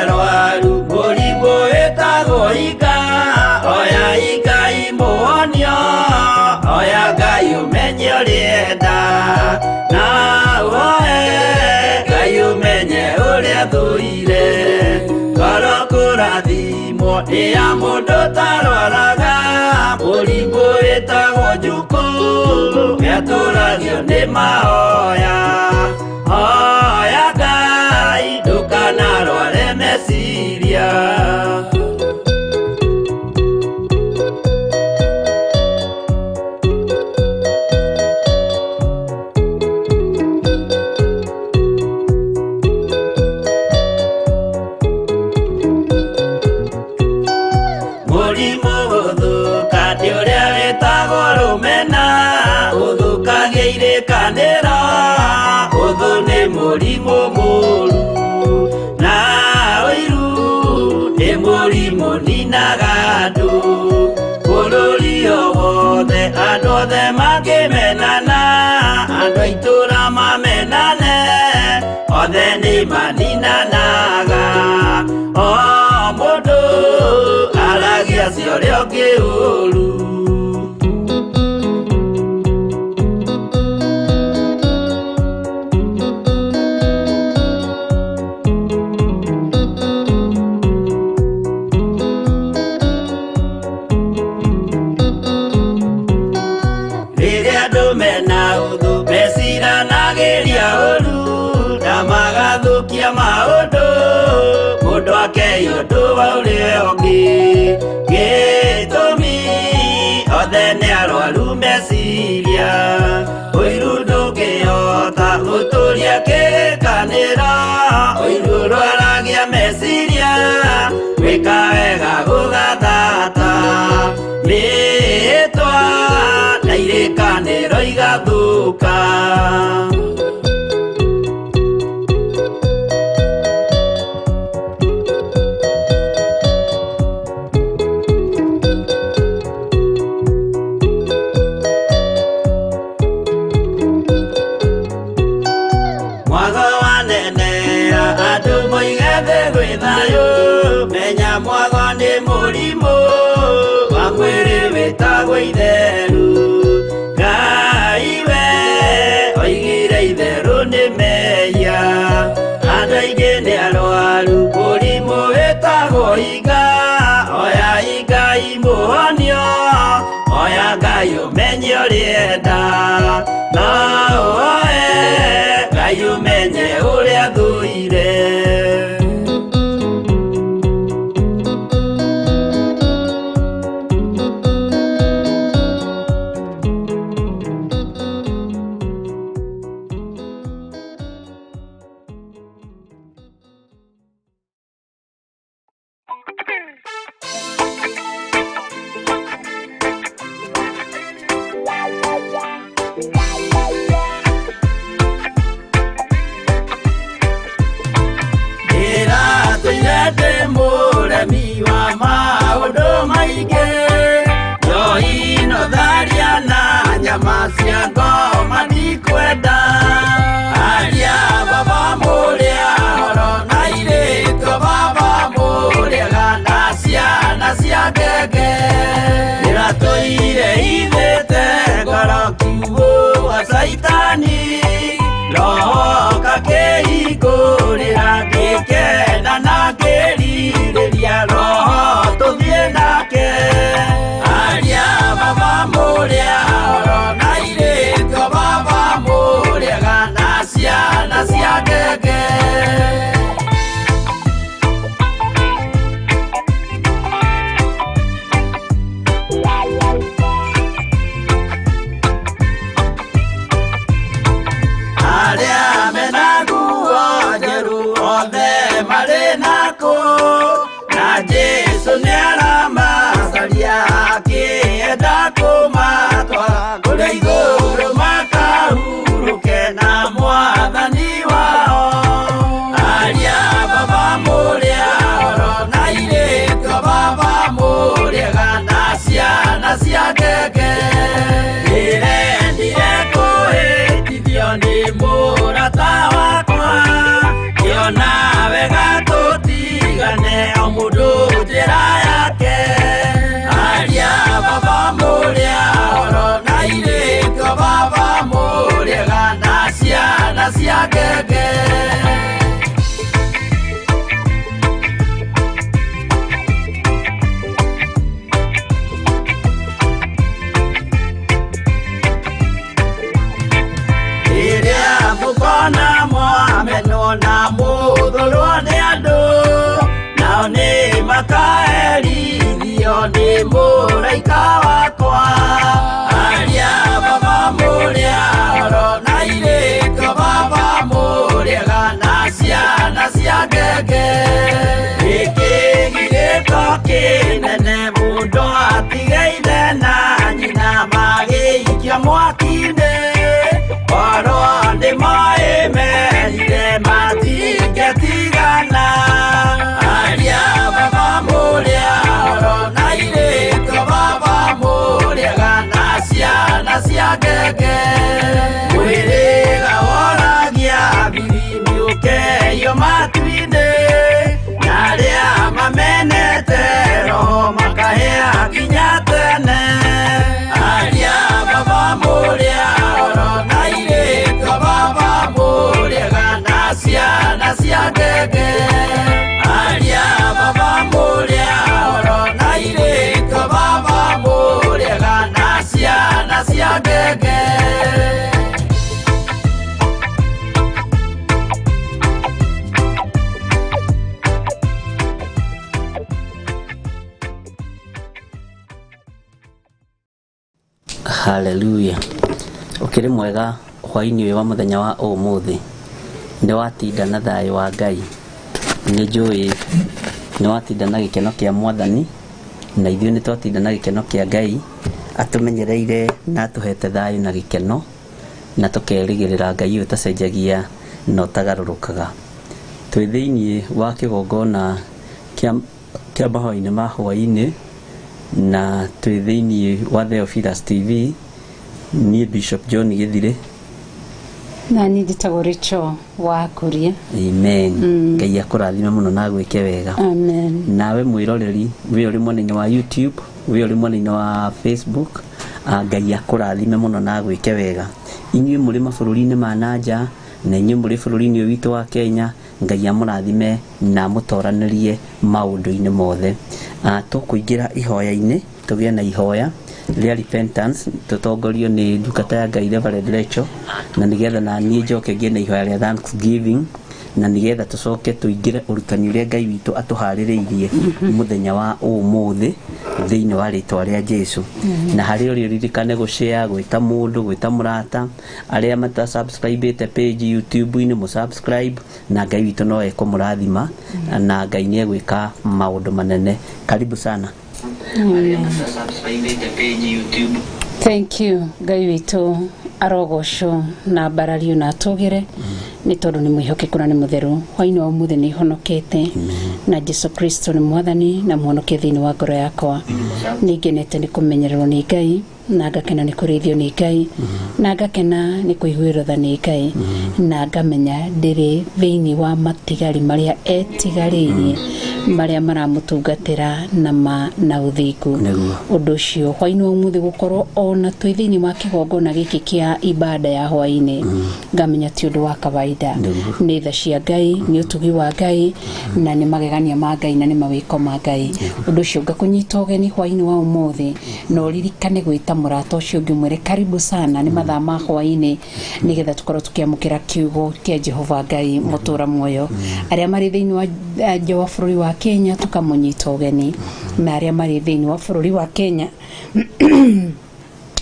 arwaru mũrimũ wĩtagwo iga oya Ngai mũhonio oya Ngai ũmenye ũrĩa enda na ũhoe Ngai ũmenye ũrĩa thũire ngoro kũrathimwo nĩ ya mũndũ ũtarwaraga mũrimũ wĩtagwo njukũ nĩatũragio nĩ mahoya hoya Ngai ndũkanarware meciria. Mũrimũ gũthũka nĩ ũrĩa wĩtagwo rũmena ũthũkagia irĩkanĩro ũthũ nĩ mũrimũ mũũru na ũiru nĩ mũrimũ ninaga andũ bũrũri o wothe andũ othe mangĩmenana andũ a itũũra mamenane othe nĩ maninanaga o mũndũ aragia cia ũrĩa ũngĩ ũũru. Rĩrĩa andũ mena ũthũ meciranagĩria ũũru na magathũkia maũndũ mũndũ akei ũndũ wa ũrĩa ũngĩ gĩtũmi othe nĩ arwaru meciria ũiru ndũngĩhota gũtũria kĩrĩkanĩro ũiru ũrwaragia meciria gwĩka wega gũgathata mĩĩtwa na irĩkanĩro igathũka. Mwago wanenea andũ moige thĩ gwĩ thayũ menya mwago nĩ mũrimũ wa mwĩrĩ wĩtagwo itheru Ngai we oigire itherũ nĩ mehia andũ aingĩ nĩ arwaru mũrimũ wĩtagwo iga oya Ngai mũhonio oya Ngai ũmenye ũrĩa enda na ũhoe Ngai ũmenye ũrĩa thũire. Hallelujah. Ũkĩrĩ mwega hwaĩ-inĩ ũyũ wa mũthenya wa ũmũthĩ. Nĩ watinda na thayũ wa Ngai. Nĩ njũĩ nĩ watinda na gĩkeno kĩa Mwathani, na ithuĩ nĩ twatinda na gĩkeno kĩa Ngai, atũmenyereire na atũhete thayũ na gĩkeno, na tũkerĩgĩrĩra Ngai ũyũ ũtacenjagia na ũtagarũrũkaga. Twĩ thĩinĩ wa kĩgongona kĩa mahoya-inĩ ma hwaĩ-inĩ, na twĩ thĩinĩ wa Theophilus TV. Niĩ Bishop John Gĩthirĩ. Na niĩ njĩtagwo Rachel wa Kuria. Amen. Ngai akũrathime mũno na agwĩke wega. Amen. Nawe mwĩroreri, we ũrĩ mwena-inĩ wa YouTube, we ũrĩ mwena-inĩ wa Facebook, Ngai akũrathime mũno na agwĩke wega. Inyuĩ mũrĩ mabũrũri-inĩ ma na nja, na inyuĩ mũrĩ bũrũri-inĩ ũyũ witũ wa Kenya, Ngai amũrathime na amũtoranĩrie maũndũ-inĩ mothe. Tũkũingĩra ihoya-inĩ, tũgĩe na ihoya rĩa repentance, tũtongorio nĩ ndungata ya Ngai Reverend Rachel, na nĩgetha na niĩ njoke ngĩe na ihoya rĩa thanksgiving, na nĩgetha tũcoke tũingĩre ũrutani ũrĩa Ngai witũ atũharĩrĩirie mũthenya wa ũmũthĩ thĩinĩ wa rĩtwa rĩa Jesu. Na harĩ ũrĩa ũririkane gũshare, gwĩta mũndũ, gwĩta mũrata, arĩa matasubscribĩte page YouTube-inĩ mũsubscribe, na Ngai witũ no ekũmũrathima, na Ngai nĩ egwĩka maũndũ manene. Karibu sana. Thank you. Ngai witũ arogocwo na mbarario na atũgĩre, nĩ tondũ nĩ mwĩhokeku na nĩ mũtheru. Hwaĩ-inĩ wa ũmũthĩ nĩ honokete na Jesu Kristo nĩ mwathani na mũhonokia thĩinĩ wa ngoro yakwa. Nĩ ngenete nĩ kũmenyererwo nĩ Ngai, na ngakena nĩ kũrĩithio nĩ Ngai, na ngakena nĩ kũiguĩrwo tha nĩ Ngai, na ngamenya ndĩrĩ thĩinĩ wa matigari marĩa etigarĩirie marĩa maramũtungatĩra na ma na ũthingu. Ũndũ ũcio hwaĩ-inĩ wa ũmũthĩ gũkorwo ona twĩ thĩinĩ wa kĩgongona gĩkĩ kĩa ibada ya hwaĩ-inĩ, ngamenya ti ũndũ wa kawaida. Nĩ tha cia Ngai, nĩ ũtugi wa Ngai, na nĩ magegania ma Ngai, na nĩ mawĩko ma Ngai. Ũndũ ũcio ngakũnyita ũgeni hwaĩ-inĩ wa ũmũthĩ, na ũririkane gwĩta mũrata ũcio ũngĩ ũmwĩre karibu sana, nĩ mathaa ma hwaĩ-inĩ, nĩgetha tũkorwo tũkĩamũkĩra kiugo kĩa Jehova Ngai mũtũra muoyo. Arĩa marĩ thĩinĩ wa nja wa bũrũri wa Kenya tũkamũnyita ũgeni, na arĩa marĩ thĩinĩ wa bũrũri wa Kenya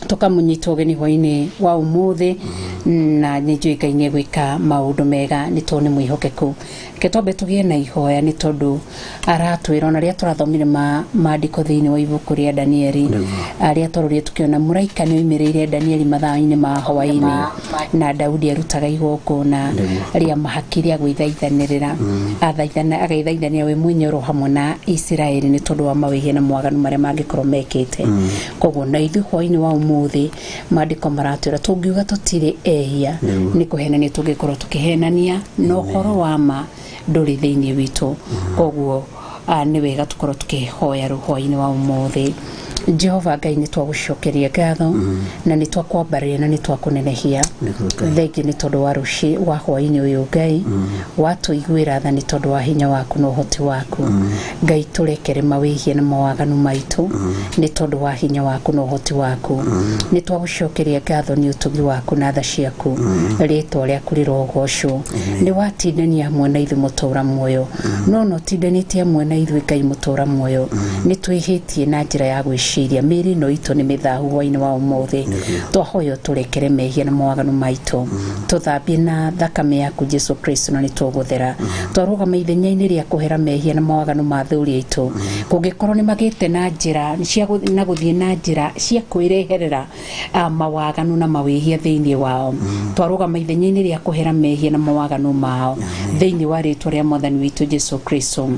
tũkamũnyita ũgeni hwaĩ-inĩ wa ũmũthĩ, na nĩ njũĩ Ngai nĩ egwĩka maũndũ mega nĩ tondũ nĩ mwĩhokeku. Reke twambe tũgĩe na ihoya, nĩ tondũ aratwĩra ona rĩrĩa tũrathomire maandĩko thĩinĩ wa ibuku rĩa Danieli, arĩa twarorire tũkĩona mũraika nĩ oimĩrĩire Danieli mathaa-inĩ ma hwaĩ-inĩ, na Daudi arutaga igongona rĩa mahaki rĩa gwĩthaithanĩrĩra, agethaithanĩra we mwenyewe oro hamwe na Isiraeli nĩ tondũ wa mawĩhia na mawaganu marĩa mangĩkorwo mekĩte. Koguo na ithuĩ hwaĩ-inĩ wa ũmũthĩ maandĩko maratwĩra tũngiuga tũtirĩ ehia nĩ kũhenania tũngĩkorwo tũkĩhenania, na ũhoro wa ma ndũrĩ thĩinĩ witũ. Koguo nĩ wega tũkorwo tũkĩhoya hwaĩ-inĩ wa ũmũthĩ. Jehova Ngai, nĩ twagũcokeria ngatho, na nĩ twakwambarĩria, na nĩ twakũnenehia. Thengiũ nĩ tondũ wa rũciĩ wa hwaĩ-inĩ ũyũ Ngai watũiguĩra tha, nĩ tondũ wa hinya waku na ũhoti waku. Ngai, tũrekere mawĩhia na mawaganu maitũ nĩ tondũ wa hinya waku na ũhoti waku. Nĩ twagũcokeria ngatho nĩ ũtugi waku na tha ciaku. Rĩtwa rĩaku rĩrogocwo. Nĩ watindania hamwe na ithuĩ mũtũra muoyo, no no tindanĩtie hamwe na ithuĩ Ngai mũtũra muoyo. Nĩ twĩhĩtie na njĩra ya gwĩciria, mĩĩrĩ ĩno itũ nĩ mĩthahu. Hwaĩ-inĩ wa ũmũthĩ twahoya tũrekere mehia na mawaganu maitũ, tũthambie na thakame yaku Jesu Kristo, na nĩ tũgũthera. Twarũgama ithenya-inĩ rĩa kũhera mehia na mawaganu ma athuri aitũ, kũngĩkorwo nĩ magĩte na njĩra cia na gũthiĩ na njĩra cia kwĩreherera mawaganu na mawĩhia thĩinĩ wao, twarũgama ithenya-inĩ rĩa kũhera mehia na mawaganu mao thĩinĩ wa rĩtwa rĩa Mwathani witũ Jesu Kristo.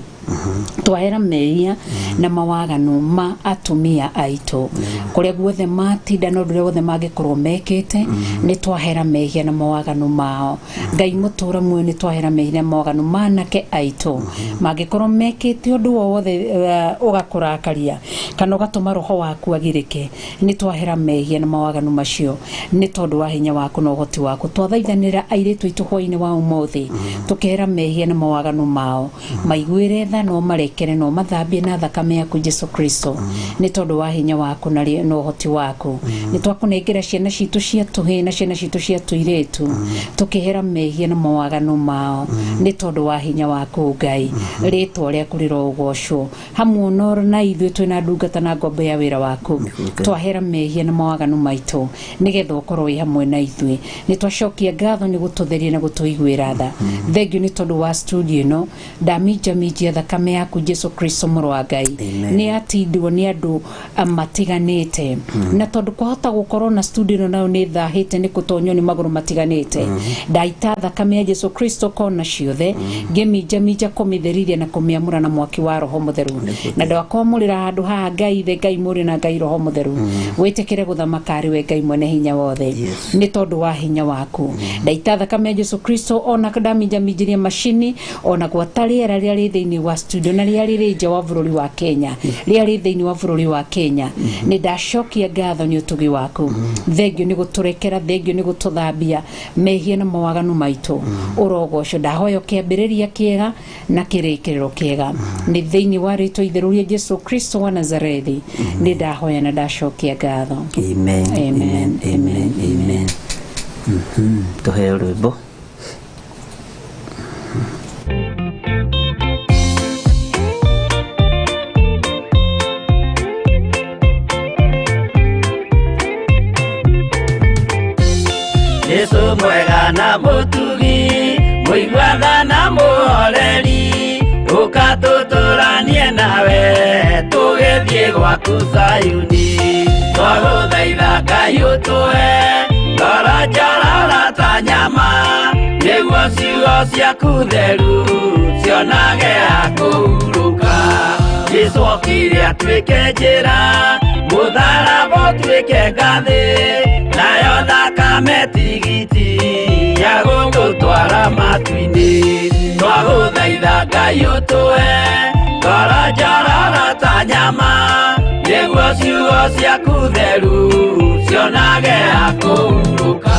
Twahera mehia na mawaganu ma atumia aitũ kũrĩa guothe matinda na ũndũ ũrĩa wothe mangĩkorwo mekĩte, nĩ twahera mehia na mawaganu mao. Ngai mũtũra muoyo, nĩ twahera mehia na mawaganu ma anake aitũ mangĩkorwo mekĩte ũndũ o wothe ũgakũrakaria kana ũgatũma roho waku agirĩke, nĩ twahera mehia na mawaganu macio nĩ tondũ wa hinya waku na ũhoti waku. Twathaithanĩra airĩtu aitũ hwaĩ-inĩ wa ũmũthĩ, tũkehera mehia na mawaganu mao, maiguĩre tha no marekere no mathambie na thakame yaku Jesu Kristo nĩ tondũ wa hinya waku na ũhoti waku. Nĩ twakũnengera ciana citũ cia tũhĩĩ na ciana citũ cia tũirĩtu tũkĩhera mehia na mawaganu mao nĩ tondũ wa hinya waku Ngai. Rĩtwa rĩaku rĩrogocwo hamwe na ithuĩ twĩna ndungata na ngombo ya wĩra waku twahera mehia na mawaganu maitũ nĩgetha ũkorwo wĩ hamwe na ithuĩ. Nĩ twacokia ngatho nĩ gũtũtheria na gũtũiguĩra tha. Thengiũ nĩ tondũ wa studio ĩno ndaminjaminjia thakame yaku Jesu Kristo mũrũ wa Ngai. Nĩ atindwo nĩ andũ matiganĩte na tondũ kwahota gũkorwo na studio ĩno nayo nĩ thahĩte nĩ kũtonywo nĩ magũrũ matiganĩte ndaita thakame ya Jesu Kristo kona ciothe ngĩminjaminja kũmĩtherithia na kũmĩamũra na mwaki wa Roho Mũtheru na ndakwamũrĩra handũ haha Ngai the Ngai mũrĩ na Ngai Roho Mũtheru wĩtĩkĩre gũthamaka arĩ we Ngai mwene hinya wothe nĩ tondũ wa hinya waku. Ndaita thakame ya Jesu Kristo ona ndaminjaminjirie macini ona gwata rĩera rĩrĩa rĩ thĩinĩ wa studio na rĩrĩa rĩrĩ nja wa bũrũri wa Kenya rĩrĩa rĩ thĩinĩ wa bũrũri wa Kenya. Nĩ ndacokia ngatho nĩ ũtugi waku. Thengiũ nĩ gũtũrekera, thengiũ nĩ gũtũthambia mehia na mawaganu maitũ. Ũrogocwo. Ndahoya kĩambĩrĩria kĩega na kĩrĩkĩrĩro kĩega nĩ thĩinĩ wa rĩtwa itheru rĩa Jesu Kristo wa Nazarethi nĩ ndahoya na ndacokia ngatho. Amen. Amen. Amen. Amen. Tũheo rwĩmbo. Jesu mwega na mũtugi mũiguatha na mũhoreri ũka tũtũranie nawe tũgĩthiĩ gwaku Zayuni. Twagũthaitha Ngai ũtũhe ngoro njororo ta nyama nĩguo ciugo ciaku theru cionage ha kũhurũka. Jesu okire atuĩke njĩra mũtharaba ũtuĩke ngathĩ nayo thakame tigiti ya gũgũtwara matu-inĩ. Twagũthaitha Ngai ũtũhe ngoro njororo ta nyama nĩguo ciugo ciaku theru cionage ha kũhurũka.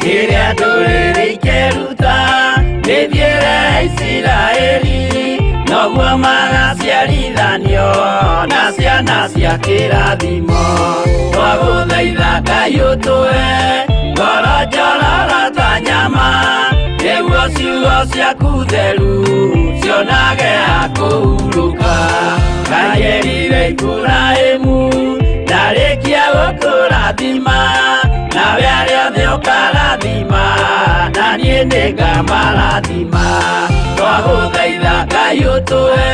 Rĩrĩa ndũrĩrĩ ikeruta mĩthiĩre ya Isiraeli noguo magaciarithanio na ciana cia kĩrathimo. Twagũthaitha Ngai ũtũhe ngoro njororo ta nyama nĩguo ciugo ciaku theru cionage ha kũhurũka. Ngai erire Iburahĩmu ndarĩkia gũkũrathima nawe arĩa othe ũkarathima na niĩ nĩngamarathima. Twagũthaitha Ngai ũtũhe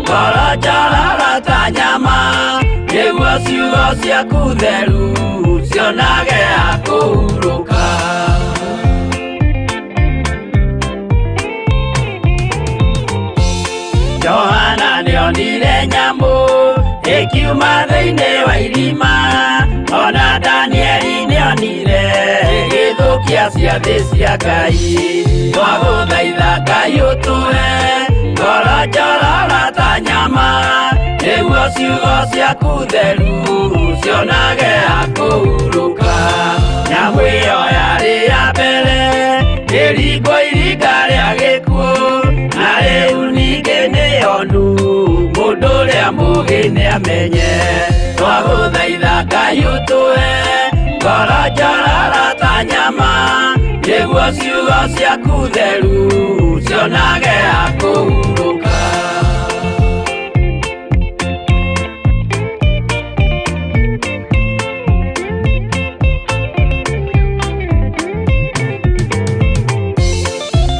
ngoro njororo ta nyama nĩguo ciugo ciaku theru cionage ha kũhurũka. Johana nĩonire nyamũ ĩkiuma thĩinĩ wa irima ona Danieli nĩonire ĩgĩthũkia ciathĩ cia Ngai. Twagũthaitha Ngai ũtũhe ngoro njororo ta nyama nĩguo ciugo ciaku theru cionage ha kũhurũka. Nyamũ ĩyo yarĩ ya mbere ĩringwo iringa rĩa gĩkuũ na rĩu ningĩ nĩyonu mũndũ ũrĩa mũũgĩ nĩamenye. Twagũthaitha Ngai ũtũhe ngoro njororo ta nyama nĩguo ciugo ciaku theru cionage ha kũhurũka.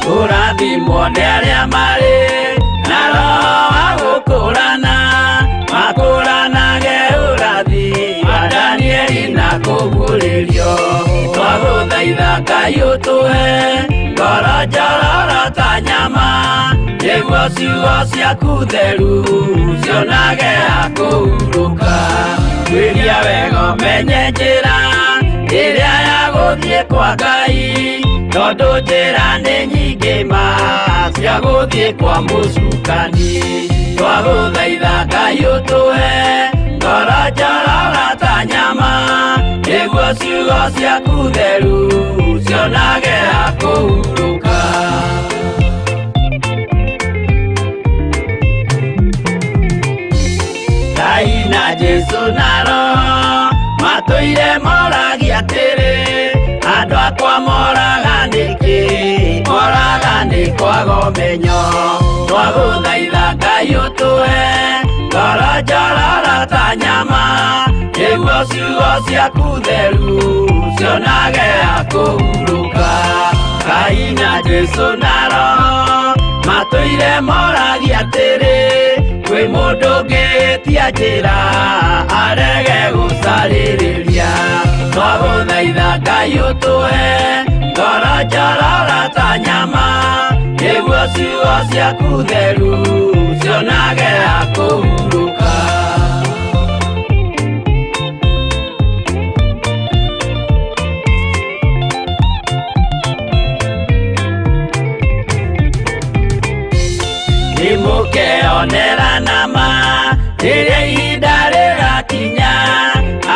Kũrathimwo nĩ arĩa marĩ na roho wa gũkũrana makũranage ũrathi wa Danieli na kũguũrĩrio. Twagũthaitha Ngai ũtũhe ngoro njororo ta nyama nĩguo ciugo ciaku theru cionage ha kũhurũka. Tuĩria wega ũmenye njĩra ĩrĩa ya gũthiĩ kwa Ngai tondũ njĩra nĩ nyingĩ ma cia gũthiĩ kwa mũcukani. Twagũthaitha Ngai ũtũhe Ngoro njororo ta nyama nĩguo ciugo ciaku theru cionage ha kũhurũka. Ngai na Jesũ na Roho matũire moragia atĩrĩ, andũ akwa moraga nĩkĩ? Moraga nĩ kwaga ũmenyo. Twagũthaitha Ngai ũtũhe ngoro njororo ta nyama nĩguo ciugo ciaku theru cionage ha kũhurũka. Ngai na Jesũ na Roho matũire moragia atĩrĩ, kwĩ mũndũ ũngĩtia njĩra arege gũcarĩrĩria. Twagũthaitha Ngai ũtũhe ngoro njororo ta nyama nĩguo ciugo ciaku theru cionage ha kũhurũka. Nĩmũkeonera nama rĩrĩa ihinda rĩgakinya,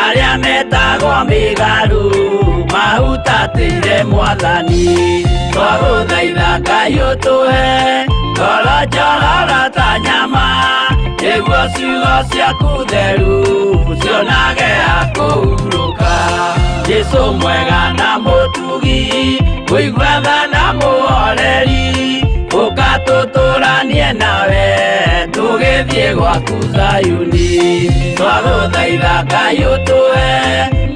arĩa metagwo mĩgarũ mahutatĩire Mwathani. Twagũthaitha Ngai ũtũhe ngoro njororo ta nyama nĩguo ciugo ciaku theru cionage ha kũhurũka. Jesũ mwega na mũtugi, kũigua tha na mũhoreri, ũka tũtũranie nawe tũgĩthiĩ gwaku Zayuni. Twagũthaitha Ngai ũtũhe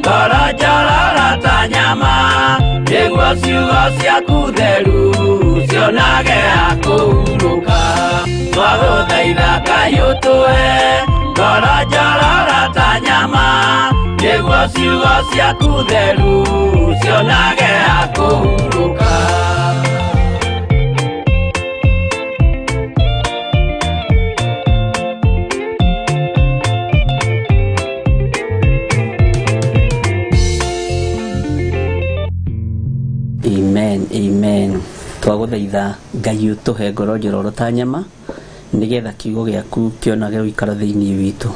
ngoro njororo ta nyama nĩguo ciugo ciaku theru cionage ha kũhurũka. Twagũthaitha Ngai ũtũhe ngoro njororo ta nyama nĩguo ciugo ciaku theru cionage ha kũhurũka. Amen, amen. Twagũthaitha Ngai ũtũhe ngoro njororo ta nyama nĩgetha kiugo gĩaku kĩonage ũikaro thĩinĩ witũ.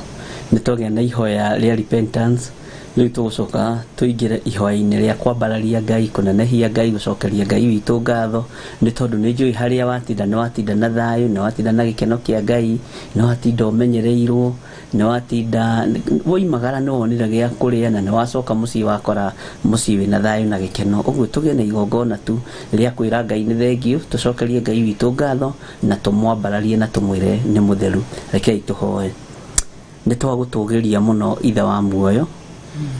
Nĩ twagĩa na ihoya rĩa repentance, rĩu tũgũcoka tũingĩre ihoya-inĩ rĩa kwambararia Ngai, kũnenehia Ngai, gũcokeria Ngai witũ ngatho, nĩ tondũ nĩ njũĩ harĩa watinda nĩ watinda na thayũ, nĩ watinda na gĩkeno kĩa Ngai, nĩ watinda ũmenyereirwo, nĩ watinda woimagara nĩ wonire gĩa kũrĩa, na nĩ wacoka mũciĩ wakora mũciĩ wĩna thayũ na gĩkeno. Ũguo tũgĩe na igongona tu rĩa kwĩra Ngai nĩ thengiũ, tũcokerie Ngai witũ ngatho na tũmwambararie na tũmwĩre nĩ mũtheru. Rekei tũhoe. Nĩ twagũtũgĩria mũno Ithe wa muoyo,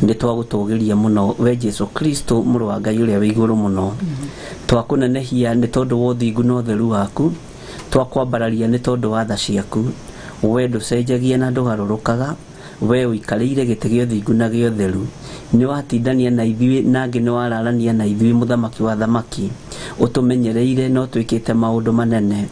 nĩ twagũtũgĩria mũno we Jesũ Kristo mũrũ wa Ngai ũrĩa wĩ igũrũ mũno. Twakũnenehia nĩ tondũ wa ũthingu na ũtheru waku, twakwambararia nĩ tondũ wa tha ciaku. We ndũcenjagia na ndũgarũrũkaga, we ũikarĩire gĩtĩ gĩa ũthingu na gĩa ũtheru. Nĩ watindania na ithuĩ na angĩ nĩ wararania na ithuĩ, mũthamaki wa thamaki. Ũtũmenyereire na ũtwĩkĩte maũndũ manene.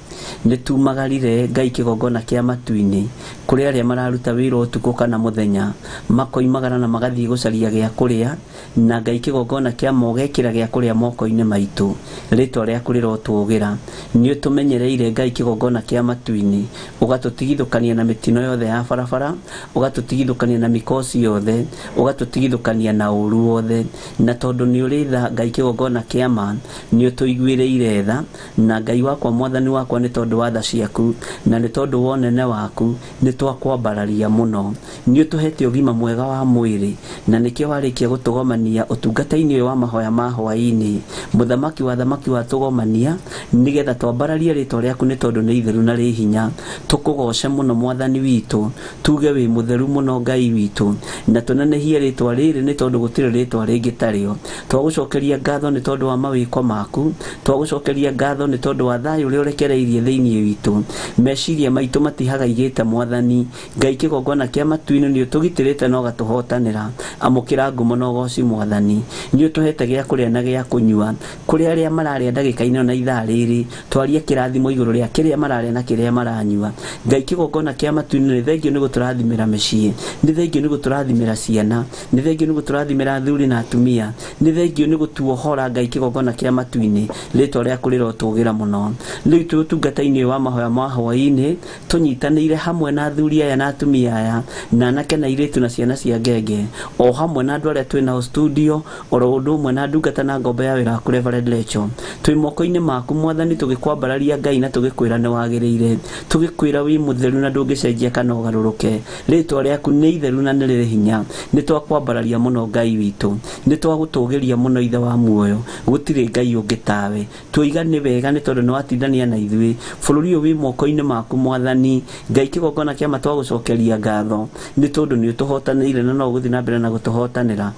Nĩ tumagarire Ngai kĩgongona kĩa matu-inĩ kũrĩ arĩa mararuta wĩra ũtukũ kana mũthenya, makoimagara na magathiĩ gũcaria gĩa kũrĩa, na Ngai kĩgongona kĩa mogekĩra gĩa kũrĩa moko-inĩ maitũ. Rĩtwa rĩaku rĩrotũgĩra. Nĩ ũtũmenyereire Ngai kĩgongona kĩa matu-inĩ, ũgatũtigithũkania na mĩtino yothe ya barabara, ũgatũtigithũkania na mĩkosi yothe, ũgatũtigithũkania na ũru wothe. Na tondũ nĩ ũrĩ tha Ngai kĩgongona kĩa ma, nĩ ũtũiguĩrĩire tha, na Ngai wakwa Mwathani wakwa nĩ tondũ wa tha ciaku na nĩ tondũ wa ũnene waku nĩ twakwambararia mũno. Nĩ ũtũhete ũgima mwega wa mwĩrĩ, na nĩkĩo warĩkia gũtũgomania ũtungata-inĩ ũyũ wa mahoya ma hwaĩ-inĩ. Mũthamaki wa thamaki watũgomania nĩgetha twambararie rĩtwa rĩaku nĩ tondũ nĩ itheru na rĩ hinya. Tũkũgoce mũno Mwathani witũ, tuge wĩ mũtheru mũno Ngai witũ, na tũnenehie rĩtwa rĩrĩ nĩ tondũ gũtirĩ rĩtwa rĩngĩ tarĩo. Twagũcokeria ngatho nĩ tondũ wa mawĩko maku, twagũcokeria ngatho nĩ tondũ wa thayũ ũrĩa ũrekereirie thĩinĩ witũ. Meciria maitũ matihagaigĩte Mwathani Ngai kĩgongona kĩa matu-inĩ nĩ ũtũgitĩrĩte na ũgatũhotanĩra. Amũkĩra ngumo na ũgoci Mwathani. Nĩ ũtũhete gĩa kũrĩa na gĩa kũnyua. Kũrĩ arĩa mararĩa ndagĩka-inĩ na ithaa rĩrĩ, twarie kĩrathimo igũrũ rĩa kĩrĩa mararĩa na kĩrĩa maranyua. Ngai kĩgongona kĩa matu-inĩ nĩ thengio nĩ gũtũrathimĩra mĩciĩ, nĩ thengio nĩ gũtũrathimĩra ciana, nĩ thengio nĩ gũtũrathimĩra athuri na atumia, nĩ thengio nĩ gũtuohora Ngai kĩgongona kĩa matu-inĩ. Rĩtwa rĩaku rĩrotũgĩra mũno. Rĩu twĩ ũtungata ũtungata-inĩ wa mahoya ma hwaĩ-inĩ tũnyitanĩire hamwe na athuri aya na atumia aya na anake na airĩtu na ciana cia ngenge o hamwe na andũ arĩa twĩ nao studio oro ũndũ ũmwe na ndungata na ngombo ya wĩra waku Reverend Lecho. Twĩ moko-inĩ maku Mwathani, tũgĩkwambararia Ngai na tũgĩkwĩra nĩ wagĩrĩire, tũgĩkwĩra wĩ mũtheru na ndũngĩcenjia kana ũgarũrũke. Rĩtwa rĩaku nĩ itheru na nĩ rĩrĩ hinya. Nĩ twakwambararia mũno Ngai witũ, nĩ twagũtũgĩria mũno Ithe wa muoyo, gũtirĩ Ngai ũngĩ tawe. Twoiga nĩ wega nĩ tondũ nĩ watindania na ithuĩ. Bũrũri ũyũ wĩ moko-inĩ maku Mwathani Ngai, kĩgongona kĩa ma twagũcokeria ngatho nĩ tondũ nĩ ũtũhotanĩire na no ũgũthiĩ na mbere na gũtũhotanĩra.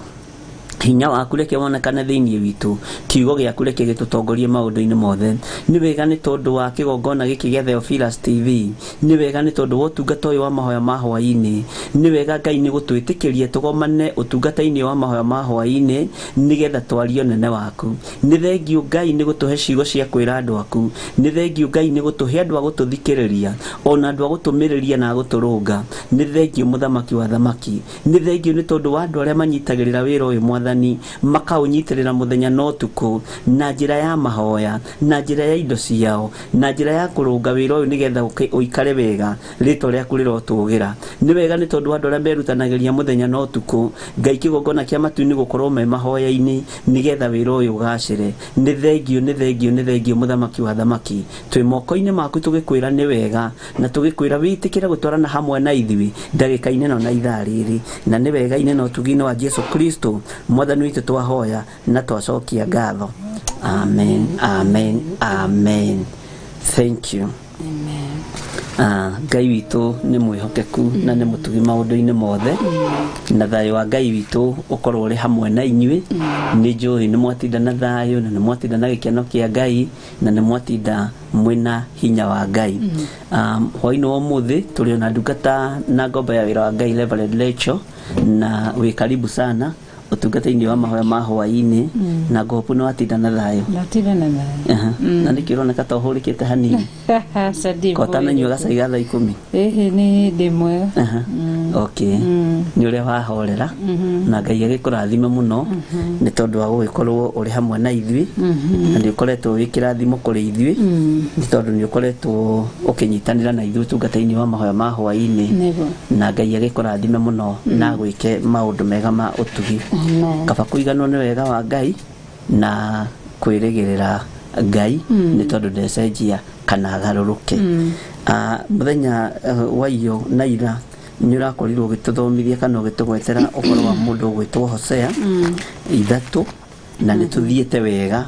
Hinya waku reke wonekane thĩinĩ witũ, kiugo gĩaku reke gĩtũtongorie maũndũ-inĩ mothe. Nĩ wega nĩ tondũ wa kĩgongona gĩkĩ gĩa Theophilus TV, nĩ wega nĩ tondũ wa ũtungata ũyũ wa mahoya ma hwaĩ-inĩ, nĩ wega Ngai nĩ gũtwĩtĩkĩria tũgomane ũtungata-inĩ wa mahoya ma hwaĩ-inĩ nĩgetha twarie ũnene waku. Nĩ thengiũ Ngai nĩ gũtũhe ciugo cia kwĩra andũ aku, nĩ thengiũ Ngai nĩ gũtũhe andũ a gũtũthikĩrĩria ona andũ a gũtũmĩrĩria na a gũtũrũnga. Nĩ thengiũ Mũthamaki wa thamaki, nĩ thengiũ nĩ tondũ wa andũ arĩa manyitagĩrĩra wĩra ũyũ Mwathani, makaũnyitĩrĩra mũthenya na ũtukũ na njĩra ya mahoya, na njĩra ya indo ciao, na njĩra ya kũrũnga wĩra ũyũ nĩgetha ũikare wega, rĩtwa rĩaku rĩrotũgĩra. Nĩ wega nĩ tondũ wa andũ arĩa merutanagĩria mũthenya na ũtukũ Ngai kĩgongona kĩa matu-inĩ gũkorwo me mahoya-inĩ nĩgetha wĩra ũyũ ũgacĩre. Nĩ thengiũ, nĩ thengiũ, nĩ thengiũ Mũthamaki wa thamaki. Twĩ moko-inĩ maku tũgĩkwĩra nĩ wega na tũgĩkwĩra wĩtĩkĩre gũtwarana hamwe na ithuĩ ndagĩka-inĩ ĩno na ithaa rĩrĩ, na nĩ wega-inĩ na ũtugi-inĩ wa Jesu Kristo Mwathani witũ twahoya na twacokia ngatho. Amen, amen, amen. Thank you. Amen. Ngai witũ nĩ mwĩhokeku na nĩ mũtugi maũndũ-inĩ mothe, na thayũ wa Ngai witũ ũkorwo ũrĩ hamwe na inyuĩ. Nĩ njũĩ nĩ mwatinda na thayũ na nĩ mwatinda na gĩkeno kĩa Ngai na nĩ mwatinda mwĩna hinya wa Ngai. Hwaĩ-inĩ wa ũmũthĩ tũrĩ ona ndungata na ngombo ya wĩra wa Ngai Reverend Lecho, na wĩ karibu sana ũtungata-inĩ wa mahoya ma hwaĩ-inĩ, na ngũhopu nĩ watinda na thayũ. Ndatinda na thayũ. Aha. Na nĩkĩ ũroneka ta ũhũrĩkĩte hanini? Aca ndĩ Ko ũtananyua gacai ga thaa 10? Ĩhĩ, nĩ ndĩ mwega. Aha. Okay, nĩ ũrĩa wahorera, na Ngai agĩkũrathime mũno nĩ tondũ wa gũgĩkorwo ũrĩ hamwe na ithuĩ, na nĩ ũkoretwo wĩ kĩrathimo kũrĩ ithuĩ nĩ tondũ nĩ ũkoretwo ũkĩnyitanĩra na ithuĩ ũtungata-inĩ wa mahoya ma hwaĩ-inĩ. Nĩguo. Na Ngai agĩkũrathime mũno na gwĩke maũndũ mega ma ũtugi. Amen. Kaba kũiganwo nĩ wega wa Ngai na kwĩrĩgĩrĩra Ngai nĩ tondũ ndecenjia kana agarũrũke. Mũthenya wa iyo na ira nĩ ũrakorirwo ũgĩtũthomithia kana ũgĩtũgwetera ũhoro wa mũndũ ũgwĩtwo Hosea 3, na nĩ tũthiĩte wega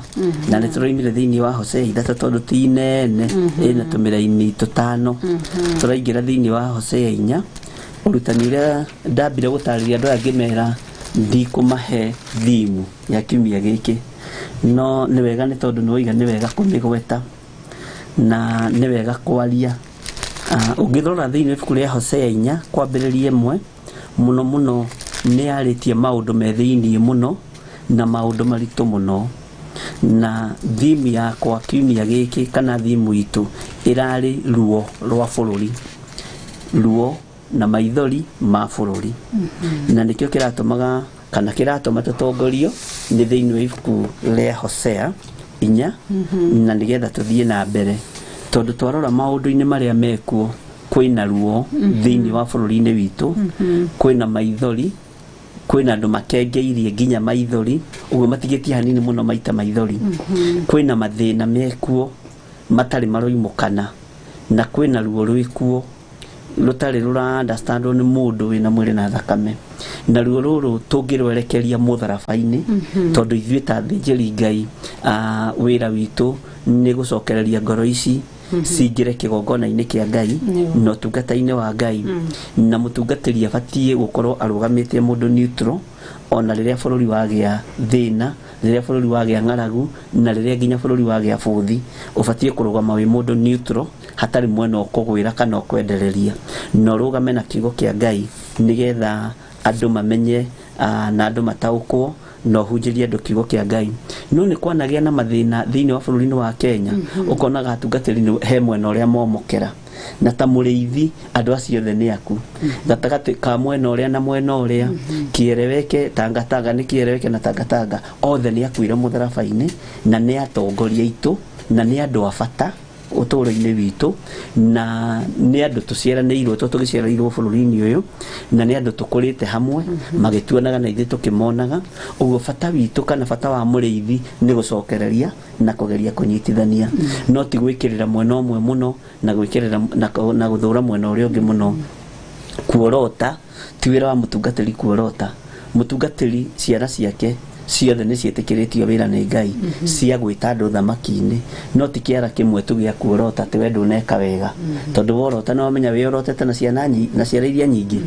na nĩ tũroimire thĩinĩ wa Hosea 3 tondũ ti nene, ĩna tũmĩraini tũtano. Tũraingĩra thĩinĩ wa Hosea 4. Ũrutani ũrĩa ndambire gũtarĩria andũ aya ngĩmera ndikũmahe thimu ya kiumia gĩkĩ, no nĩ wega nĩ tondũ nĩ waiga nĩ wega kũmĩgweta na nĩ wega kwaria. Ũngĩrora thĩinĩ wa ibuku rĩa Hosea 4 kwambĩrĩria 1, mũno mũno nĩ yarĩtie maũndũ me thĩinĩ mũno na maũndũ maritũ mũno, na thimu yakwa kiumia gĩkĩ kana thimu itũ ĩrarĩ ruo rwa bũrũri, ruo na maithori ma bũrũri, na nĩkĩo kĩratũmaga kana kĩratũma tũtongorio nĩ thĩinĩ wa ibuku rĩa Hosea 4, na nĩgetha tũthiĩ na mbere tondũ twarora maũndũ-inĩ marĩa mekuo kwĩna ruo thĩinĩ wa bũrũri-inĩ witũ, kwĩna maithori, kwĩna andũ makengeirie nginya maithori ũguo matigĩtie hanini mũno maita maithori, kwĩna mathĩna mekuo matarĩ maroimũkana, na kwĩna ruo rwĩkuo rũtarĩ rũra understandwo nĩ mũndũ wĩna mwĩrĩ na thakame, na ruo rũrũ tũngĩrwerekeria mũtharaba-inĩ tondũ ithuĩ ta athĩnjĩri Ngai, wĩra witũ nĩ gũcokereria ngoro ici cingĩre kĩgongona-inĩ kĩa Ngai na ũtungata-inĩ wa Ngai, na mũtungatĩri abatiĩ gũkorwo arũgamĩtie mũndũ neutral ona rĩrĩa bũrũri wagĩa thĩna, rĩrĩa bũrũri wagĩa ng'aragu, na rĩrĩa nginya bũrũri wagĩa bũthi, ũbatiĩ kũrũgama wĩ mũndũ neutral hatarĩ mwena ũkũgwĩra kana ũkwendereria, na ũrũgame na kiugo kĩa Ngai nĩgetha andũ mamenye, na andũ mataũkwo na ũhunjĩrie andũ kiugo kĩa Ngai. No nĩ kwanagĩa na mathĩna thĩinĩ wa bũrũri-inĩ wa Kenya, ũkonaga atungatĩri nĩ he mwena ũrĩa momokera, na ta mũrĩithi andũ acio othe nĩ aku gatagatĩ ka mwena ũrĩa na mwena ũrĩa, kĩereweke tangatanga nĩ kĩereweke na tangatanga, othe nĩ akuire mũtharaba-inĩ, na nĩ atongoria aitũ na nĩ andũ a bata ũtũũro-inĩ witũ, na nĩ andũ tũciaranĩirwo, to tũgĩciaranĩirwo bũrũri-inĩ ũyũ, na nĩ andũ tũkũrĩte hamwe magĩtuonaga na ithuĩ tũkĩmonaga. Ũguo bata witũ kana bata wa mũrĩithi nĩ gũcokereria na kũgeria kũnyitithania, no ti gwĩkĩrĩra mwena ũmwe mũno na gwĩkĩrĩra na gũthũra mwena ũrĩa ũngĩ mũno. Kuorota ti wĩra wa mũtungatĩri, kuorota mũtungatĩri ciana ciake ciothe nĩ ciĩtĩkĩrĩtio wĩra nĩ Ngai cia gwĩta andũ thamaki-inĩ, no ti kĩara kĩmwe tu gĩa kuorota atĩ we ndũneka wega, tondũ worota nĩ wamenya wĩorotete na ciana na ciana iria nyingĩ.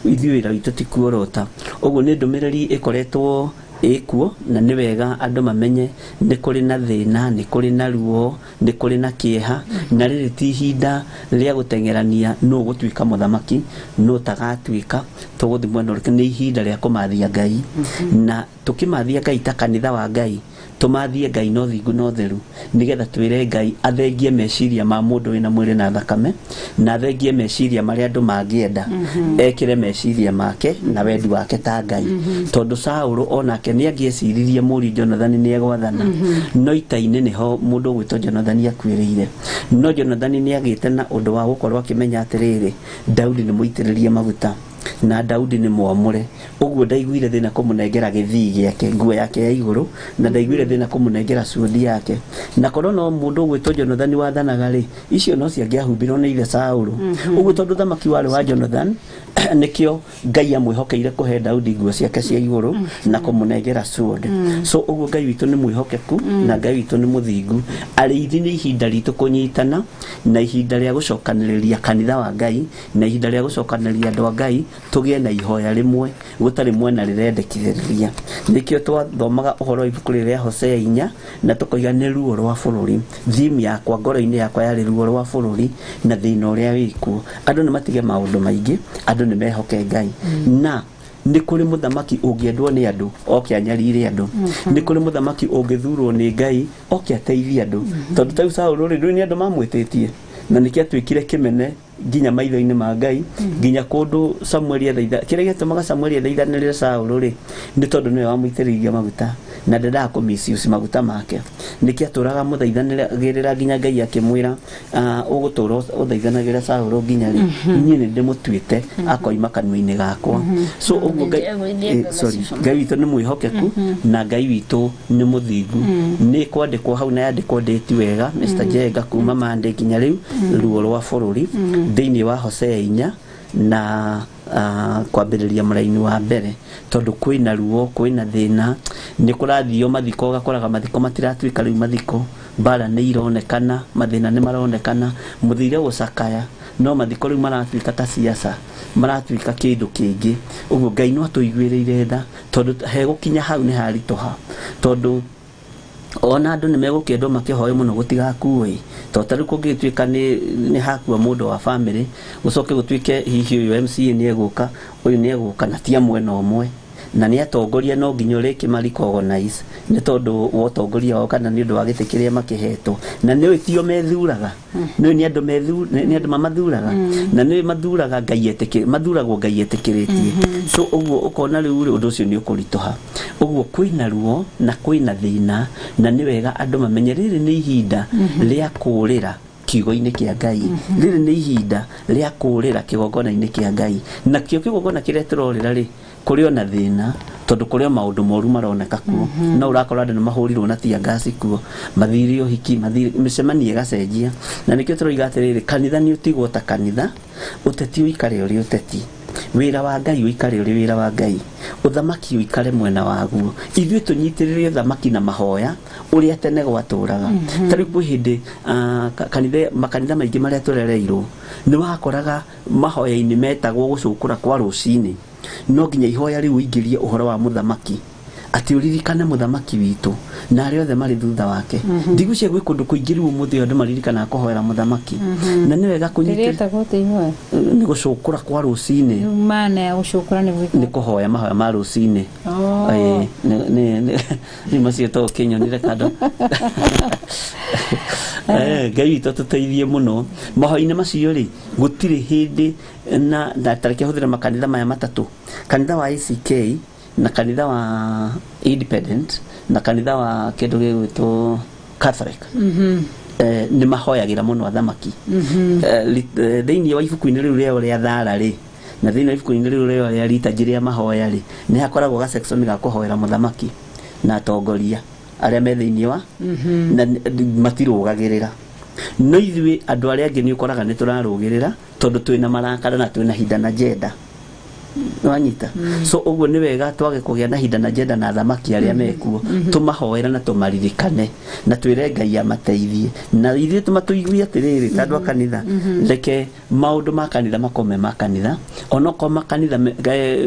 Ithuĩ wĩra witũ ti kuorota. Ũguo nĩ ndũmĩrĩri ĩkoretwo ĩkuo, na nĩ wega andũ mamenye nĩ kũrĩ na thĩna, nĩ kũrĩ na ruo, nĩ kũrĩ na kĩeha, na rĩrĩ ti ihinda rĩa gũteng'erania nũ gũtuĩka mũthamaki nũ tagatuĩka, tũgũthiĩ mwena ũrĩkũ. Nĩ ihinda rĩa kũmathia Ngai, na tũkĩmathia Ngai ta kanitha wa Ngai, tũmathie Ngai na ũthingu na ũtheru, nĩgetha twĩre Ngai athengie meciria ma mũndũ wĩna mwĩrĩ na thakame, na athengie meciria marĩa andũ mangĩenda, ekĩre meciria make na wendi wake ta Ngai. Tondũ Saũlũ onake nĩ angĩeciririe mũriũ Jonathani nĩ egwathana, no ita-inĩ nĩho mũndũ ũgwĩtwo Jonathani akuĩrĩire. No Jonathani nĩ agĩte na ũndũ wa gũkorwo akĩmenya atĩrĩrĩ, Daudi nĩ mũitĩrĩrie maguta na Daudi nĩ mwamũre, ũguo ndaiguire thĩna kũmũnengera gĩthii gĩake, nguo yake ya igũrũ, na ndaiguire thĩna kũmũnengera cuothi yake. Na korwo no mũndũ ũgwĩtwo Jonathani wathanaga rĩ, icio no ciangĩahumbirwo nĩ ithe Saũlũ. Ũguo tondũ thamaki warĩ wa Jonathan, nĩkĩo Ngai amwĩhokeire kũhe Daudi nguo ciake cia igũrũ na kũmũnengera sword. So ũguo Ngai witũ nĩ mwĩhokeku na Ngai witũ nĩ mũthingu. Arĩithi nĩ ihinda ritũ kũnyitana, na ihinda rĩa gũcokanĩrĩria kanitha wa Ngai, na ihinda rĩa gũcokanĩrĩria andũ a Ngai, tũgĩe na ihoya rĩmwe gũtarĩ mwena rĩrendekithĩrĩria. Nĩkĩo twathomaga ũhoro wa ibuku rĩrĩa rĩa Hosea 4, na tũkoiga nĩ ruo rwa bũrũri. Theme yakwa ngoro-inĩ yakwa yarĩ ruo rwa bũrũri na thĩna ũrĩa wĩkuo. Andũ nĩ matige maũndũ maingĩ, andũ nĩ mehoke Ngai. Na nĩ kũrĩ mũthamaki ũngĩendwo nĩ andũ oke anyarire andũ, nĩ kũrĩ mũthamaki ũngĩthurwo nĩ Ngai oke ateithie andũ. Tondũ ta rĩu Saũlũ rĩ, ndũĩ nĩ andũ mamwĩtĩtie, na nĩkĩo atuĩkire kĩmene nginya maitho-inĩ ma Ngai, nginya kũndũ Samueli athaitha. Kĩrĩa gĩatũmaga Samueli athaithanĩrĩre Saũlũ rĩ, nĩ tondũ nĩwe wamũitĩrĩirie maguta na ndendaga kũ misuse maguta make. Nĩkĩo atũraga amũthaithanĩrĩra nginya Ngai akĩmwĩra, ũgũtũra ũthaithanagĩra Saũlũ nginya rĩ, niĩ nĩ ndĩmũtuĩte akoima kanua-inĩ gakwa. So ũguo Ngai, sorry, Ngai witũ nĩ mwĩhokeku na Ngai witũ nĩ mũthingu. Nĩ kwandĩkwo hau na yandĩkwo date wega, Mr. Jenga, kuma Monday nginya rĩu, ruo rwa bũrũri thĩinĩ wa Hosea 4 na kwambĩrĩria mũraini wa mbere. Tondũ kwĩna ruo, kwĩna thĩna, nĩ kũrathio mathiko, ũgakoraga mathiko matiratuĩka rĩu mathiko, mbara nĩ ironekana, mathĩna nĩ maronekana, mũthire gũcakaya, no mathiko rĩu maratuĩka ta siasa, maratuĩka kĩndũ kĩngĩ. Ũguo Ngai no atũiguĩrĩire tha, tondũ hegũkinya hau nĩ haritũha, tondũ ona andũ nĩ megũkĩendwo makĩhoe mũno gũtigakuo ĩ. Tondũ ta rĩu kũngĩgĩtuĩka nĩ hakua mũndũ wa bamĩrĩ, gũcoke gũtuĩke hihi ũyũ MCA nĩ egũka, ũyũ nĩ egũka, na ti a mwena ũmwe, na nĩ atongoria no nginya ũrĩkĩ ma recognize nĩ tondũ wa ũtongoria wao kana nĩ ũndũ wa gĩtĩ kĩrĩa makĩhetwo. Na nĩ tio methuraga, nĩ nĩ andũ nĩ andũ mamathuraga, na nĩ mathuraga Ngai etĩkĩ, mathuragwo Ngai etĩkĩrĩtie. So ũguo ũkona rĩu rĩ, ũndũ ũcio nĩ ũkũritũha. Ũguo kwĩna ruo na kwĩna thĩna, na nĩ wega andũ mamenye rĩrĩ nĩ ihinda rĩa kũũrĩra kiugo-inĩ kĩa Ngai, rĩrĩ nĩ ihinda rĩa kũũrĩra kĩgongona-inĩ kĩa Ngai. Nakĩo kĩgongona kĩrĩa tũrorĩra rĩ, kũrĩ ona thĩna, tondũ kũrĩ o maũndũ moru maroneka kuo. No ũrakora andũ nĩ mahũrirwo na tear gas kuo, mathire ũhiki, mathire mĩcemanio ĩgacenjia. Na nĩkĩo tũroiga atĩrĩrĩ, kanitha nĩ ũtigwo ta kanitha, ũteti ũikare ũrĩ ũteti, wĩra wa Ngai ũikare ũrĩ wĩra wa Ngai, ũthamaki ũikare mwena waguo. Ithuĩ tũnyitĩrĩre ũthamaki na mahoya ũrĩa tene gwatũraga. Ta rĩu kwĩ hĩndĩ, kanitha, makanitha maingĩ marĩa tũrereirwo, nĩ wakoraga mahoya-inĩ metagwo gũcũkũra kwa rũcinĩ, no nginya ihoya rĩu ũingĩrie ũhoro wa mũthamaki, atĩ ũririkane mũthamaki witũ na arĩa othe marĩ thutha wake. Ndigwĩciria gwĩ kũndũ kũingĩ rĩu ũmũthĩ andũ maririkanaga kũhoera mũthamaki, na nĩ wega kũnyitĩrĩra. Rĩretagwo atĩa ihoya? Nĩ gũcũkũra kwa rũcinĩ. Rĩu maana ya gũcũkũra nĩ gwĩka? Nĩ kũhoya mahoya ma rũcinĩ. Ĩĩ, nĩ macio to ũkĩnyonire kando. Ngai witũ atũteithie mũno. Mahoya-inĩ macio rĩ, gũtirĩ hĩndĩ na tareke hũthĩre makanitha maya matatũ, kanitha wa ACK na kanitha wa Independent na kanitha wa kĩndũ gĩgwĩtwo Catholic. Nĩ mahoyagĩra mũno athamaki. Thĩinĩ wa ibuku-inĩ rĩu rĩao rĩa thara rĩ, na thĩinĩ wa ibuku-inĩ rĩu rĩao rĩa liturgy rĩa mahoya rĩ, nĩ hakoragwo ga section ga kũhoera mũthamaki na atongoria arĩa me thĩinĩ wa na matirũgagĩrĩra. No ithuĩ andũ arĩa angĩ nĩ ũkoraga nĩ tũrarũgĩrĩra tondũ twĩna marakara na twĩna hidden agenda. Wanyita? So ũguo nĩ wega twage kũgĩa na hidden agenda na athamaki arĩa mekuo, tũmahoere na tũmaririkane na twĩre Ngai amateithie, na ithuĩ tũmatũigue atĩrĩrĩ ta andũ a kanitha, reke maũndũ ma kanitha makome ma kanitha, onokorwo makanitha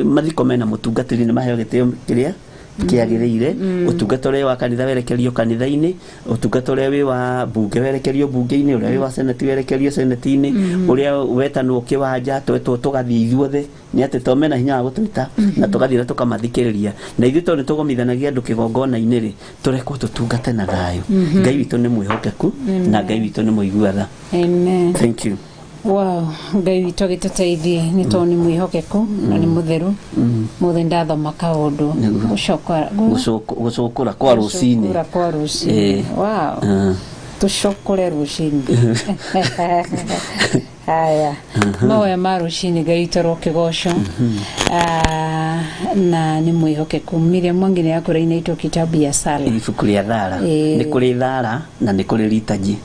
mathiko mena mũtungatĩri nĩ maheo gĩtĩo kĩrĩa kĩagĩrĩire. Ũtungata ũrĩa wa kanitha werekerio kanitha-inĩ, ũtungata ũrĩa wĩ wa mbunge werekerio mbunge-inĩ, ũrĩa wĩ wa seneti werekerio seneti-inĩ, ũrĩa wetanwo kĩwanja twetwo tũgathiĩ ithuothe, nĩ atĩ to mena hinya wa gũtwĩta, na tũgathiĩ na tũkamathikĩrĩria. Na ithuĩ tondũ nĩ tũgomithanagia andũ kĩgongona-inĩ rĩ, tũrekwo tũtungate na thayũ. Ngai witũ nĩ mwĩhokeku na Ngai witũ nĩ mũigua tha. Amen. Thank you. Wow, Ngai witũ agĩtũteithie nĩ tondũ nĩ mwĩhokeku na nĩ mũtheru. Mũthĩ ndathoma kaũndũ gũcoka Gũcũkũra kwa rũcinĩ. Gũcũkũra kwa rũcinĩ. Wow. Tũcũkũre rũcinĩ. Haya, mahoya ma rũcinĩ, Ngai witũ arokĩgocwo. Na nĩ mwĩhokeku. Miriam Mwangi nĩ yakũra inaitwo kitabu ya sala. Ibuku rĩa thara. Nĩ kũrĩ thara na nĩ kũrĩ liturgy.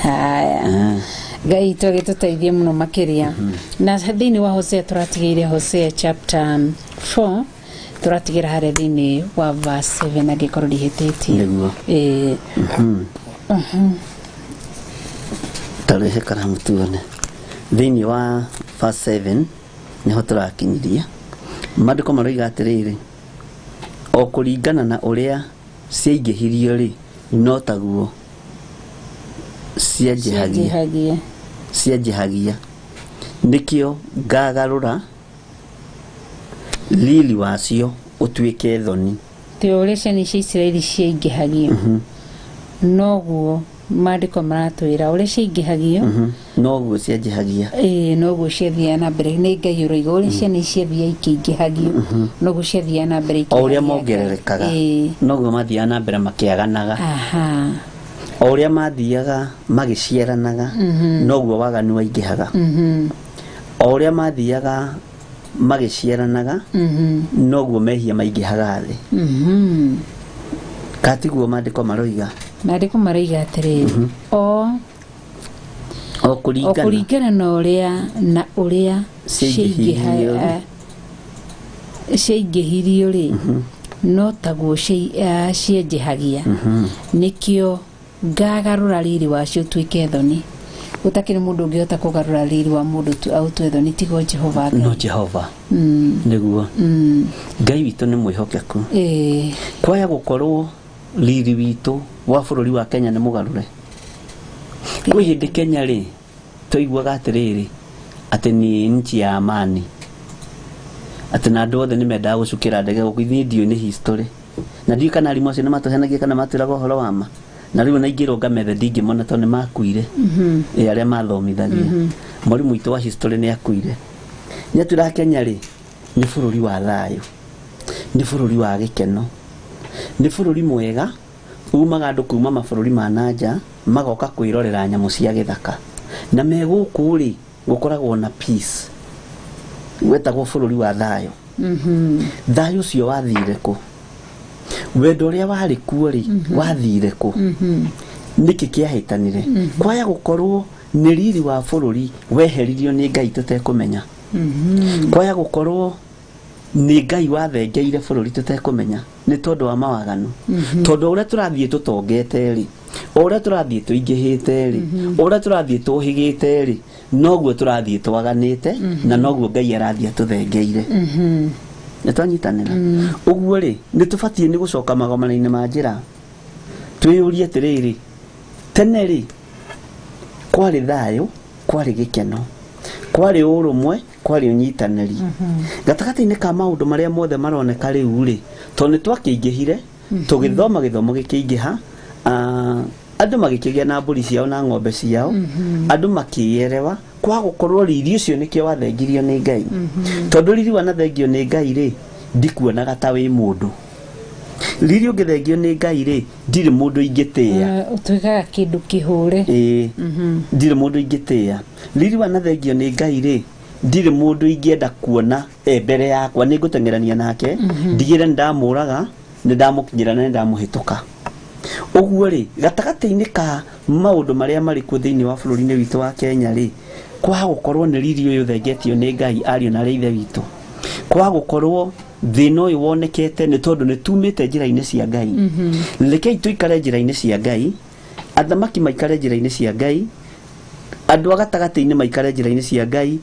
Haya, Ngai witũ agĩtũteithie mũno makĩria. Na thĩinĩ wa Hosea tũratigĩire Hosea chapter 4, tũratigĩra harĩa thĩinĩ wa verse 7 angĩkorwo ndihĩtĩtie. Nĩguo. Tarehe karamu tuone. Thĩinĩ wa verse 7 nĩho tũrakinyiria. Maandĩko maroiga atĩrĩrĩ, o kũringana na ũrĩa ciaingĩhirio rĩ, no taguo cianjĩhagia. Cianjĩhagia. Cianjĩhagia, nĩkĩo ngagarũra riri wacio ũtuĩke thoni. Ti ũrĩa ciana cia Isiraeli ciaingĩhagio, noguo maandĩko maratwĩra ũrĩa ciaingĩhagio. Noguo cianjĩhagia. Ĩĩ, noguo ciathiaga na mbere. Nĩ Ngai ũroiga ũrĩa ciana ciathiaga ikĩingĩhagio, noguo ciathiaga na mbere O ũrĩa ikĩhagia. Mongererekaga, noguo mathiaga na mbere makĩaganaga. O ũrĩa mathiaga magĩciaranaga, noguo waganu waingĩhaga. O ũrĩa mathiaga magĩciaranaga, noguo mehia maingĩhaga thĩ. Katiguo maandĩko maroiga? Maandĩko maroiga atĩrĩrĩ, o o o kũringana kũringana na ũrĩa ciaingĩhirio rĩ. Ciaingĩhirio rĩ, no taguo cienjehagia, nĩkĩo ngagarũra riri wacio ũtuĩke thoni. Gũtakĩrĩ mũndũ ũngĩhota kũgarũra riri wa mũndũ aũtue thoni tigo Jehova Ngai. No Jehova. Nĩguo. Ngai witũ nĩ mwĩhokeku. Kwaya gũkorwo riri witũ wa bũrũri wa Kenya nĩ mũgarũre. Kwĩ hĩndĩ Kenya rĩ, twaiguaga atĩrĩrĩ, atĩ ni nchi ya amani, atĩ na andũ othe nĩ mendaga gũcukĩra ndege gũkũ. Ithuĩ ndiũĩ nĩ history na ndiũĩ kana arimũ acio nĩ matũhenagia kana matwĩraga ũhoro wa ma. Na rĩu ona ingĩrũnga methe ndingĩmona tondũ nĩ makuire. Ĩ arĩa mathomithagia, mwarimũ witũ wa history nĩ akuire. Nĩ atwĩraga Kenya rĩ, nĩ bũrũri wa thayũ, nĩ bũrũri wa gĩkeno, nĩ bũrũri mwega umaga andũ kuma mabũrũri ma nanja magoka kwĩrorera nyamũ cia gĩthaka, na me gũkũ rĩ, gũkoragwo na peace, wetagwo bũrũri wa thayũ. Thayũ ũcio wathire kũ? Wendo ũrĩa warĩ kuo rĩ, wathire kũ? Nĩkĩ kĩahĩtanire? Kwaya gũkorwo nĩ riri wa bũrũri weheririo nĩ Ngai tũtekũmenya. Kwaya gũkorwo nĩ Ngai wathengeire bũrũri tũtekũmenya nĩ tondũ wa mawaganu, tondũ o ũrĩa tũrathiĩ tũtongete rĩ, o ũrĩa tũrathiĩ tũingĩhĩte rĩ, o ũrĩa tũrathiĩ tũhĩgĩte rĩ, noguo tũrathiĩ twaganĩte na noguo Ngai arathiĩ atũthengeire. Nĩ twanyitanĩra ũguo rĩ, nĩ tũbatiĩ nĩ gũcoka magomano-inĩ ma njĩra, twĩyũrie atĩrĩrĩ, tene rĩ, kwarĩ thayũ, kwarĩ gĩkeno, kwarĩ ũrũmwe, kwarĩ ũnyitanĩri gatagatĩ-inĩ ka maũndũ marĩa mothe maroneka rĩu rĩ, tondũ nĩ twakĩingĩhire, tũgĩthoma, gĩthomo gĩkĩingĩha, andũ magĩkĩgĩa na mbũri ciao na ng'ombe ciao, andũ makĩerewa. Kwa gũkorwo riri ũcio nĩkĩo wathengirio nĩ Ngai, tondũ riri wanathengio nĩ Ngai rĩ, ndikuonaga ta wĩ mũndũ. Riri ũngĩthengio nĩ Ngai rĩ, ndirĩ mũndũ ingĩtĩĩa. Ũtuĩkaga kĩndũ kĩhũre. Ĩĩ, ndirĩ mũndũ ingĩtĩĩa. Riri wanathengio nĩ Ngai rĩ, ndirĩ mũndũ ingĩenda kuona e mbere yakwa, nĩ ngũteng'erania nake, ndigĩre nĩ ndamũraga, nĩ ndamũkinyĩra na nĩ ndamũhĩtũka. Ũguo rĩ, gatagatĩ-inĩ ka maũndũ marĩa marĩ kuo thĩinĩ wa bũrũri-inĩ witũ wa Kenya rĩ, kwaga gũkorwo nĩ riri ũyũ ũthengetio nĩ Ngai, ariũ na arĩ ithe witũ, kwaga gũkorwo thĩna ũyũ wonekete nĩ tondũ nĩ tumĩte njĩra-inĩ cia Ngai. Rekei tũikare njĩra-inĩ cia Ngai, athamaki maikare njĩra-inĩ cia Ngai, andũ a gatagatĩ-inĩ maikare njĩra-inĩ cia Ngai,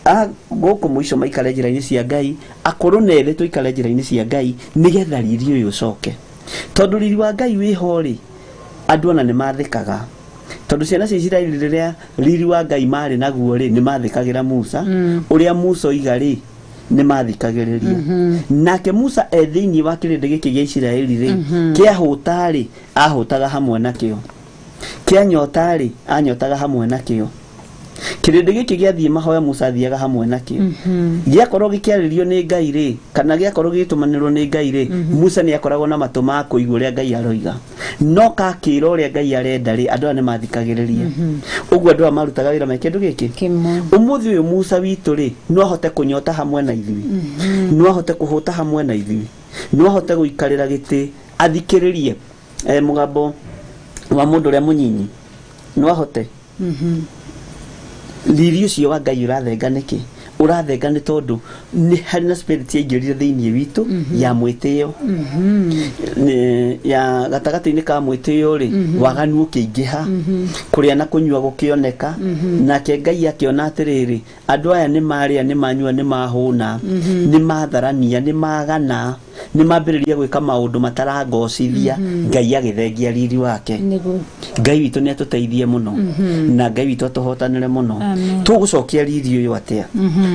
a gũkũ mũico maikare njĩra-inĩ cia Ngai, akũrũ na ethĩ tũikare njĩra-inĩ cia Ngai, nĩgetha riri ũyũ ũcoke. Tondũ riri wa Ngai wĩho rĩ, andũ ona nĩ mathĩkaga. Tondũ ciana cia Isiraeli rĩrĩa riri wa Ngai marĩ naguo rĩ, nĩ mathĩkagĩra Musa. Ũrĩa Musa oiga rĩ, nĩ mathikagĩrĩria. Nake Musa e thĩinĩ wa kĩrĩndĩ gĩkĩ gĩa Isiraeli rĩ, kĩahũta rĩ, ahũtaga hamwe nakĩo. Kĩanyota rĩ, anyotaga hamwe nakĩo. Kĩrĩndĩ gĩkĩ gĩathiĩ mahoya, Musa athiaga hamwe nakĩo. Gĩakorwo gĩkĩarĩrio nĩ Ngai rĩ, kana gĩakorwo gĩgĩtũmanĩrwo nĩ Ngai rĩ, Musa nĩ akoragwo na matũ ma kũigua ũrĩa Ngai aroiga. No kakĩra ũrĩa Ngai arenda rĩ, andũ aya nĩ mathikagĩrĩria. Ũguo andũ aya marutaga wĩra me kĩndũ gĩkĩ. Kĩmwe. Ũmũthĩ ũyũ Musa witũ rĩ, no ahote kũnyota hamwe na ithuĩ, no ahote kũhũta hamwe na ithuĩ, no ahote gũikarĩra gĩtĩ athikĩrĩrie mũgambo wa mũndũ ũrĩa mũnyinyi, no ahote. Riri ũcio wa Ngai ũrathenga nĩkĩ? Ũrathenga nĩ tondũ nĩ harĩ na spirit yaingĩrire thĩinĩ witũ ya mwĩtĩo. Ya gatagatĩ-inĩ ka mwĩtĩo rĩ, waganu ũkĩingĩha, kũrĩa na kũnyua gũkĩoneka, nake Ngai akĩona atĩrĩrĩ, andũ aya nĩ marĩa, nĩ manyua, nĩ mahũna, nĩ matharania, nĩ magana, nĩ mambĩrĩria gwĩka maũndũ matarangocithia. Ngai agĩthengia riri wake. Nĩguo. Ngai witũ nĩ atũteithie mũno, na Ngai witũ atũhotanĩre mũno. Amen. Tũgũcokia riri ũyũ atĩa?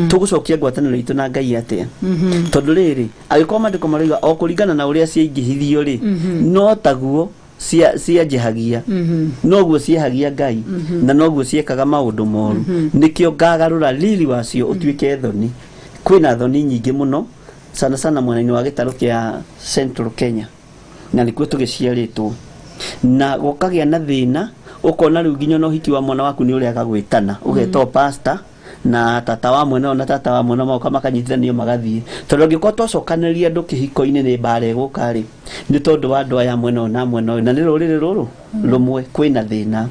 Tũgũcokia ngwatanĩro itũ na Ngai atĩa? Tondũ rĩrĩ, angĩkorwo maandĩko maroiga o kũringana na ũrĩa ciaingĩhithio rĩ, no taguo cianjĩhagia, noguo ciehagia Ngai, na noguo ciekaga maũndũ moru, nĩkĩo ngagarũra riri wacio ũtuĩke thoni. Kwĩna thoni nyingĩ mũno, sana sana mwena-inĩ wa gĩtarũ kĩa Central Kenya, na nĩkuo tũgĩciarĩtwo, na gũkagĩa na thĩna, ũkona rĩu nginya ona ũhiki wa mwana waku nĩ ũrĩaga gwĩtana, ũgetwo pastor na tata wa mwena ũyũ na tata wa mwena magoka makanyitithanio magathiĩ, tondũ angĩkorwo twacokanĩrĩria andũ kĩhiko-inĩ nĩ mbara ĩgũka rĩ, nĩ tondũ wa andũ aya mwena ũyũ na mwena ũyũ, na nĩ rũrĩrĩ rũrũ rũmwe, kwĩna thĩna.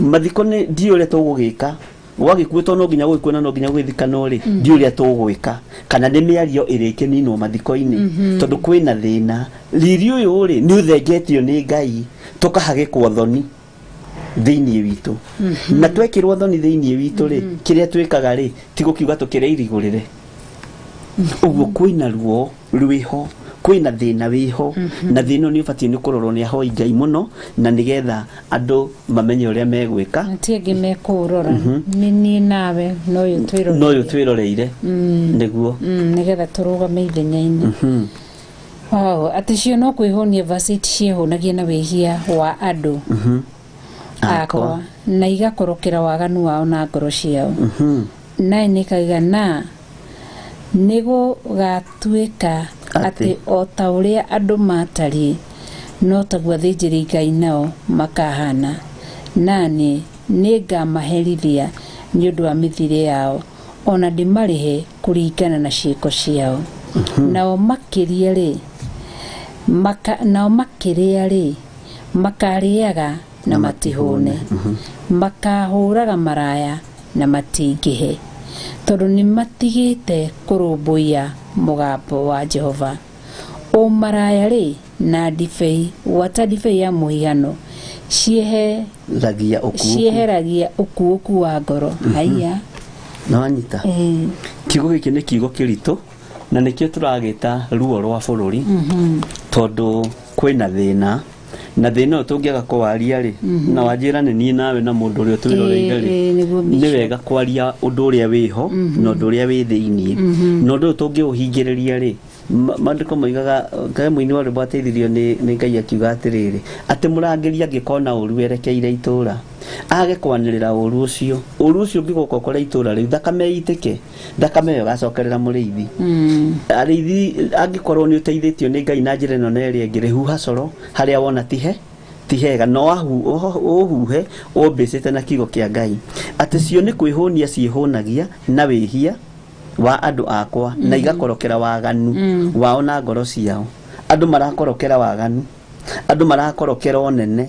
Mathiko nĩ ndiũ ũrĩa tũgũgĩka, gwagĩkuo tondũ no nginya gũgĩkuo na no nginya gũgĩthikanwo rĩ, ndiũ ũrĩa tũgwĩka, kana nĩ mĩario ĩrĩkĩninwo mathiko-inĩ, tondũ kwĩna thĩna. Riri ũyũ rĩ, nĩ ũthengetio nĩ Ngai, tũkahagĩkwo thoni thĩinĩ witũ, na twekĩrwo thoni thĩinĩ witũ rĩ, kĩrĩa twĩkaga rĩ, ti gũkiuga tũkĩre irigũrĩre. Ũguo kwĩna ruo rwĩho, kwĩna thĩna wĩho, na thĩna ũyũ nĩ ũbatiĩ nĩ kũrorwo nĩ ahoi Ngai mũno, na nĩgetha andũ mamenye ũrĩa megwĩka. Ti angĩ mekũũrora, nĩ niĩ nawe no ũyũ twĩroreire. No ũyũ twĩroreire, nĩguo. Nĩgetha tũrũgame ithenya-inĩ. Wow, atĩ cio no kwĩhũnia, verse 8, ciĩhũnagia na wĩhia wa andũ akwa na igakorokera waganu wao na ngoro ciao. Naĩ nĩkaiga na nĩgũgatuĩka atĩ o ta ũrĩa andũ matariĩ, no taguo athĩnjĩri Ngai nao makahana, naniĩ nĩngamaherithia nĩ ũndũ wa mĩthiĩre yao, ona ndĩmarĩhe kũringana na ciĩko ciao. Nao makĩria rĩ, nao makĩrĩa rĩ, makarĩaga na matihũne, makahũraga maraya na matingĩhe, tondũ nĩ matigĩte kũrũmbũiya mũgambo wa Jehova. Ũmaraya rĩ na ndibei, gwata ndibei ya mũhihano, ciehe ragia ũkuũku, cieheragia ũkuũku wa ngoro. Haiya. Na wanyita. Kiugo gĩkĩ nĩ kiugo kĩritũ, na nĩkĩo tũragĩta ruo rwa bũrũri, tondũ kwĩna thĩna, na thĩna ũyũ tũngĩaga kũwaria rĩ, na wanjĩra nĩ niĩ nawe na mũndũ ũrĩa twĩroreire rĩ, Nĩguo. nĩ Bishop. wega kwaria ũndũ ũrĩa wĩho na ũndũ ũrĩa wĩ thĩiniĩ, na ũndũ ũyũ tũngĩũhingĩrĩria rĩ, Maandĩko moigaga Ngai mũini wa rwĩmbo ateithirio nĩ Ngai akiuga atĩrĩrĩ, atĩ mũrangĩri angĩkona ũru erekeire itũũra age kwanĩrĩra ũru ũcio, ũru ũcio ũngĩgoka ũkore itũũra rĩu, thakame ĩitĩke, thakame ĩyo ĩgacokerera mũrĩithi. Arĩithi, angĩkorwo nĩ ũteithĩtio nĩ Ngai na njĩra ĩno na ĩrĩa ĩngĩ, rĩhuha coro harĩa wona ti hega, no ũhuhe ũmbĩcĩte na kiugo kĩa Ngai, atĩ cio nĩ kwĩhũnia ciĩhũnagia na wĩhia wa andũ akwa na igakorokera waganu wao na ngoro ciao. Andũ marakorokera waganu, andũ marakorokera ũnene,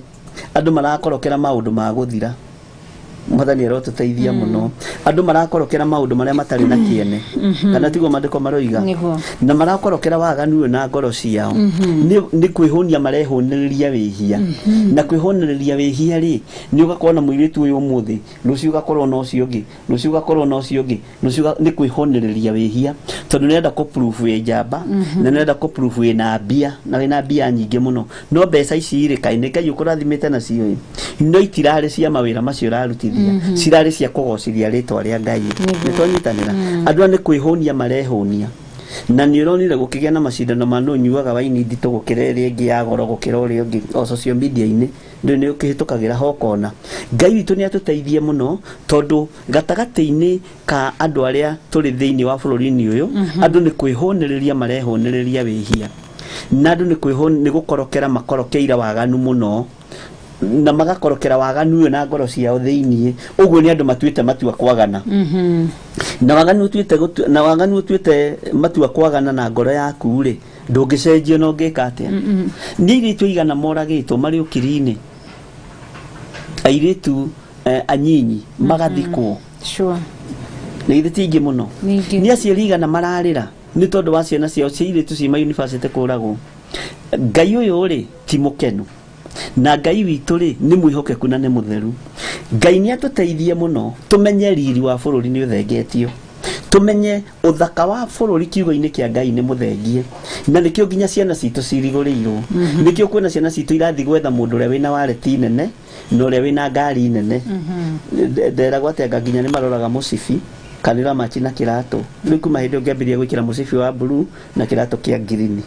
andũ marakorokera maũndũ ma gũthira. Mwathani arotũteithia mũno. Andũ marakorokera maũndũ marĩa matarĩ na kĩene, kana tiguo maandĩko maroiga? Nĩguo. Na marakorokera waganu ũyũ na ngoro ciao, nĩ kwĩhũnia marehũnĩrĩria wĩhia. Na kwĩhũnĩrĩria wĩhia rĩ, nĩ ũgakorwo na mũirĩtu ũyũ ũmũthĩ, rũciũ ũgakorwo na ũcio ũngĩ, rũciũ ũgakorwo na ũcio ũngĩ, rũciũ nĩ kwĩhũnĩrĩria wĩhia, tondũ nĩrenda kũ prove wĩ njamba, na nĩrenda kũ prove wĩna mbia, na wĩna mbia nyingĩ mũno. No mbeca ici rĩ, kaĩ nĩ Ngai ũkũrathimĩte nacio ĩ, no itirarĩ cia mawĩra macio ũrarutithia, cirarĩ cia kũgocithia rĩtwa rĩa Ngai. Nĩ twanyitanĩra? Andũ aya nĩ kwĩhũnia marehũnia. Na nĩ ũronire gũkĩgĩa na macindano ma nũ nyuaga waini nditũ gũkĩra ĩrĩa ĩngĩ ya goro gũkĩra ũrĩa ũngĩ, o social media-inĩ ndũ nĩ ũkĩhĩtũkagĩra ho ũkona. Ngai witũ nĩ atũteithie mũno, tondũ gatagatĩ-inĩ ka andũ arĩa tũrĩ thĩinĩ wa bũrũri-inĩ ũyũ, andũ nĩ kwĩhũnĩrĩria marehũnĩrĩria wĩhia, na andũ nĩ gũkorokera makorokeire waganu mũno, na magakorokera waganu ũyũ na ngoro ciao thĩiniĩ. Ũguo nĩ andũ matuĩte matua kwagana, na waganu ũtuĩte na waganu ũtuĩte matua kwagana na ngoro yaku rĩ, ndũngĩcenjio na ũngĩka atĩa. Nĩ airĩtu aigana moragĩtwo marĩ ũkiri-inĩ, airĩtu anyinyi magathikwo. Nĩ ithe ti aingĩ mũno? Nĩ aingĩ. Nĩ aciari igana mararĩra nĩ tondũ wa ciana ciao cia airĩtu ci mayunibacĩtĩ kũragwo? Ngai ũyũ rĩ ti mũkenu, na Ngai witũ rĩ nĩ mwĩhokeku na nĩ mũtheru. Ngai nĩ atũteithie mũno tũmenye riri wa bũrũri nĩ ũthengetio, tũmenye ũthaka wa bũrũri kiugo-inĩ kĩa Ngai nĩ mũthengie, na nĩkĩo nginya ciana citũ cirigũrĩirwo. Nĩkĩo kwĩna ciana citũ irathiĩ gwetha mũndũ ũrĩa wĩna wareti nene na ũrĩa wĩna ngari nene. Nderagwo atĩ anga nginya nĩ maroraga mũcibi kana ũramachi na kĩratũ. Rĩu kuma hĩndĩ ũngĩambĩrĩria gwĩkĩra mũcibi wa blue na kĩratũ kĩa ngirini.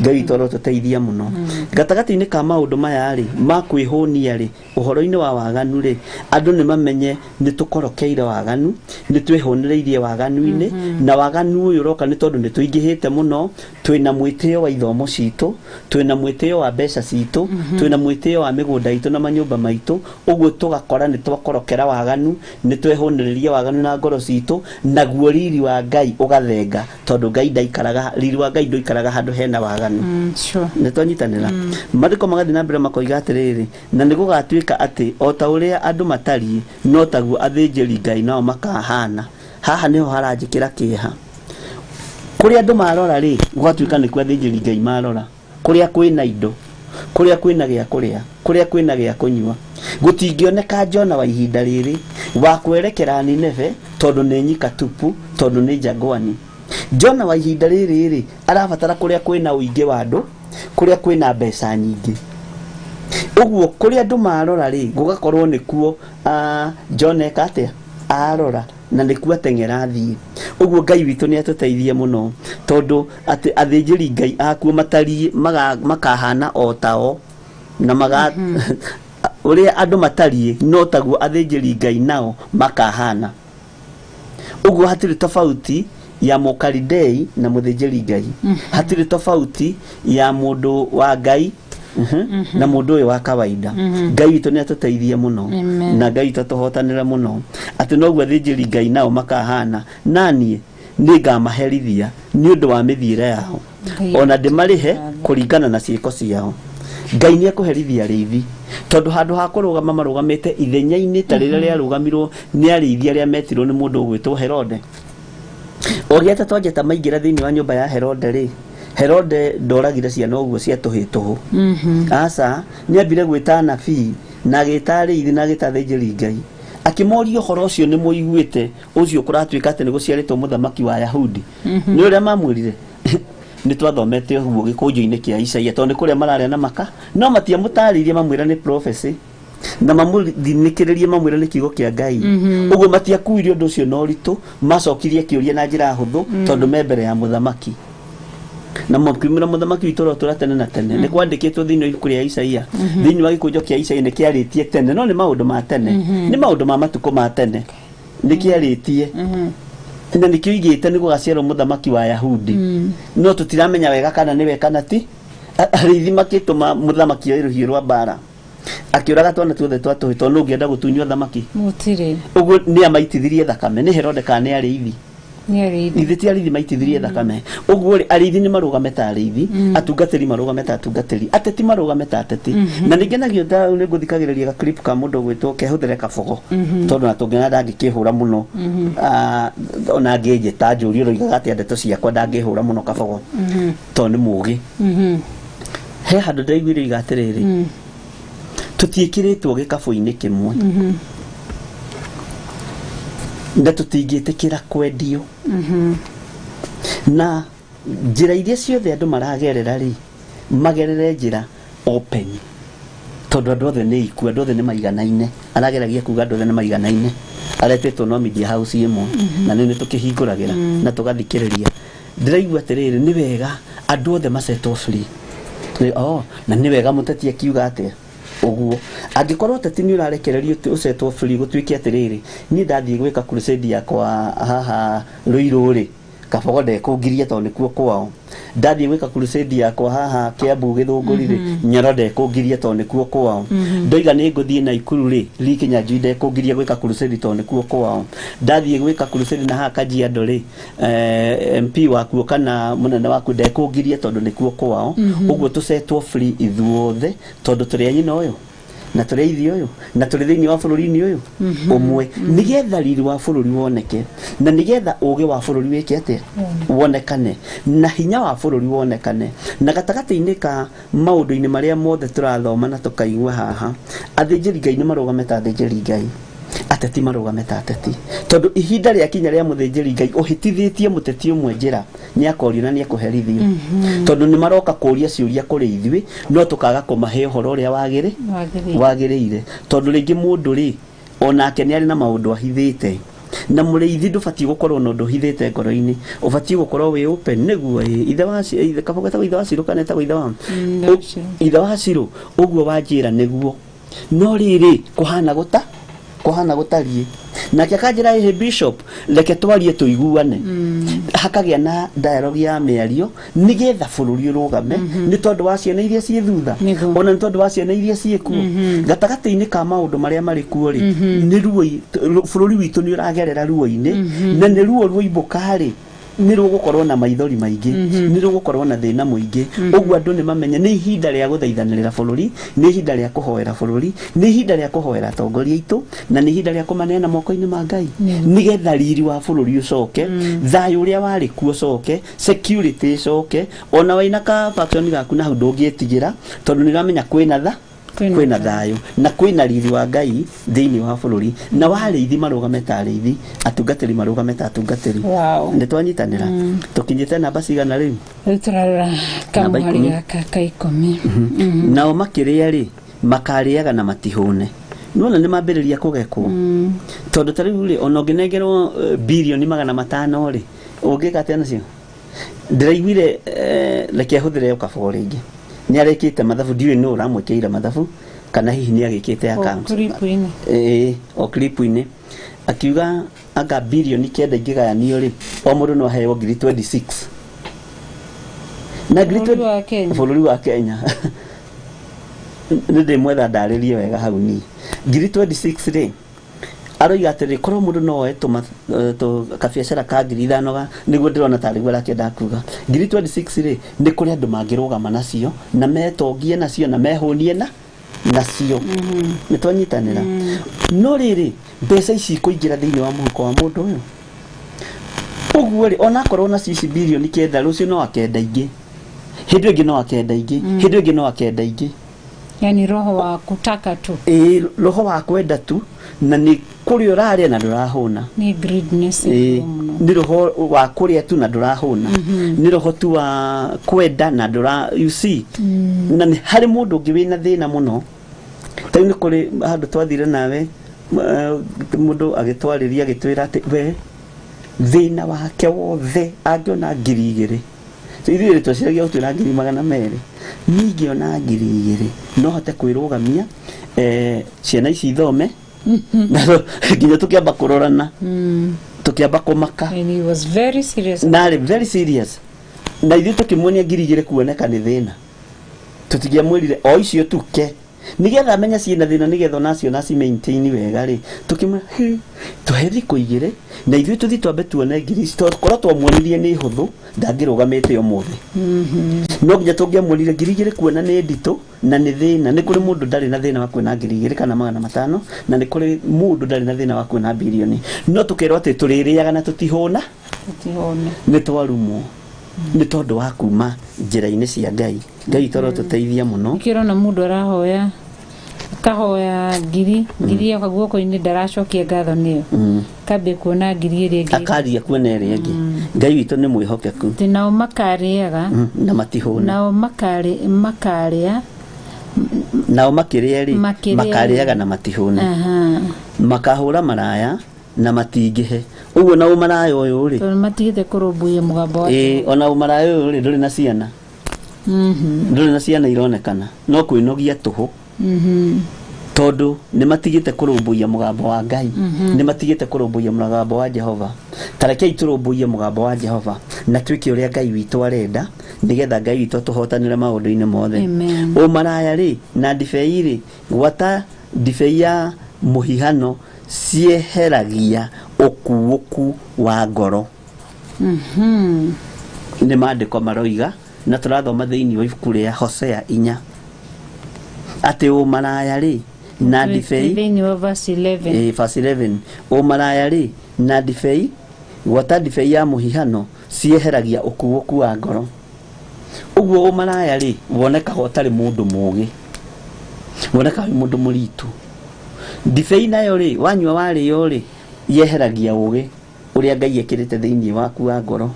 Ngai witũ arotũteithia mũno. Gatagatĩ-inĩ ka maũndũ maya rĩ ma kwĩhũnia rĩ, ũhoro-inĩ wa waganu rĩ, andũ nĩ mamenye nĩ tũkorokeire waganu, nĩ twĩhũnĩrĩirie waganu-inĩ, na waganu ũyũ ũroka nĩ tondũ nĩ tũingĩhĩte mũno. Twĩna mwĩtĩo wa ithomo citũ, twĩna mwĩtĩo wa mbeca citũ, twĩna mwĩtĩo wa mĩgũnda itũ na manyũmba maitũ. Ũguo tũgakora nĩ twakorokera waganu, nĩ twehũnĩrĩria waganu na ngoro citũ, naguo riri wa Ngai ũgathenga, tondũ Ngai ndaikaraga, riri wa Ngai ndũikaraga handũ hena waganu. Nĩ twanyitanĩra? Maandĩko magathiĩ na mbere makoiga atĩrĩrĩ, na nĩ gũgatuĩka atĩ o ta ũrĩa andũ matariĩ, no taguo athĩnjĩri Ngai nao makahana. Haha nĩho haranjĩkĩra kĩeha. Kũrĩa andũ marora rĩ, gũgatuĩka nĩkuo athĩnjĩri Ngai marora, kũrĩa kwĩna indo, kũrĩa kwĩna gĩa kũrĩa, kũrĩa kwĩna gĩa kũnyua. Gũtingĩoneka Jona wa ihinda rĩrĩ wa kwerekera Nineve, tondũ nĩ nyika tupu, tondũ nĩ jangwani. Jona wa ihinda rĩrĩ rĩ arabatara kũrĩa kwĩna ũingĩ wa andũ, kũrĩa kwĩna mbeca nyingĩ. Ũguo kũrĩa andũ marora rĩ, gũgakorwo nĩkuo Jona eka atĩa, arora, na nĩkuo ateng'era athiĩ. Ũguo Ngai witũ nĩ atũteithie mũno, tondũ atĩ athĩnjĩri Ngai akuo matariĩ makahana o tao, na maga ũrĩa andũ matariĩ no taguo athĩnjĩri Ngai nao makahana. Ũguo hatirĩ tofauti ya mũkalidei na mũthĩnjĩri Ngai, hatirĩ tofauti ya mũndũ wa Ngai na mũndũ ũyũ wa kawaida. Ngai witũ nĩ atũteithie mũno. Amen. Na Ngai witũ atũhotanĩre mũno, atĩ noguo athĩnjĩri Ngai nao makahana, naniĩ nĩ ngamaherithia nĩ ũndũ wa mĩthiĩre yao, Ngai ona ndĩmarĩhe kũringana na ciĩko ciao. Ngai nĩ ekũherithia arĩithi, tondũ handũ ha kũrũgama marũgamĩte ithenya-inĩ ta rĩrĩa rĩarũgamirwo nĩ arĩithi arĩa metirwo nĩ mũndũ ũgwĩtwo Herode. O gĩata twanjeta maingĩra thĩinĩ wa nyũmba ya Herode rĩ, Herode ndoragire ciana ũguo cia tũhĩ tũhũ. Aca, nĩambire gwĩta anabii na agĩta arĩithi na agĩta athĩnjĩri Ngai, akĩmoria ũhoro ũcio nĩ mũiguĩte ũcio kũratuĩka atĩ nĩ gũciarĩtwo mũthamaki wa Ayahudi? Nĩ ũrĩa mamwĩrire, nĩ twathomete ũguo gĩkũnjo-inĩ kĩa Isaia, tondũ nĩ kũrĩa mararĩa na maka, no matiamũtarĩirie mamwĩra nĩ prophecy, na mamũthinĩkĩrĩrie mamwĩra nĩ kiugo kĩa Ngai. Ũguo matiakuire ũndũ ũcio na ũritũ, macokirie kĩũria na njĩra hũthũ, tondũ me mbere ya mũthamaki. Na makiumĩra mũthamaki witũ ũrĩa ũtũũra tene na tene. Nĩ kwandĩkĩtwo thĩinĩ wa ibuku rĩa Isaia, thĩinĩ wa gĩkũnjo kĩa Isaia, nĩ kĩarĩtie tene, no nĩ maũndũ ma tene, nĩ maũndũ ma matukũ ma tene nĩ kĩarĩtie, na nĩkĩo igĩte nĩ gũgaciarwo mũthamaki wa Yahudi, no tũtiramenya wega kana nĩwe kana ti. Arĩithi makĩtũma mũthamaki oe rũhiũ rwa mbara akĩũraga twana tuothe twa tũhĩ, tondũ nũ ũngĩenda gũtunywo thamaki? Gũtirĩ. Ũguo nĩ amaitithirie thakame? Nĩ Herode kana nĩ arĩithi? Nĩ arĩithi. Ithe ti arĩithi maitithirie thakame? Ũguo rĩ, arĩithi nĩ marũgame ta arĩithi, atungatĩri marũgame ta atungatĩri, ateti marũgame ta ateti. Na nĩ ngenagio nĩ ngũthikagĩrĩria ga clip ka mũndũ ũgwĩtwo kehũthĩre Kabogo, tondũ na tũngĩona ndangĩkĩhũra mũno. Ona angĩnjĩta njũrie ũroigaga atĩa ndeto ciakwa, ndangĩhũra mũno Kabogo tondũ nĩ mũgĩ. He handũ ndĩraiguire iga atĩrĩrĩ, tũtiĩkĩrĩtwo gĩkabũ-inĩ kĩmwe na tũtingĩtĩkĩra kwendio, na njĩra iria ciothe andũ maragerera rĩ, magerere njĩra open, tondũ andũ othe nĩ ikuũ, andũ othe nĩ maiganaine. Arageragia kuga andũ othe nĩ maiganaine. Aretĩtwo no media house ĩmwe na nĩ tũkĩhingũragĩra na tũgathikĩrĩria. Ndĩraigua atĩrĩrĩ, nĩ wega andũ othe macetwo free. Oh, na nĩ wega mũteti akiuga atĩa ũguo, angĩkorwo ũteti nĩ ũrarekererio ũcetwo free, gũtuĩke atĩrĩrĩ, niĩ ndathiĩ gwĩka crusade yakwa haha Rũirũ rĩ, Kabogo ndekũngiria tondũ nĩkuo kwao. Ndathiĩ gwĩka crusade yakwa haha Kiambu Gĩthũngũri rĩ, Nyoro ndekũngiria tondũ nĩkuo kwao. Ndoiga nĩ ngũthiĩ Naikuru rĩ, Lee Kinyanjui ndekũngiria gwĩka crusade tondũ nĩkuo kwao. Ndathiĩ gwĩka crusade na haha Kajiado rĩ, MP wakuo kana mũnene waku ndekũngiria tondũ nĩkuo kwao. Ũguo tũcetwo free ithuothe, tondũ tũrĩ a nyina ũyũ na tũrĩ a ithe ũyũ na tũrĩ thĩinĩ wa bũrũri-inĩ ũyũ ũmwe, nĩgetha riri wa bũrũri woneke, na nĩgetha ũgĩ wa bũrũri wĩke atĩa? Wonekane, na hinya wa bũrũri wonekane. Na gatagatĩ-inĩ ka maũndũ-inĩ marĩa mothe tũrathoma na tũkaigua haha, athĩnjĩri Ngai nĩ marũgame ta athĩnjĩri Ngai, ateti marũgame ta ateti, tondũ ihinda rĩa kinya rĩa mũthĩnjĩri Ngai ũhĩtithĩtie mũteti ũmwe njĩra, nĩ akorio na nĩ ekũherithio, tondũ nĩ maroka kũria ciũria kũrĩ ithuĩ, no tũkaga kũmahe ũhoro ũrĩa wagĩrĩ Wagĩrĩire. Wagĩrĩire, tondũ rĩngĩ mũndũ rĩ, onake nĩ arĩ na maũndũ ahithĩte. Na mũrĩithi ndũbatiĩ gũkorwo na ũndũ ũhithĩte ngoro-inĩ, ũbatiĩ gũkorwo wĩ open nĩguo ĩ, ithe wa ithe Kabogo etagwo ithe wa Cirũ kana etagwo ithe wa Ithe wa Cirũ. Ithe wa Cirũ, ũguo wanjĩra nĩguo, no rĩrĩ kũhana gũta kũhana gũtariĩ. Nake akanjĩra, ĩhĩ bishop, reke twarie tũiguane, hakagĩa na dialogue ya mĩario, nĩgetha bũrũri ũrũgame, nĩ tondũ wa ciana iria ciĩ thutha, ona nĩ tondũ wa ciana iria ciĩ kuo. Gatagatĩ-inĩ ka maũndũ marĩa marĩ kuo rĩ, nĩ ruo bũrũri witũ nĩ ũragerera ruo-inĩ, na nĩ ruo ruoimbũka rĩ, nĩ rũgũkorwo na maithori maingĩ, nĩ rũgũkorwo na thĩna mũingĩ. Ũguo andũ nĩ mamenye nĩ ihinda rĩa gũthaithanĩrĩra bũrũri, nĩ ihinda rĩa kũhoera bũrũri, nĩ ihinda rĩa kũhoera atongoria aitũ, na nĩ ihinda rĩa kũmaneana moko-inĩ ma Ngai, nĩgetha riri wa bũrũri ũcoke, thayũ ũrĩa warĩ kuo ũcoke, security ĩcoke. Ona wĩna ka faction gaku na hau ndũngĩtigĩra, tondũ nĩ ũramenya kwĩna tha Kwĩna kwĩna thayũ na kwĩna riri wa Ngai thĩinĩ wa bũrũri. Na warĩithi marũgame ta arĩithi, atungatĩri marũgame ta atungatĩri. Nĩ twanyitanĩra. Tũkinyĩte namba cigana rĩu? Rĩu tũrarora Namba kamũhari 10. Gaka ka 10. Nao makĩrĩa rĩ, makarĩaga na matihũne. Nĩwona nĩ mambĩrĩria kũgekwo, tondũ ta rĩu rĩ, ona ũngĩnengerwo birioni 500 rĩ, ũngĩka atĩa nacio? Ndĩraiguire, reke ahũthĩre o Kabogo rĩngĩ, nĩ arekĩte mathabu, ndiũĩ nũ ũramwĩkĩire mathabu kana hihi nĩ agĩkĩte O account. clip-inĩ. Ĩĩ, o clip-inĩ akiuga anga birioni 9 ingĩgayanio rĩ, o mũndũ no aheo ngiri 26 na ngiri Bũrũri wa Kenya. Bũrũri wa Kenya. Nĩ ndĩmwetha ndarĩrie wega hau. Ni ngiri 26 rĩ, aroiga atĩrĩ, korwo mũndũ no oe tũ kabiacara ka ngiri 5 ga nĩguo ndĩrona tarĩ guo arakĩenda kuga, ngiri 26 rĩ, nĩ kũrĩ andũ mangĩrũgama nacio na metongie nacio na mehũnie na nacio. Nĩ twanyitanĩra. No rĩrĩ, mbeca ici ikũingĩra thĩinĩ wa mũhuko wa mũndũ ũyũ ũguo rĩ, onakorwo nacio ici birioni 9, rũciũ no akenda ingĩ, hĩndĩ ĩyo ĩngĩ no akenda ingĩ, hĩndĩ ĩyo ĩngĩ no akenda ingĩ. Yani roho wa kutaka tu. Ĩĩ, roho wa kwenda tu, na nĩ kũrĩa ũrarĩa na ndũrahũna. Nĩ greediness. Ĩĩ, Mũno. Nĩ roho wa kũrĩa tu na ndũrahũna, nĩ roho tu wa kwenda na ndũra, you see. Na nĩ harĩ mũndũ ũngĩ wĩna thĩna mũno. Ta rĩu nĩ kũrĩ handũ twathire nawe, mũndũ agĩtwarĩria agĩtwĩra atĩ we thĩna wake wothe angĩona 2,000 Ithuĩ tweciragia gũtwĩra 200,000. Niĩ ingĩona 2,000 no hote kwĩrũgamia, ciana ici ithome. Nginya tũkĩamba kũrorana, tũkĩamba kũmaka. And he was very serious. Narĩ very serious. Na ithuĩ tũkĩmuonia 2,000 kuoneka nĩ thĩna. Tũtingĩamwĩrire o icio tuke nĩgetha amenye ciĩna thĩna, nĩgetha onacio naci maintain wega rĩ. Tũkĩmwĩra "Hĩ, tũhe thikũ 2 na ithuĩ tũthiĩ twambe tuone ngiri ici." Tondũ korwo twamuonirie nĩ hũthũ ndangĩrũgamĩte ũmũthĩ. No nginya tũngĩamuonirie 2,000 kuona nĩ nditũ na nĩ thĩna. Nĩ kũrĩ mũndũ ndarĩ na thĩna wa kuona 2,000 kana 500, na nĩ kũrĩ mũndũ ndarĩ na thĩna wa kuona birioni. No tũkerwo atĩ tũrĩrĩaga na tũtihũna. Tũtihũna. Nĩ twarumwo nĩ tondũ wa kuma njĩra-inĩ cia Ngai. Ngai toro tũteithia mũno. Nikĩrona mũndũ arahoya akahoya ngiri yoka guoko-inĩ ndaracokia ngatho nĩyo. Kambia kuona ngiri ĩrĩa ĩngĩ. Akaria kuona ĩrĩa ĩngĩ. Ngai witũ nĩ mwĩhokeku. Atĩ nao makarĩaga. Na matihũna. Nao makarĩa. Nao makĩrĩa rĩ, Makĩrĩa. makarĩaga na matihũna. Aha. Makahũra maraya na matingĩhe. Ũguo na ũmaraya ũyũ rĩ. Tondũ matigĩte kũrũmbũiya mũgambo wa Ĩĩ, ona ũmaraya ũyũ rĩ ndũrĩ na ciana. Ndũrĩ na ciana ironekana. No kwĩnogia tũhũ. Tondũ nĩ matigĩte kũrũmbũiya mũgambo wa Ngai. Nĩ matigĩte kũrũmbũiya mũgambo wa Jehova. Ta rekei tũrũmbũiye mũgambo wa Jehova na twĩke ũrĩa Ngai witũ arenda, nĩgetha Ngai witũ atũhotanĩre maũndũ-inĩ mothe. Amen. Ũmaraya rĩ na ndibei rĩ, gwata ndibei ya mũhihano cieheragia ũkuũku wa ngoro. Nĩ maandĩko maroiga, na tũrathoma thĩinĩ wa ibuku rĩa Hosea 4 atĩ ũmaraya rĩ na ndibei thĩinĩ wa verse 11. Verse 11. Ũmaraya rĩ na ndibei, gwata ndibei ya mũhihano cieheragia ũkuũku wa ngoro. Ũguo ũmaraya rĩ wonekaga ũtarĩ mũndũ mũũgĩ, wonekaga wĩ mũndũ mũritũ. Ndibei nayo rĩ wanyua warĩo rĩ yeheragia ũũgĩ ũrĩa Ngai ekĩrĩte thĩinĩ waku wa ngoro.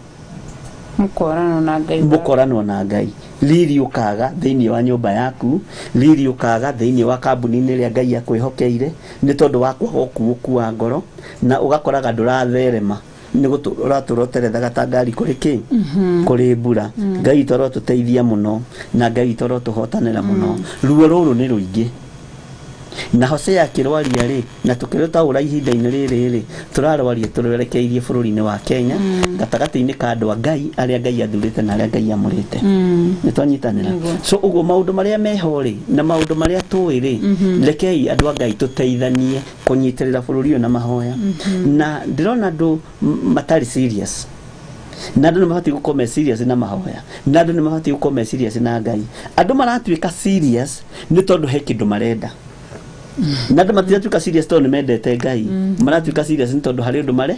Mũkorano na Ngai. Mũkorano na Ngai. Riri ũkaga thĩinĩ wa nyũmba yaku, riri ũkaga thĩinĩ wa kambuni-inĩ ĩrĩa Ngai akwĩhokeire nĩ tondũ wa kwaga ũkuũku wa ngoro, na ũgakoraga ndũratherema nĩ ũratũra ũterethaga ta ngari kũrĩ kĩ? Kũrĩ mbura. Ngai witũ arotũteithia mũno na Ngai witũ arotũhotanĩra mũno. Ruo rũrũ nĩ rũingĩ. Na Hosea akĩrwaria rĩ, na tũkĩrũtaũra ihinda-inĩ rĩrĩ rĩ, tũrarwaria tũrwerekeirie bũrũri-inĩ wa Kenya, gatagatĩ-inĩ ka andũ a Ngai arĩa Ngai athurĩte na arĩa Ngai amũrĩte. Nĩ twanyitanĩra. So ũguo maũndũ marĩa meho rĩ, na maũndũ marĩa tũĩ rĩ, rekei andũ a Ngai tũteithanie kũnyitĩrĩra bũrũri ũyũ na mahoya. Na ndĩrona andũ matarĩ serious. Na andũ nĩ mabatiĩ gũkorwo me serious na mahoya. Na andũ nĩ mabatiĩ gũkorwo me serious na Ngai. Andũ maratuĩka serious nĩ tondũ he kĩndũ marenda. Na andũ matiratuĩka serious tondũ nĩ mendete Ngai. Maratuĩka serious nĩ tondũ harĩ ũndũ mare.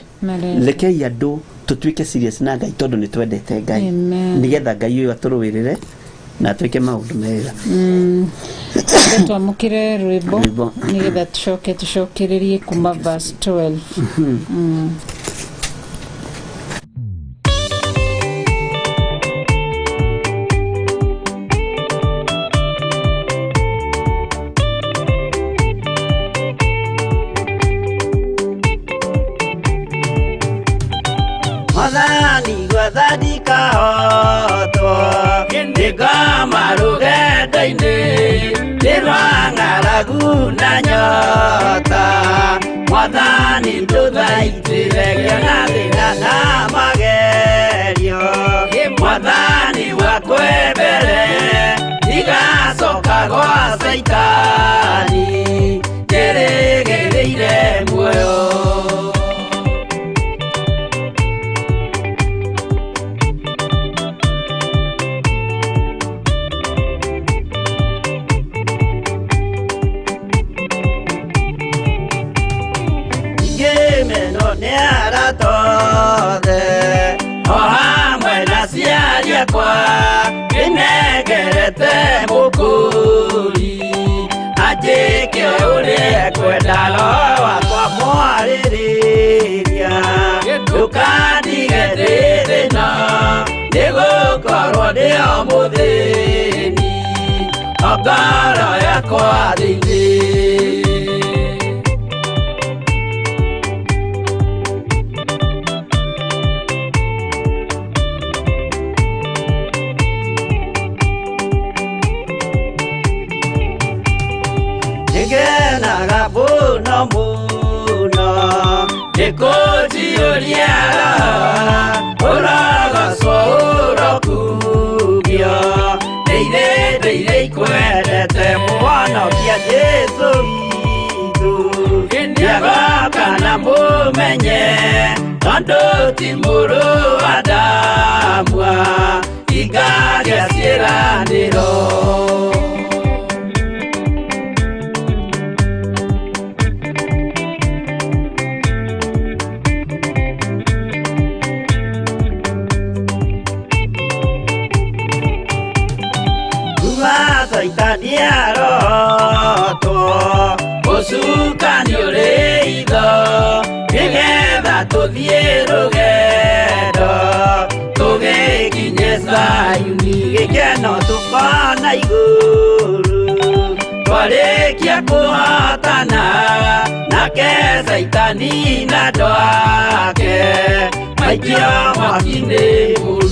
Rekei andũ tũtuĩke serious na Ngai tondũ nĩ twendete Ngai. Nĩgetha Ngai ũyũ atũrũĩrĩre na atuĩke maũndũ mega. Twamũkĩre rwĩmbo nĩgetha tũcoke tũcokererie kuma verse 12. Mwathani gwathandika hotwo ndĩkoma rũgendo-inĩ nĩ rwa ng'aragu na nyota. Mwathani ndũthaitĩre ngĩona thĩna na magerio. Mwathani wakwĩ mbere ndigacoka gwa Caitani ndĩrĩgĩrĩire muoyo. Nĩnengerete mũkũri anjĩke ũrĩa ekwenda, roho wakwa mwarĩrĩria ndũkandige ndĩ thĩna nĩgũkorwo ndĩ o mũthĩni o ngoro yakwa thĩinĩ. Nĩkũnjiyũria ũrogocwo ũrokugio ndeire ndeire ikwendete mũhonokia Jesũ witũ nĩagoka na mũmenye tondũ ti mũrũ wa Adamu igagia ciĩranĩro. Saitani arotwo ũcukani ũrĩ itho nĩgetha tũthiĩ rũgendo tũgĩkinye Zayuni gĩkeno tũkona igũrũ twarĩkia kũhotana nake Saitani na andũ ake maikio mwaki-inĩ mũru.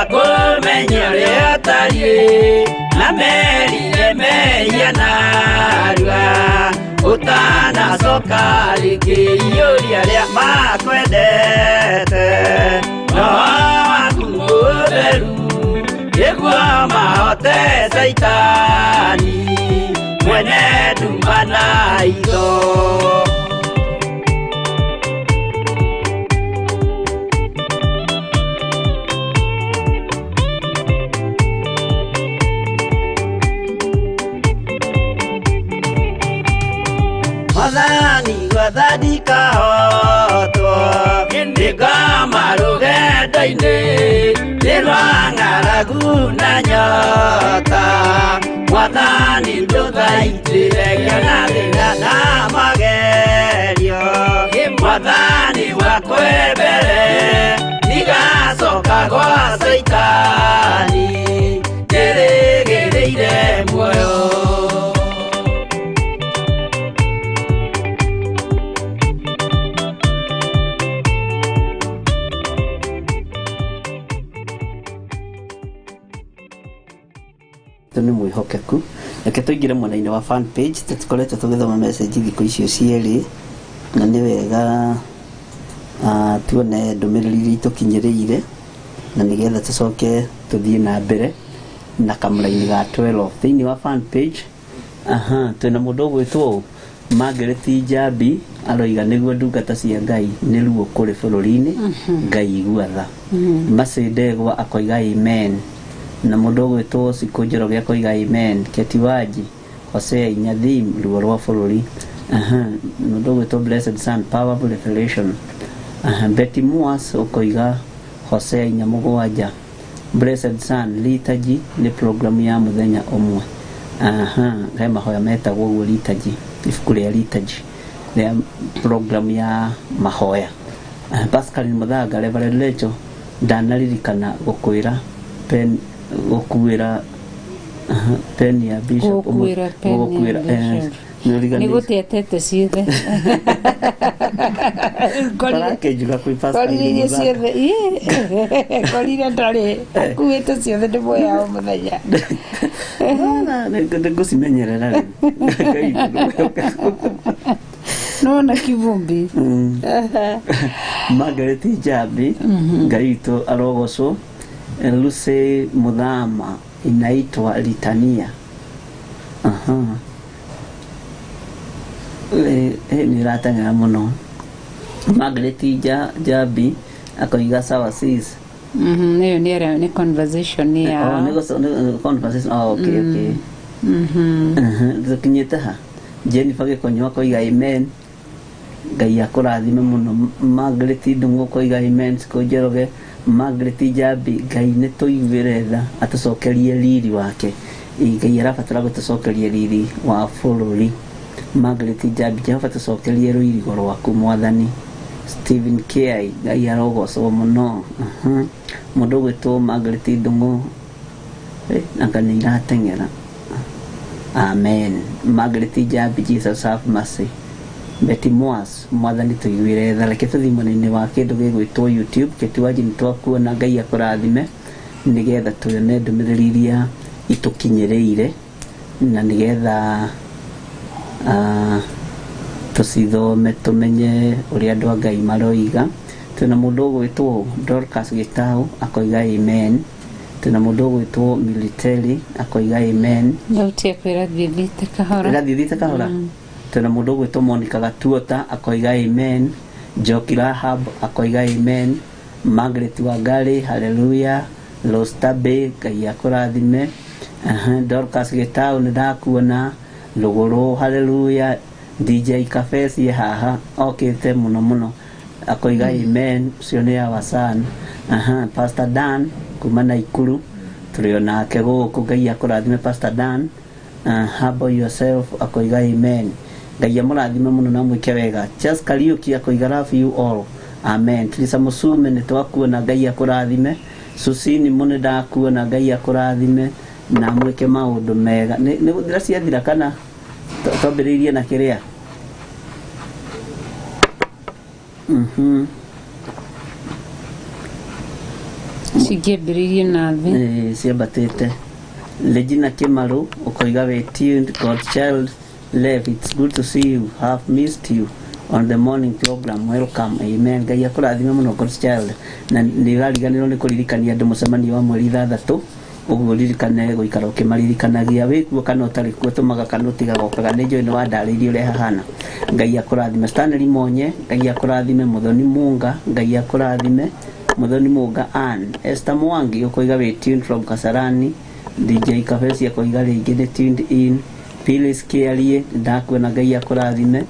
Akũmenye ũrĩa ũtariĩ na merire mehia narua ũtanacoka rĩngĩ iyũria arĩa makwendete roho waku mũtheru nĩguo mahote Saitani mwene nduma na itho. Mwathani gwathani kahotwo nĩngoma rũgendo-inĩ nĩ rwa ng'aragu na nyota Mwathani ndũthaitĩre ngĩona thĩna na magerio Mwathani wakwe mbere ndigacoka gwa Saitani ndĩrĩgĩrĩire muoyo. Nĩ mwĩhokeku reke tũingĩre mwena-inĩ wa fan page tũtikoretwo tũgĩthoma message thikũ icio cierĩ na nĩ wega tuone ndũmĩrĩri iria itũkinyĩrĩire na nĩgetha tũcoke tũthiĩ na mbere na kamũraini ga 12 thĩinĩ wa fan page. Aha, twĩna mũndũ ũgwĩtwo Margaret Njambi aroiga nĩguo ndungata cia Ngai nĩ ruo kũrĩ bũrũri-inĩ Ngai igua tha. Mercy Ndegwa akoiga amen na mũndũ ũgwĩtwo Cikũ Njoroge akoiga amen. Keti Wanji Hosea Inyathim ruo rwa bũrũri. Aha, mũndũ ũgwĩtwo Blessed Son powerful revelation. Aha, Betty Muas ũkoiga Hosea 4:7 Blessed Son liturgy nĩ programu ya mũthenya ũmwe. Aha, he mahoya metagwo ũguo liturgy, ibuku rĩa liturgy rĩa programu ya mahoya. Pascal Muthanga Reverend Rachel ndanaririkana gũkwĩra pen gũkuĩra pen ya bishop gũkuĩra pen ya bishop nĩ gũtetete ciothe ngorire kwĩ Pascal ngorire ciothe ngorire ndarĩ akuĩte ciothe ndĩ muoya o mũthenya ngũcimenyerera rĩu nona kivumbi. Margaret Njambi Ngai witũ arogocwo. Lucy Muthama inaitwa litania. Aha, nĩ ĩrateng'era mũno. Margaret Njambi akoiga sawa sis. Ĩyo nĩ nĩ conversation ya oh nĩ conversation. Oh, okay okay. Tũkinyĩte ha Jennifer Gĩkonyo akoiga amen Ngai akũrathime mũno. Margaret Ndung'u akoiga amen. Cikũ Njoroge Margaret Njambi Ngai nĩ tũiguĩre tha atũcokerie riri wake. Ngai arabatara gũtũcokeria riri wa bũrũri. Margaret Njambi Jehova tũcokerie rũirigo rwaku Mwathani. Stephen K Ngai arogocwo mũno. Mũndũ ũgwĩtwo Margaret Ndung'u anga nĩ irateng'era. Amen. Margaret Njambi, Jesus have mercy. Betty Moas, mwathani tũiguĩre tha. Reke tũthiĩ mwena-inĩ wa kĩndũ gĩgwĩtwo YouTube. Kĩtuanji nĩ twakuona, Ngai akũrathime, nĩgetha tuone ndũmĩrĩri iria itũkinyĩrĩire na nĩgetha tũcithome tũmenye ũrĩa andũ a Ngai maroiga. Twĩna mũndũ ũgwĩtwo Dorcas Gĩtaũ akoiga amen. Twĩna mũndũ ũgwĩtwo Militeli akoiga amen. Thauti yaku ĩrathiĩ thiĩte kahora. Ĩrathiĩ thiĩte kahora. Twĩna mũndũ ũgwĩtwo Monica Gatuota akoiga amen. Njoki Rahab akoiga amen. Margaret Wangari, haleluya. Rostabe, Ngai akũrathime. Aha, Dorcas Gĩtaũ nĩ ndakuona. Rũgũrũ, haleluya. DJ Kafesi haha okĩte mũno mũno akoiga amen. Ũcio nĩ our son. Aha, Pastor Dan kuma Naikuru tũrĩ onake gũkũ, Ngai akũrathime Pastor Dan. Humble yourself akoiga amen. Ngai amũrathime mũno na mwĩke wega. Charles Kariuki akoiga love you all, amen. Teresa Musume nĩ twakuona, Ngai akũrathime. Susini mũnĩ ndakuona, Ngai akũrathime na mwĩke maũndũ mega. Nĩ gũthira ciathira kana twambĩrĩirie na kĩrĩa? Cingĩambĩrĩirie na thĩ. Ciambatĩte. Regina Kimaru ũkoiga we tuned. God child Lev, it's good to see you, have missed you on the morning program, welcome, amen. Ngai akũrathime mũno God's child. Na nĩ ũrariganĩrwo nĩ kũririkania andũ mũcemanio wa mweri 6, ũguo ririkane gũikara ũkĩmaririkanagia wĩkuo kana ũtarĩ kuo, tũmaga kana ũtigaga ũkaga. Nĩ njũĩ nĩ wandarĩirie ũrĩa hahana. Ngai akũrathime. Stanley Monye, Ngai akũrathime. Mũthoni Munga, Ngai akũrathime. Mũthoni Munga Ann. Esther Mwangi ũkoiga we tuned from Kasarani. DJ Kafesi akoiga rĩngĩ nĩ tuned in. Phyllis Kiarie ndakuona, Ngai akũrathime.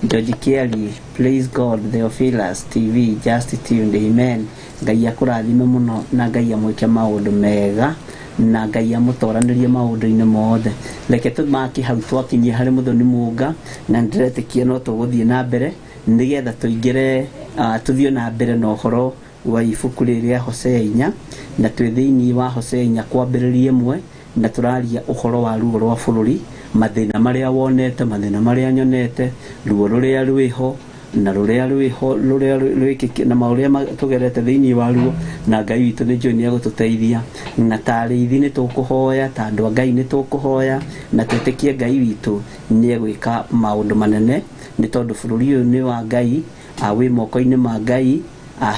George Kiarie, praise God. Theophilus TV, just tuned, amen. Ngai akũrathime mũno na Ngai amwĩke maũndũ mega na Ngai amũtoranĩrie maũndũ-inĩ mothe. Reke tũmaki hau twakinyie harĩ Mũthoni Mũnga, na ndĩretĩkia no tũgũthiĩ na mbere nĩgetha tũingĩre, tũthiĩ na mbere na ũhoro wa ibuku rĩrĩ rĩa Hosea 4, na twĩ thĩinĩ wa Hosea 4 kwambĩrĩria 1, na tũraria ũhoro wa ruo rwa bũrũri, mathĩna marĩa wonete, mathĩna marĩa nyonete, ruo rũrĩa rwĩho na rũrĩa rwĩho rũrĩa rwĩkĩkĩ na maũrĩa tũgerete thĩinĩ wa ruo, na Ngai witũ nĩ njũĩ nĩ egũtũteithia. Na tarĩithi nĩ tũkũhoya, ta andũ a Ngai nĩ tũkũhoya, na twĩtĩkie Ngai witũ nĩ egwĩka maũndũ manene, nĩ tondũ bũrũri ũyũ nĩ wa Ngai, wĩ moko-inĩ ma Ngai,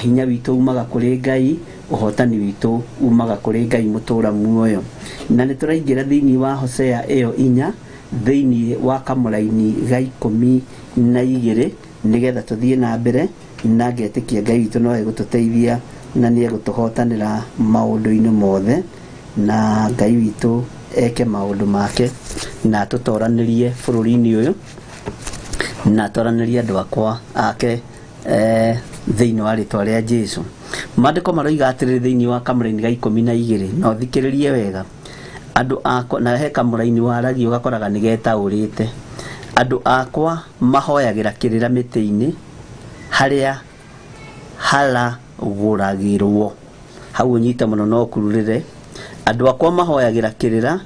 hinya witũ umaga kũrĩ Ngai, ũhotani witũ umaga kũrĩ Ngai mũtũra muoyo. Na nĩ tũraingĩra thĩinĩ wa Hosea ĩyo 4 thĩinĩ wa kamũraini ga 12 nĩgetha tũthiĩ na mbere, na ngetĩkia Ngai witũ no egũtũteithia na nĩ egũtũhotanĩra maũndũ-inĩ mothe, na Ngai witũ eke maũndũ make na atũtoranĩrie bũrũri-inĩ ũyũ, na atoranĩrie andũ akwa ake thĩinĩ wa rĩtwa rĩa Jesu. Maandĩko maroiga atĩrĩrĩ thĩinĩ wa kamũraini ga 12, na ũthikĩrĩrie wega. Andũ akwa, na he kamũraini waragia ũgakoraga nĩ getaũrĩte. Andũ akwa mahoyagĩra kĩrĩra mĩtĩ-inĩ harĩa haragũragĩrwo. Hau ũnyite mũno no ũkururĩre. Andũ akwa mahoyagĩra kĩrĩra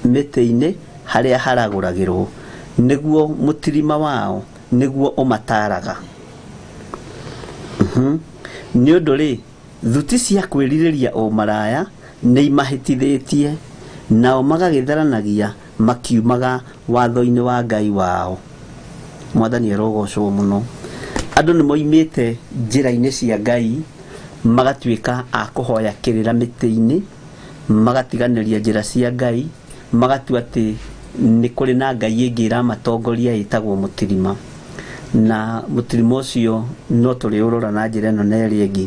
mĩtĩ-inĩ harĩa haragũragĩrwo, nĩguo mũtirima wao nĩguo ũmataraga. Nĩ ũndũ rĩ, thuti cia kwĩrirĩria ũmaraya nĩ imahĩtithĩtie, nao magagĩtharanagia makiumaga watho-inĩ wa Ngai wao. Mwathani arogocwo mũno. Andũ nĩ moimĩte njĩra-inĩ cia Ngai magatuĩka a kũhoya kĩrĩra mĩtĩ-inĩ, magatiganĩria njĩra cia Ngai, magatua atĩ nĩ kũrĩ na Ngai ĩngĩ ĩramatongoria ĩtagwo mũtirima. Na mũtirima ũcio no tũrĩũrora na njĩra ĩno na ĩrĩa ĩngĩ.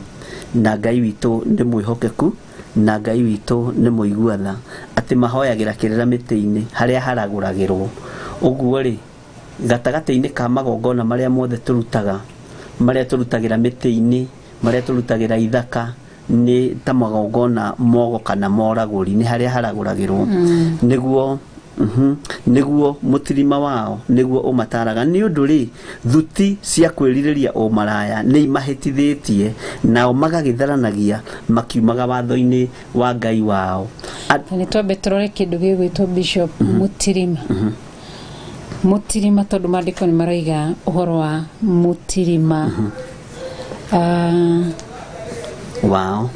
Na Ngai witũ nĩ mwĩhokeku, na Ngai witũ nĩ mũigua tha, atĩ mahoyagĩra kĩrĩra mĩtĩ-inĩ harĩa haragũragĩrwo. Ũguo rĩ, gatagatĩ-inĩ ka magongona marĩa mothe tũrutaga, marĩa tũrutagĩra mĩtĩ-inĩ, marĩa tũrutagĩra ithaka, nĩ ta magongona mogo kana moragũri, nĩ harĩa haragũragĩrwo. Nĩguo Nĩguo mũtirima wao nĩguo ũmataraga nĩ ũndũ rĩ thuti cia kwĩrirĩria ũmaraya nĩ imahĩtithĩtie nao magagĩtharanagia makiumaga watho-inĩ wa Ngai wao. Nĩ twambe tũrore kĩndũ gĩgwĩtwo Bishop mũtirima. Mũtirima tondũ maandĩko nĩ maroiga ũhoro wa mũtirima. Wao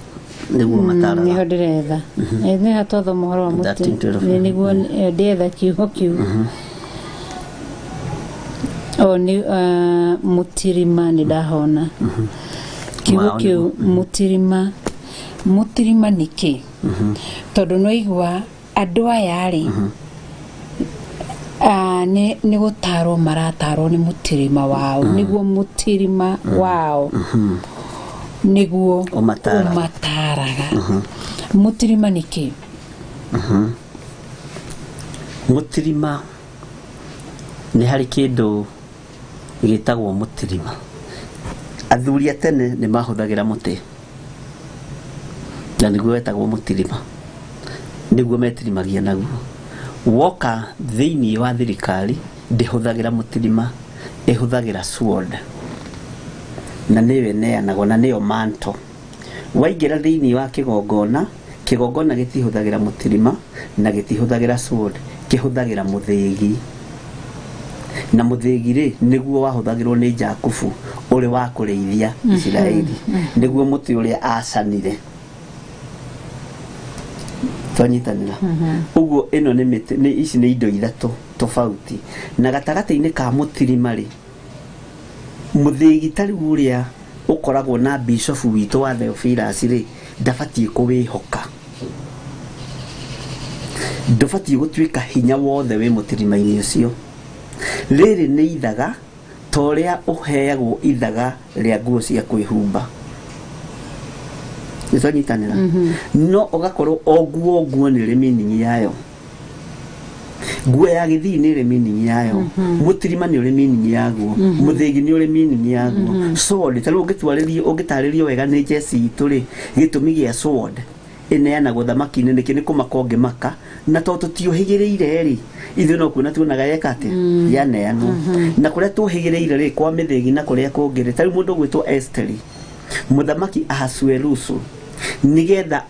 nĩguo mataraga. Nĩho ndĩretha. Nĩ ha twathoma ũhoro wa mũtirima. Nĩguo ndĩretha kiugo kiu. O nĩ mũtirima nĩ ndahona. Kiugo kiu mũtirima. Mũtirima nĩ kĩ? Tondũ no igua andũ aya rĩ nĩ gũtarwo maratarwo nĩ mũtirima wao. Nĩguo mũtirima wao nĩguo ũmataraga. Mũtirima nĩ kĩ? Mũtirima nĩ harĩ kĩndũ gĩtagwo mũtirima. Athuri a tene nĩ mahũthagĩra mũtĩ na nĩguo wetagwo mũtirima, nĩguo metirimagia naguo. Woka thĩinĩ wa thirikari ndĩhũthagĩra mũtirima, ĩhũthagĩra sword na nĩyo ĩneanagwo na nĩyo manto. Waingĩra thĩinĩ wa kĩgongona, kĩgongona gĩtihũthagĩra mũtirima na gĩtihũthagĩra sword, kĩhũthagĩra mũthĩgi. Na mũthĩgi rĩ nĩguo wahũthagĩrwo nĩ Jakubu ũrĩ wa kũrĩithia Isiraeli, nĩguo mũtĩ ũrĩa acanire. Twanyitanĩra. Ũguo ĩno nĩ mĩtĩ, nĩ ici nĩ indo ithatũ tofauti. Na gatagatĩ-inĩ ka mũtirima rĩ, mũthĩgi ta rĩu ũrĩa ũkoragwo na bishofu witũ wa Theophilus rĩ, ndabatiĩ kũwĩhoka. Ndũbatiĩ gũtuĩka hinya wothe wĩ mũtirima-inĩ ũcio. Rĩrĩ nĩ ithaga ta ũrĩa ũheagwo ithaga rĩa nguo cia kwĩhumba. Nĩ twanyitanĩra? No ũgakorwo o nguo nĩ ĩrĩ meaning yayo. Nguo ya gĩthii nĩ ĩrĩ meaning yayo. Mũtirima nĩ ũrĩ meaning yaguo. Mũthĩgi nĩ ũrĩ meaning yaguo. Sword ta rĩu ũngĩtarĩrio wega nĩ Jesse itũ rĩ, gĩtũmi gĩa sword ĩneanagwo thamaki-inĩ nĩkĩ? Nĩ kũmaka ũngĩmaka, na tondũ tũtiũhĩgĩrĩire rĩ, ithuĩ no kuona tuonaga yeka atĩa yaneanwo. Na kũrĩa tũhĩgĩrĩire rĩ, kwa mĩthĩgi na kũrĩa kũngĩ rĩ, ta rĩu mũndũ ũgwĩtwo Esteri, mũthamaki Ahasuerusu, nĩgetha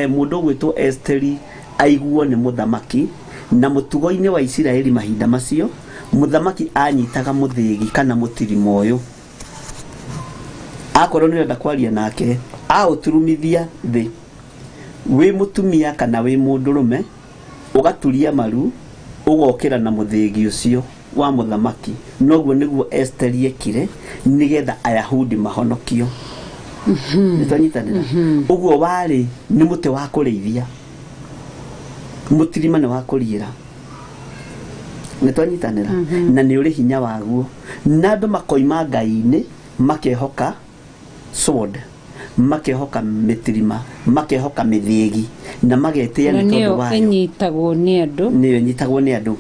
mũndũ ũgwĩtwo Esteri aiguo nĩ mũthamaki, na mũtugo-inĩ wa Isiraeli mahinda macio, mũthamaki anyitaga mũthĩgi kana mũtirima ũyũ. Akorwo nĩ ũrenda kwaria nake, aũturumithia thĩ. Wĩ mũtumia kana wĩ mũndũrũme, ũgaturia maru, ũgokĩra na mũthĩgi ũcio wa mũthamaki. Noguo nĩguo Esteri ekire nĩgetha Ayahudi mahonokio. Nĩ twanyitanĩra? Ũguo warĩ nĩ mũtĩ wa kũrĩithia. Mũtirima nĩ wa kũriĩra. Nĩ twanyitanĩra? Na nĩ ũrĩ hinya waguo. Na andũ makoima Ngai-inĩ makehoka sword, makehoka mĩtirima, makehoka mĩthĩgi, na magetĩa Na nĩ tondũ nĩyo wayo. ĩnyitagwo nĩ andũ. Nĩyo ĩnyitagwo nĩ andũ.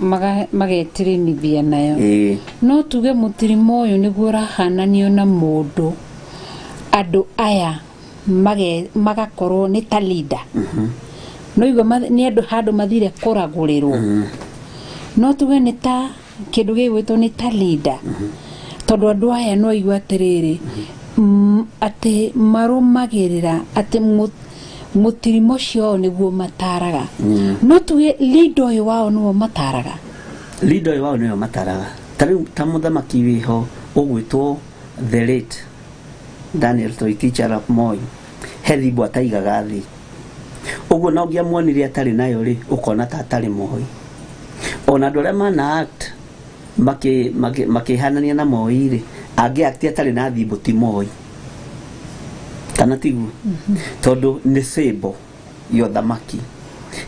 Magetirimithia nayo. No tuge mũtirima ũyũ nĩguo ũrahananio na mũndũ. Andũ aya magakorwo nĩ ta leader. No igua nĩ andũ handũ mathire kũragũrĩrwo. No tuge nĩ ta kĩndũ gĩgwĩtwo nĩ ta leader. Tondũ andũ aya no igua atĩrĩrĩ, atĩ marũmagĩrĩra atĩ mũtirima ũcio wao nĩguo mataraga. No tuge leader ũyũ wao nĩwe mataraga. Leader ũyũ wao nĩwe mataraga. Ta rĩu ta mũthamaki wĩho ũgwĩtwo the late Daniel Toroitich arap Moi, he thimbo ataigaga thĩ. Ũguo na ũngĩamuonire atarĩ nayo rĩ, ũkona ta atarĩ Moi. Ona andũ arĩa mana act makĩhanania na Moi rĩ, angĩ act atarĩ na thimbo ti Moi. Kana tiguo? Tondũ nĩ symbol ya ũthamaki.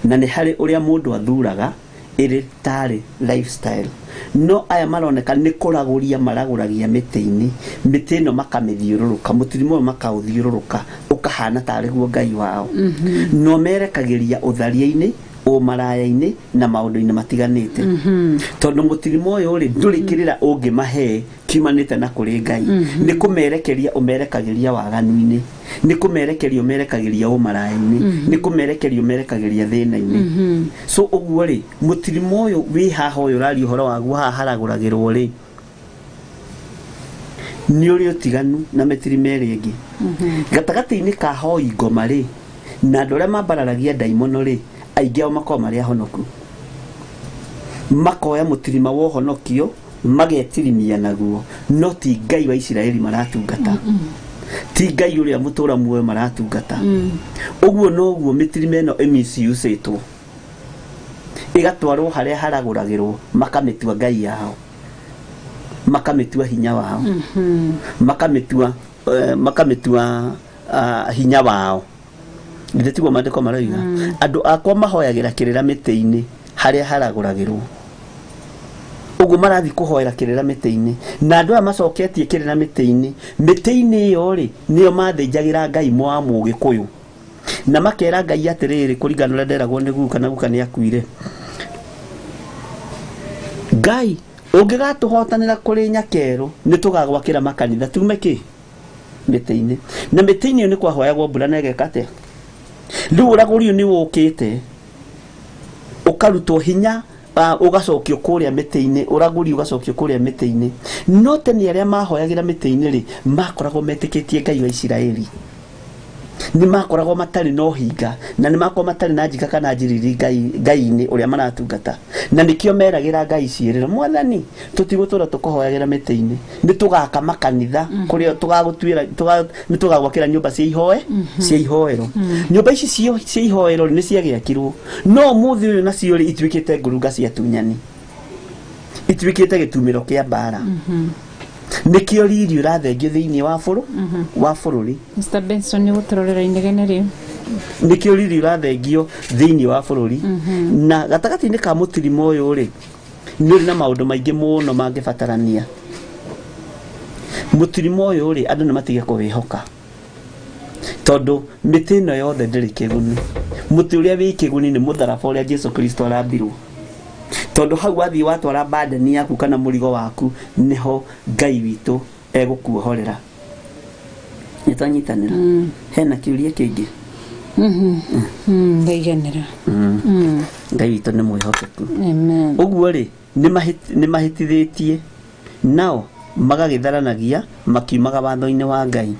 Na nĩ harĩ ũrĩa mũndũ athuraga ĩrĩ tarĩ lifestyle. No aya maroneka nĩ kũragũria maragũragia mĩtĩ-inĩ, mĩtĩ ĩno makamĩthiũrũrũka, mũtirima ũyũ makaũthiũrũrũka, ũkahana tarĩ guo Ngai wao. No merekagĩria ũtharia-inĩ, Ũmaraya-inĩ na maũndũ-inĩ matiganĩte. Tondũ mũtirima ũyũ rĩ, ndũrĩ kĩrĩra ũngĩmahe kiumanĩte na kũrĩ Ngai. Nĩ kũmerekeria ũmerekagĩria waganu-inĩ, nĩ kũmerekeria ũmerekagĩria ũmaraya-inĩ, nĩ kũmerekeria ũmerekagĩria thĩna-inĩ. So ũguo rĩ, mũtirima ũyũ wĩ haha, ũyũ ũraria ũhoro waguo haha haragũragĩrwo rĩ, nĩ ũrĩ ũtiganu na mĩtirima ĩrĩa ĩngĩ. Gatagatĩ-inĩ ka hoi ngoma rĩ na andũ arĩa mambararagia ndaimono rĩ, aingĩ ao makoragwo marĩ ahonoku, makoya mũtirima wa ũhonokio magetirimia naguo, no ti Ngai wa Isiraeli maratungata, ti Ngai ũrĩa mũtũra muoyo maratungata. Ũguo noguo mĩtirima ĩno ĩmisiusĩtwo, ĩgatwarwo harĩa haragũragĩrwo, makamĩtua ngai yao, makamĩtua hinya wao, makamĩtua hinya wao. Githĩ tiguo maandĩko maroiga? Andũ akwa mahoyagĩra kĩrĩra mĩtĩ-inĩ harĩa haragũragĩrwo. Ũguo marathiĩ kũhoera kĩrĩra mĩtĩ-inĩ, na andũ aya macoketie kĩrĩra mĩtĩ-inĩ, mĩtĩ-inĩ ĩyo rĩ, nĩyo mathĩnjagĩra ngai wa Mũgĩkũyũ, na makera Ngai atĩrĩrĩ, kũringana na ũrĩa nderagwo nĩ guka, na guka nĩ akuire, Ngai ũngĩgatũhotanĩra kũrĩ nyakerũ, nĩ tũgagwakĩra makanitha tume kĩ mĩtĩ-inĩ. Na mĩtĩ-inĩ ĩyo nĩ kwahoyagwo mbura na ĩgeka atĩa. Rĩu ũragũri ũyũ nĩ wũkĩte ũkarutwo hinya, ũgacokio kũrĩa mĩtĩ-inĩ, ũragũri ũgacokio kũrĩa mĩtĩ-inĩ. No tene arĩa mahoyagĩra mĩtĩ-inĩ rĩ, makoragwo metĩkĩtie Ngai wa Isiraeli, nĩ makoragwo matarĩ na ũhinga, na nĩ makoragwo matarĩ na njika kana njiriri ngai-inĩ ũrĩa maratungata, na nĩkĩo meragĩra ngai ciĩrĩra, Mwathani, tũtigũtũra tũkũhoyagĩra mĩtĩ-inĩ, nĩ tũgaka makanitha kũrĩa tũgagũtuĩra, nĩ tũgagwakĩra nyũmba cia ihoe, cia ihoero. Nyũmba ici cia ihoero nĩ ciagĩakirwo, no ũmũthĩ ũyũ nacio rĩ, ituĩkĩte ngurunga cia tunyani, ituĩkĩte gĩtumĩro kĩa mbara. Nĩkĩo riri ũrathengio thĩinĩ wa wa bũrũri. Mr Benson nĩ gũtũrorera inegene rĩ. Nĩkĩo riri ũrathengio thĩinĩ wa bũrũri. Na gatagatĩ-inĩ ka mũtirima ũyũ rĩ, nĩ ũrĩ na maũndũ maingĩ mũno mangĩbatarania. Mũtirima ũyũ rĩ, andũ nĩ matige kũwĩhoka, tondũ mĩtĩ ĩno yothe ndĩrĩ kĩguni. Mũtĩ ũrĩa wĩ kĩguni nĩ mũtharaba ũrĩa Jesu Kristo arambirwo, tondũ hau wathiĩ watwara burden yaku kana mũrigo waku, nĩho Ngai witũ egũkuohorera. Nĩ twanyitanĩra? Hena kĩũria kĩngĩ? Ndaiganĩra. Ngai witũ nĩ mwĩhokeku. Amen. Ũguo rĩ, nĩ mahĩtithĩtie, nao magagĩtharanagia makiumaga watho-inĩ wa Ngai.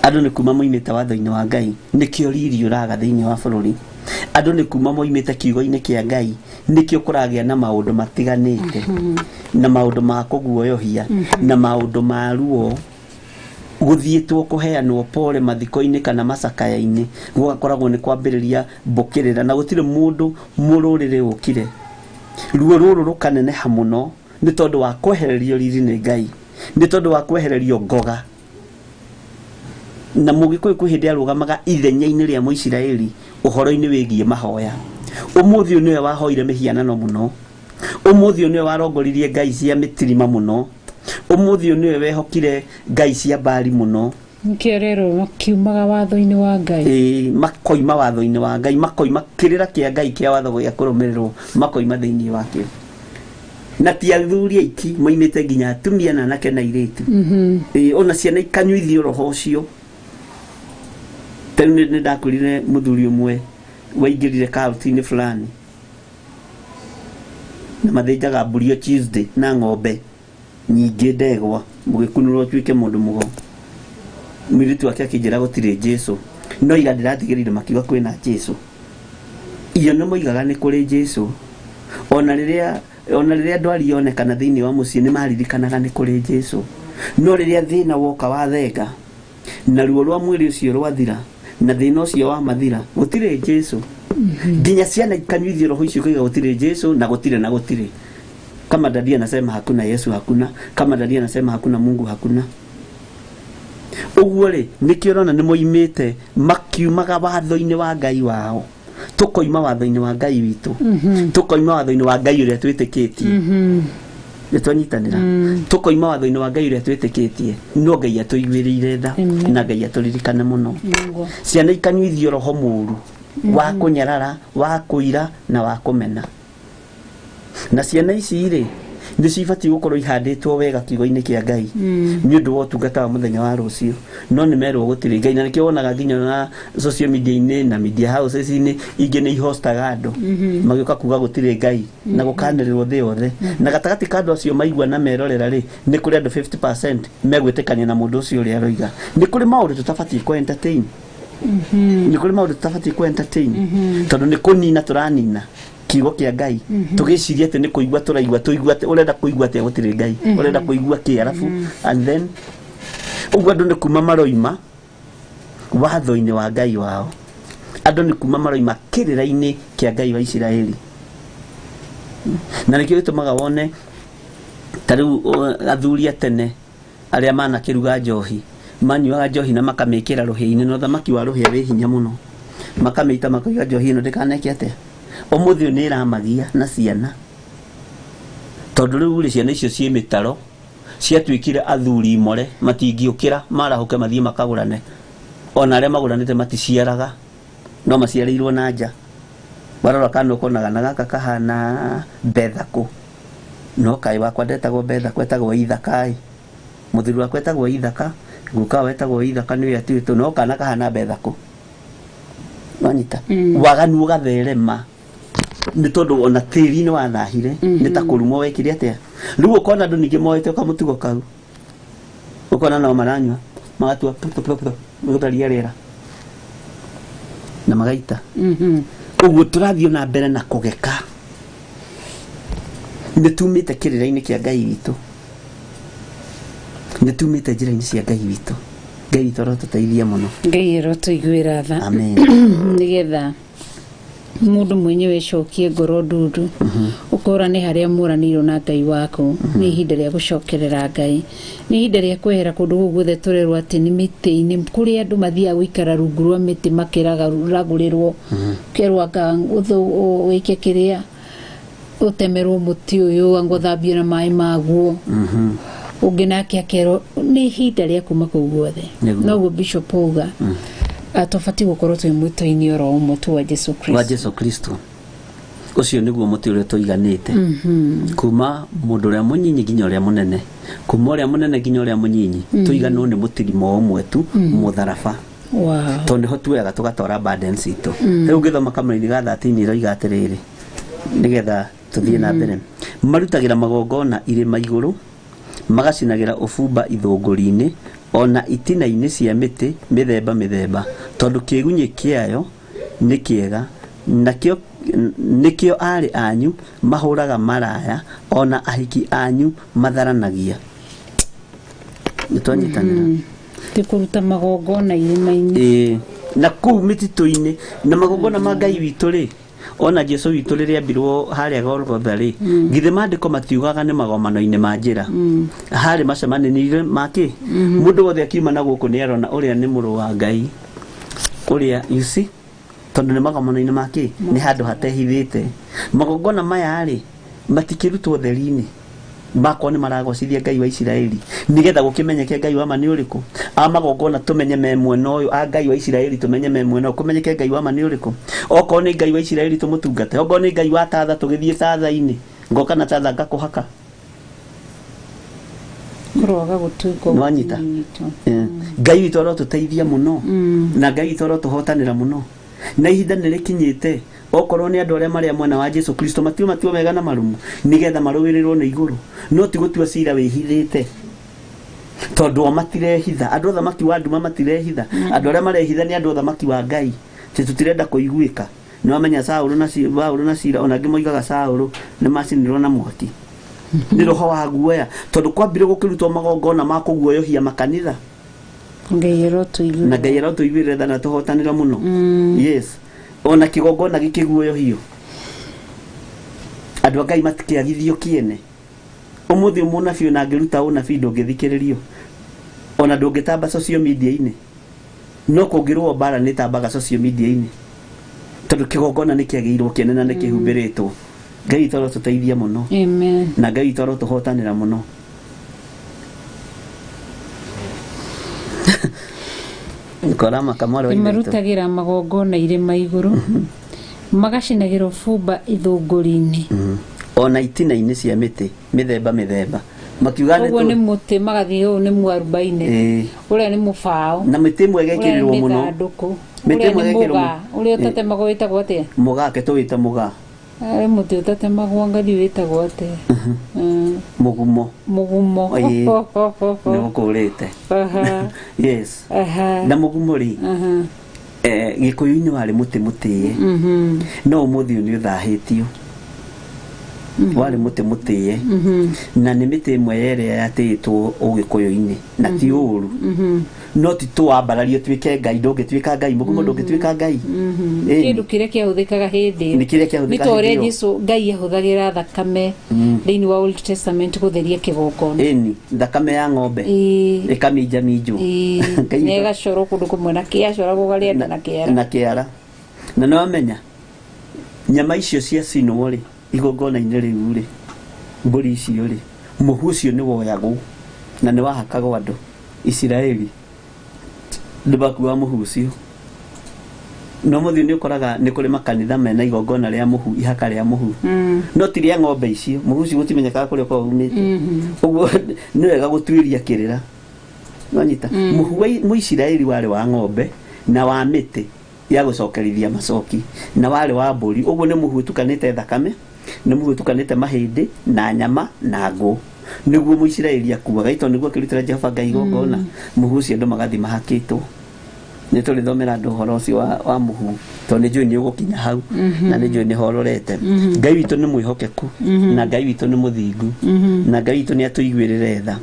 Andũ nĩ kuma moimĩte watho-inĩ wa Ngai, nĩkĩo riri ũraga thĩinĩ wa bũrũri. Andũ nĩ kuma moimĩte kiugo-inĩ kĩa Ngai, nĩkĩo kũragĩa na maũndũ matiganĩte, na maũndũ ma kũguoyohia, na maũndũ ma ruo, gũthiĩtwo kũheanwo pole mathiko-inĩ kana macakaya-inĩ, gũgakoragwo nĩ kwambĩrĩria mbũkĩrĩra, na gũtirĩ mũndũ mũrũrĩrĩ ũkire. Ruo rũrũ rũkaneneha mũno nĩ tondũ wa kwehererio riri nĩ Ngai, nĩ tondũ wa kwehererio ngoga. Na Mũgĩkũyũ kwĩ hĩndĩ arũgamaga ithenya-inĩ rĩa Mũisiraeli ũhoro-inĩ wĩgiĩ mahoya. Ũmũthĩ ũyũ nĩwe wahoire mĩhianano mũno, ũmũthĩ ũyũ nĩwe warongoririe ngai cia mĩtirima mũno, ũmũthĩ ũyũ nĩwe wehokire ngai cia Mbari mũno. Nĩkĩo rero makiumaga watho-inĩ wa Ngai. Ĩĩ, makoima watho-inĩ wa Ngai, makoima kĩrĩra kĩa Ngai kĩa watho gĩa kũrũmĩrĩrwo, makoima thĩinĩ wakĩo. Na ti athuri aiki moimĩte, nginya atumia na anake na airĩtu. Ĩĩ, ona ciana ikanyuithio roho ũcio. Ta rĩu nĩ ndakorire mũthuri ũmwe waingĩrire kauti-inĩ fulani, na mathĩnjaga mbũri o Tuesday na ng'ombe nyingĩ, ndegwa, mũgĩkunũrwo ũtuĩke mũndũ mũgo. Mũirĩtu wake akĩnjĩra gũtirĩ Jesu, no ira ndĩratigĩrĩire makiuga kwĩna Jesu. Iyo nĩ moigaga nĩ kũrĩ Jesu. Ona rĩrĩa ndwari yonekana thĩinĩ wa mũciĩ, nĩ maririkanaga nĩ kũrĩ Jesu. No rĩrĩa thĩna woka wathenga, na ruo rwa mwĩrĩ ũcio rwathira, na thĩna ũcio wa mathira, gũtirĩ Jesu. Nginya ciana ikanyuithio roho icio, ikauga gũtirĩ Jesu, na gũtirĩ, na gũtirĩ. Kama daddy anasema hakuna Yesu, hakuna. Kama daddy anasema hakuna Mungu, hakuna. Ũguo rĩ, nĩkĩo ũrona nĩ moimĩte makiumaga watho-inĩ wa Ngai wao. Tũkoima watho-inĩ wa Ngai witũ, tũkoima watho-inĩ wa Ngai ũrĩa twĩtĩkĩtie. Nĩ twanyitanĩra? Tũkoima watho-inĩ wa Ngai ũrĩa twĩtĩkĩtie, no Ngai atũiguĩrĩire tha. Amen. Na Ngai atũririkane mũno. Mungu. Ciana ikanyuithio roho mũru. Wa kũnyarara, wa kũira na wa kũmena. Na ciana ici rĩ, nĩ cibatiĩ gũkorwo ihandĩtwo wega kiugo-inĩ kĩa Ngai nĩ ũndũ wa ũtungata wa mũthenya wa rũciũ, no nĩ merwo gũtirĩ Ngai, na nĩkĩo wonaga nginya na social media-inĩ na media houses-inĩ ingĩ nĩ ihostaga andũ magĩũka kuga gũtirĩ Ngai na gũkanĩrĩrwo thĩ yothe. Na gatagatĩ ka andũ acio maigua na merorera rĩ, nĩ kũrĩ andũ 50% megwĩtĩkania na mũndũ ũcio ũrĩa aroiga. Nĩ kũrĩ maũndũ tũtabatiĩ kũ entertain, nĩ kũrĩ maũndũ tũtabatiĩ kũ entertain, tondũ nĩ kũnina tũranina kiugo kĩa Ngai tũgĩciria atĩ nĩ kũigua tũraigua, tũigua atĩ ũrenda kũigua atĩa gũtirĩ Ngai, ũrenda kũigua kĩ? Arabu and then ũguo andũ nĩ kuma maroima watho-inĩ wa Ngai wao, andũ nĩ kuma maroima kĩrĩra-inĩ kĩa Ngai wa Isiraeli. Na nĩkĩo gĩtũmaga wone ta rĩu athuri a tene arĩa manakĩruga njohi manyuaga njohi na makamĩkĩra rũhĩa-inĩ, na ũthamaki wa rũhĩa wĩ hinya mũno, makamĩita makauga njohi ĩno ndĩkaneke atĩa. Ũmũthĩ ũyũ nĩ ĩramagia na ciana, tondũ rĩu rĩ, ciana icio ciĩ mĩtaro ciatuĩkire athuri imore, matingĩũkĩra marahũke mathiĩ makagũrane. Ona arĩa magũranĩte maticiaraga, no maciarĩirwo na nja. Warora kana ũkonaga na gaka kahana Bethakũ, no kaĩ wakwa ndetagwo Bethakũ, etagwo Ithaka ĩ. Mũthuri wakwa etagwo Ithaka, guka wetagwo Ithaka nĩwe atuĩtwo, no kana kahana Bethakũ. Wanyita waganu ũgatherema nĩ tondũ ona tĩri nĩ wathahire, nĩ ta kũrumwo wekire atĩa. Rĩu ũkona andũ ningĩ moete kamũtugo kau, ũkona nao maranyua magatua gũtharia rĩera na magaita. Ũguo tũrathiĩ na mbere na kũgeka, nĩ tumĩte kĩrĩra-inĩ kĩa Ngai witũ, nĩ tumĩte njĩra-inĩ cia Ngai witũ. Ngai witũ arotũteithia mũno. Ngai arotũiguĩra tha. Amen. Nĩgetha mũndũ mwenyewe acokie ngoro ndundu, ũkora nĩ harĩa mũranĩirwo na Ngai waku. Nĩ ihinda rĩa gũcokerera Ngai, nĩ ihinda rĩa kwehera kũndũ gũkũ guothe tũrerwo atĩ nĩ mĩtĩ-inĩ kũrĩa andũ mathiaga gũikara rungu rwa mĩtĩ makĩragũrĩrwo, kerwo anga wĩke kĩrĩa, ũtemerwo mũtĩ ũyũ, anga ũthambio na maĩ maguo, ũngĩ nake akerwo. Nĩ ihinda rĩa kuma kũu guothe. Nĩguo. Noguo Bishop auga, tũbatiĩ gũkorwo twĩ mwĩto-inĩ oro ũmwe tu wa Jesu wa Kristo. Jesu Kristo ũcio nĩguo mũtĩ ũrĩa tũiganĩte, kuma mũndũ ũrĩa mũnyinyi nginya ũrĩa mũnene, kuma ũrĩa mũnene nginya ũrĩa mũnyinyi, tũiganwo nĩ mũtirimo ũmwe tu, mũtharaba. Tondũ nĩho tuoyaga tũgatwara burdens citũ. Rĩu ũngĩthoma kamũraini ga 13, ĩroiga atĩrĩrĩ, nĩgetha tũthiĩ na mbere: marutagĩra magongona irĩma igũrũ, magacinagĩra ũbumba ithũngũri-inĩ ona itina-inĩ cia mĩtĩ mĩthemba mĩthemba, tondũ kĩgunyĩ kĩayo nĩ kĩega, nakĩo nĩkĩo aarĩ anyu mahũraga maraya, ona ahiki anyu matharanagia. Nĩ twanyitanĩra? Ti kũruta magongona irĩma-inĩ. Ĩĩ, na kũu mĩtitũ-inĩ na magongona ma Ngai witũ rĩ, ona Jesu witũ rĩrĩa ambirwo harĩa Golgotha rĩ, githĩ maandĩko matiugaga nĩ magomano-inĩ ma njĩra harĩ macemanĩrire makĩ? Mũndũ wothe akiuma na gũkũ nĩ arona ũrĩa nĩ mũrũ wa Ngai ũrĩa, you see, tondũ nĩ magomano-inĩ makĩ, nĩ handũ hatehithĩte. Magongona maya rĩ, matikĩrutwo theri-inĩ, makorwo nĩ maragocithia Ngai wa Isiraeli, nĩgetha gũkĩmenyeke Ngai wa ma nĩ ũrĩkũ. A magongona tũmenye me mwena ũyũ, a Ngai wa Isiraeli tũmenye me mwena ũyũ, kũmenyeke Ngai wa ma nĩ ũrĩkũ. Okorwo nĩ Ngai wa Isiraeli tũmũtungate, okorwo nĩ Ngai wa tatha tũgĩthiĩ tatha-inĩ, ngoka na tatha ngakũhaka. Kũroga gũtuĩka. Nĩwanyita? Ngai witũ arotũteithia mũno, na Ngai witũ arotũhotanĩra mũno, na ihinda nĩ rĩkinyĩte okorwo nĩ andũ arĩa marĩa mwena wa Jesu Kristo matue matua mega na marumu, nĩgetha marũĩrĩrwo nĩ igũrũ, no ti gũtua cira wĩhithĩte, tondũ o matirehitha. Andũ athamaki wa nduma matirehitha, andũ arĩa marehitha nĩ andũ athamaki wa Ngai, tĩ tũtirenda kũiguĩka. Nĩ wamenya Saũlũ na Paũlũ na Sila, ona angĩ moigaga Saũlũ, nĩ macinirwo na mwaki nĩ roho wa guoya, tondũ kwambire gũkĩrutwo magongona ma kũguoyohia makanitha. Ngai arotũiguĩra. Na Ngai arotũiguĩra tha na tũhotanĩra mũno. Yes, ona kĩgongona gĩkĩguoyohio, andũ a Ngai matikĩagithio kĩene. Ũmũthĩ mũnabii ona angĩruta ũnabii, ndũngĩthikĩrĩrio, ona ndũngĩtamba social media-inĩ, no kũngĩrũo mbara nĩ tambaga social media-inĩ, tondũ kĩgongona nĩ kĩagĩirwo kĩene na nĩ kĩhumbĩrĩtwo. Ngai witũ arotũteithia mũno. Amen. Na Ngai witũ arotũhotanĩra mũno. Koramaka mwarĩ wa Ithe witũ. Marutagĩra magongona irĩma igũrũ, magacinagĩra ũbumba ithũngũri-inĩ. Ona itina-inĩ cia mĩtĩ mĩthemba mĩthemba makiuga nĩ Ũguo nĩ mũtĩ magathiĩ, ũyũ nĩ mwarubaine, ũrĩa nĩ mũbaũ, na mĩtĩ ĩmwe ũrĩa nĩ ĩgekĩrĩrwo mũno. mĩthandũkũ, Mĩtĩ ũrĩa ĩmwe nĩ ĩgekĩrwo mũgaa, ũrĩa ũtatemagwo wĩtagwo atĩa? Mũgaa ke tũwĩte mũgaa. Arĩ mũtĩ ũtatemagwo ngathi wĩtagwo atĩa? Mũgumo. Mũgumo. Ĩĩ. Nĩ gũkũrĩte. Yes. Na mũgumo rĩ, gĩkũyũ-inĩ warĩ mũtĩ mũtĩe, no ũmũthĩ ũyũ nĩ ũthahĩtio. Warĩ mũtĩ mũtĩe, na nĩ mĩtĩ ĩmwe yerĩa yatĩĩtwo ũgĩkũyũ-inĩ, na ti ũru, no ti tũwambararie ũtuĩke ngai. Ndũngĩtuĩka ngai mũgumo, ndũngĩtuĩka ngai. Ĩni. Kĩndũ kĩrĩa kĩahũthĩkaga hĩndĩ ĩyo. Nĩ kĩrĩa kĩahũthĩkaga Nĩ ta ũrĩa hĩndĩ ĩyo. Jesũ Ngai ahũthagĩra thakame thĩinĩ wa Old Testament gũtheria kĩgongona. Ĩni, thakame ya ng'ombe ĩkaminjaminjwo. Ngai Na ĩgacorwo kũndũ kũmwe na kĩacoragwo karĩa na kĩara. Na kĩara. Na nĩwamenya nyama icio ciacinwo rĩ, igongona-inĩ rĩu rĩ, mbũri icio rĩ, mũhu ũcio nĩ woyagwo na nĩ wahakagwo andũ Isiraeli nĩ makuaga mũhu ũcio. No mũthiĩ nĩ ũkoraga nĩ kũrĩ makanitha mena igongona rĩa mũhu, ihaka rĩa mũhu, no ti rĩa ng'ombe icio. Mũhu ũcio gũtimenyekaga kũrĩa ũkoragwo umĩte. Ũguo nĩ wega gũtuĩria kĩrĩra nonyita. Mũhu wa Mũisiraeli warĩ wa ng'ombe na wa mĩtĩ ya gũcokerithia macoki, na warĩ wa mbũri. Ũguo nĩ mũhu ũtukanĩte thakame, nĩ mũhu ũtukanĩte mahĩndĩ na nyama na ngũ, nĩguo Mũisiraeli akuaga ito nĩguo akĩrutĩra Jehova Ngai igongona. Mũhu ũcio andũ magathiĩ mahakĩtwo. Nĩ tũrĩthomera andũ ũhoro ũcio wa mũhu, tondũ nĩ njũĩ nĩ ũgũkinya hau, na nĩ njũĩ nĩ hororete. Ngai witũ nĩ mwĩhokeku, na Ngai witũ nĩ mũthingu, na Ngai witũ nĩ atũiguĩrĩre tha.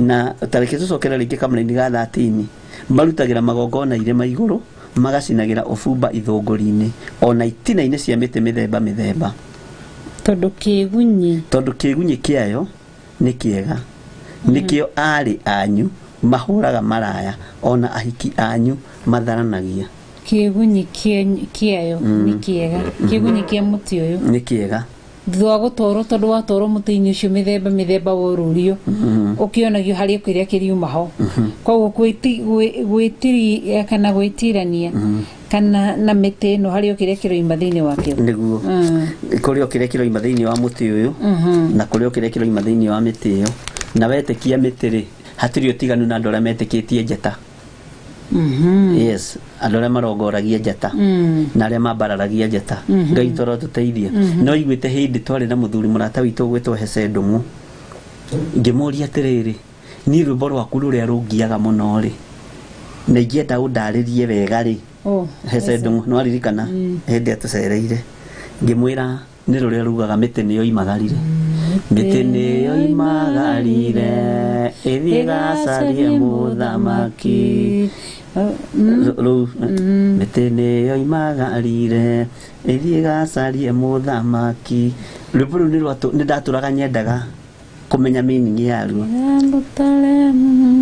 Na tareke tũcokere rĩngĩ kamũraini ga 13. Marutagĩra magongona irĩma igũrũ, magacinagĩra ũbumba ithũngũri-inĩ, ona itina-inĩ cia mĩtĩ mĩthemba mĩthemba. Tondũ kĩgunyi Tondũ kĩgunyi kĩayo nĩ kĩega, nĩkĩo aarĩ anyu mahũraga maraya, ona ahiki anyu matharanagia. Kĩgunyi kĩayo nĩ kĩega, kĩgunyi kĩa mũtĩ ũyũ nĩ kĩega. Thutha wa gũtwarwo, tondũ watwarwo mũtĩ-inĩ ũcio mĩthemba mĩthemba worũrio, ũkĩonagio harĩ kĩrĩa kĩriuma ho. Koguo gwĩtiri kana gwĩtirania kana na mĩtĩ ĩno harĩ o kĩrĩa kĩroima thĩinĩ wakĩo. Nĩguo, kũrĩ o kĩrĩa kĩroima thĩinĩ wa mũtĩ ũyũ, na kũrĩ o kĩrĩa kĩroima thĩinĩ wa mĩtĩ ĩyo. Na wetĩkia mĩtĩ rĩ, hatirĩ ũtiganu na andũ arĩa metĩkĩtie njata. Yes, andũ arĩa marongoragia njata na arĩa mambararagia njata. Ngai toro tũteithie. No iguĩte hĩndĩ twarĩ na mũthuri mũrata witũ ũgwĩtwo Hece Ndũng'ũ, ngĩmũria atĩrĩrĩ, niĩ rwĩmbo rwaku rũrĩa rũngiaga mũno rĩ, na ingĩenda ũndarĩrie wega rĩ. Oh, Hece Ndũng'ũ, nĩwaririkana hĩndĩ atũcereire, ngĩmwĩra nĩ rũrĩa rugaga mĩtĩ nĩyo imagarire, mĩtĩ nĩyo imagarire ĩthiĩ gacarie mũthamaki. Rũu mĩtĩ nĩyo imagarire ĩthiĩ gacarie mũthamaki, rwĩmbo rũu nĩ ndatũraga nyendaga kũmenya meaning yaruo.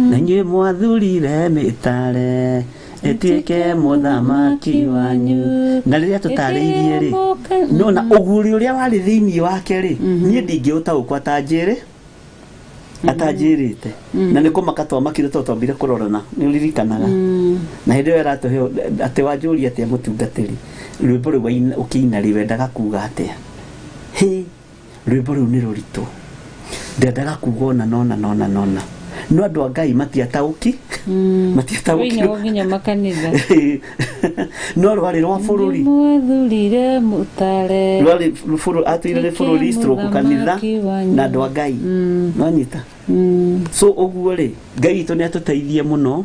Na inyuĩ mwathurire mĩtare ĩtuĩke mũthamaki wanyu. Na rĩrĩa tũtarĩirie rĩ, nona ũguũrio ũrĩa warĩ thĩinĩ wake rĩ, niĩ ndingĩũtaũkwo atanjĩrĩte, na nĩ kũmaka twamakire tondũ twambire kũrorana. Nĩ ũririkanaga na hĩndĩ ĩyo ĩratũhe atĩ wanjũria atĩa, mũtungatĩri, rwĩmbo rũu ũkĩina rĩ, wendaga kuga atĩa? Hĩ, rwĩmbo rũu nĩ rũritũ, ndendaga kuga ona nona nona nona, no andũ a Ngai matiataũki, matiataũkirwo. Rũinagwo nginya makanitha. No rwarĩ rwa bũrũri. Mwathurire mũtare Rwarĩ bũrũri, atwĩire nĩ bũrũri stroke kanitha mũthamaki wanyu. Na andũ a Ngai nonyita. So ũguo rĩ, Ngai witũ nĩ atũteithie mũno,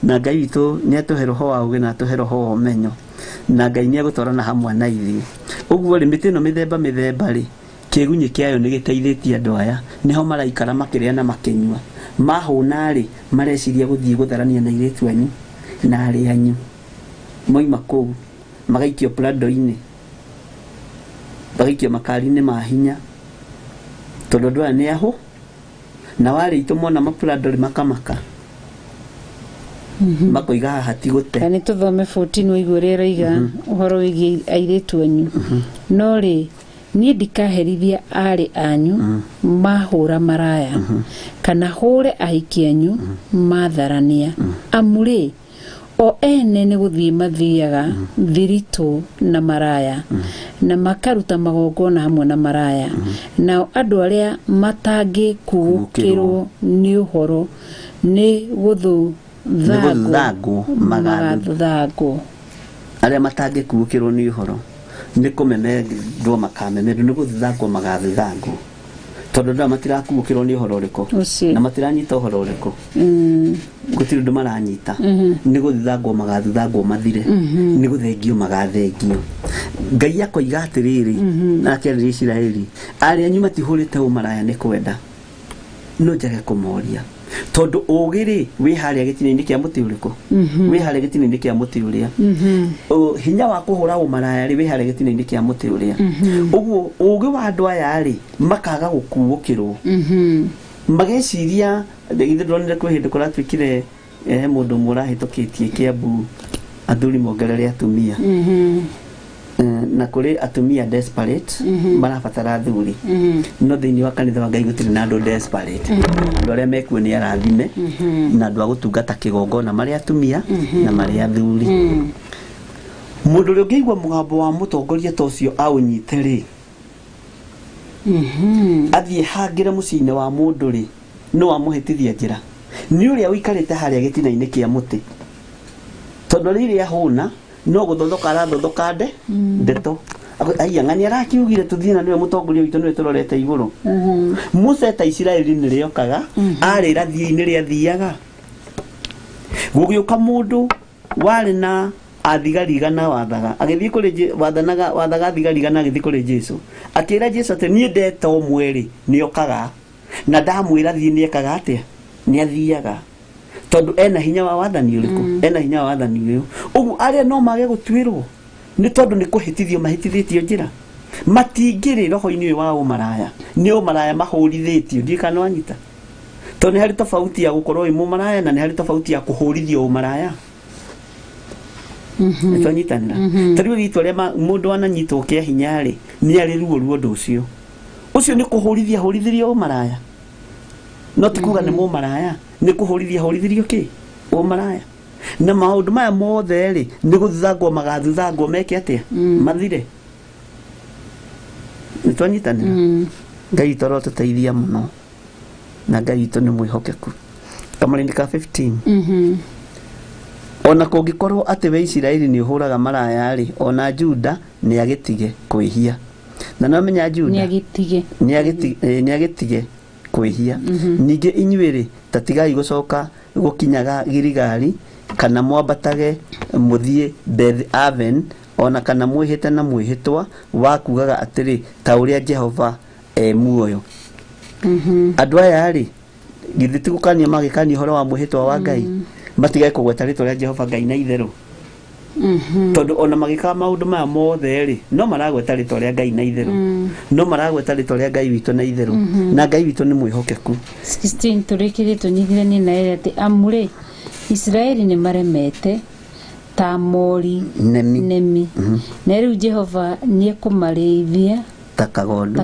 na Ngai witũ nĩ atũhe roho wa ũũgĩ na atũhe roho wa ũmenyo, na Ngai nĩ egũtwarana hamwe na ithuĩ. Ũguo rĩ, mĩtĩ ĩno mĩthemba mĩthemba rĩ, kĩgunyĩ kĩayo nĩ gĩteithĩtie andũ aya. Nĩho maraikara makĩrĩa na makĩnyua. Mahũna rĩ, mareciria gũthiĩ gũtharania na airĩtu anyu na arĩ anyu. Moima kũu magaikio prado-inĩ, magaikio makari-inĩ ma hinya, tondũ andũ aya nĩ ahũ na warĩ itũ mona maprado rĩ, makamaka, makoiga haha ti gũte. Na nĩ tũthome 14 ũigue ũrĩa ĩroiga ũhoro wĩgiĩ airĩtu anyu. No rĩ, niĩ ndikaherithia aarĩ anyu mahũra maraya, kana hũre ahiki anyu matharania, amu rĩ, O ene nĩ gũthiĩ mathiaga thiritũ na maraya, na makaruta magongona hamwe na maraya, nao andũ arĩa matangĩkuũkĩrwo nĩ ũhoro nĩ gũthuthangwo magathuthangwo. Arĩa matangĩkuũkĩrwo nĩ ũhoro nĩ kũmemendwo makamemendwo, nĩ gũthuthangwo magathuthangwo, tondũ andũ aya matirakuũkĩrwo nĩ ũhoro ũrĩkũ na matiranyita ũhoro ũrĩkũ, gũtirĩ ũndũ maranyita, nĩ gũthuthangwo magathuthangwo mathire, nĩ gũthengio magathengio. Ngai akoiga atĩrĩrĩ, na akerĩra Isiraeli, arĩa anyu matihũrĩte ũmaraya nĩ kwenda, no njage kũmoria, tondũ ũgĩ rĩ wĩ harĩa gĩtina-inĩ kĩa mũtĩ ũrĩkũ, wĩ harĩa gĩtina-inĩ kĩa mũtĩ ũrĩa, hinya wa kũhũra ũmaraya rĩ wĩ harĩa gĩtina-inĩ kĩa mũtĩ ũrĩa. Ũguo ũgĩ wa andũ aya rĩ makaga gũkuũkĩrwo, mageciria githĩ ndonire kwĩ hĩndĩ kũratuĩkire he mũndũ ũmwe ũrahĩtũkĩtie Kĩambu athuri mongerere atumia, na kũrĩ atumia desperate marabatara athuri, no thĩinĩ wa kanitha wa Ngai gũtirĩ na andũ desperate, andũ arĩa mekuo nĩ arathime, na andũ a gũtungata kĩgongona marĩ atumia na marĩ athuri. Mũndũ ũrĩa ũngĩigua mũgambo wa mũtongoria ta ũcio aũnyite rĩ, athiĩ hangĩre mũciĩ-inĩ wa mũndũ rĩ, no amũhĩtithia njĩra nĩ ũrĩa ũikarĩte harĩa gĩtina-inĩ kĩa mũtĩ, tondũ rĩrĩa ahũna no gũthothoka arathothoka ndeto aiya ng'ani arakiugire tũthiĩ na nĩwe mũtongoria witũ nĩwe tũrorete igũrũ. Musa eta Isiraeli nĩ rĩokaga arĩra thiĩ-inĩ rĩathiaga, gũgĩũka mũndũ warĩ na athigari igana wathaga agĩthiĩ kũrĩ wathanaga wathaga athigari igana agĩthiĩ kũrĩ Jesu, akĩra Jesu atĩ niĩ ndeta ũmwe rĩ nĩokaga, na ndamwĩra thiĩ nĩekaga atĩa, nĩathiaga, tondũ ena hinya wa wathani ũrĩkũ, ena hinya wa wathani ũyũ. Ũguo arĩa no mage gũtuĩrwo nĩ tondũ nĩ kũhĩtithio mahĩtithĩtio njĩra, matingĩrĩ roho-inĩ ũyũ wa ũmaraya, nĩ ũmaraya mahũrithĩtio, ndiũĩ kana nĩwanyita, tondũ nĩ harĩ tofauti ya gũkorwo wĩ mũmaraya na nĩ harĩ tofauti ya kũhũrithio ũmaraya. Nĩtwanyitanĩra? Ta rĩu itua rĩa mũndũ ananyitwo kĩa hinya rĩ, nĩ arĩ ruo rwa ũndũ ũcio, ũcio nĩ kũhũrithia hũrithirio ũmaraya, no ti kuga nĩ mũmaraya, nĩ kũhũrithia hũrithirio kĩ ũmaraya. Na maũndũ maya mothe rĩ nĩ gũthuthangwo magathuthangwo meke atĩa, mathire. Nĩtwanyitanĩra? Ngai witũ arotũteithia mũno, na Ngai witũ nĩ mwĩhokeku. Kamũrĩndĩ ka 15, ona kũngĩkorwo atĩ we Isiraeli nĩ ũhũraga maraya rĩ, ona Juda nĩ agĩtige kwĩhia. Na no menya Juda nĩ agĩtige kwĩhia. Ningĩ inyuĩ rĩ, ta tigai gũcoka gũkinyaga Giligali, kana mwambatage mũthiĩ Beth Aven, ona kana mwĩhĩte na mwĩhĩtwa wa kugaga atĩrĩ, ta ũrĩa Jehova e muoyo. Andũ aya rĩ, githĩ ti gũkania magĩkania ũhoro wa mwĩhĩtwa wa Ngai, matigage kũgweta rĩtwa rĩa Jehova Ngai na itherũ, tondũ ona magĩkaga maũndũ maya mothe rĩ, no maragweta rĩtwa rĩa Ngai na itherũ, no maragweta rĩtwa rĩa Ngai witũ na itherũ, na Ngai witũ nĩ mwĩhokeku. 16 tũrĩkĩrie tũnyitithanie na ĩrĩa atĩ amu rĩ, Isiraeli nĩ maremete ta mori nemi, na rĩu Jehova nĩekũmarĩithia ta kagondu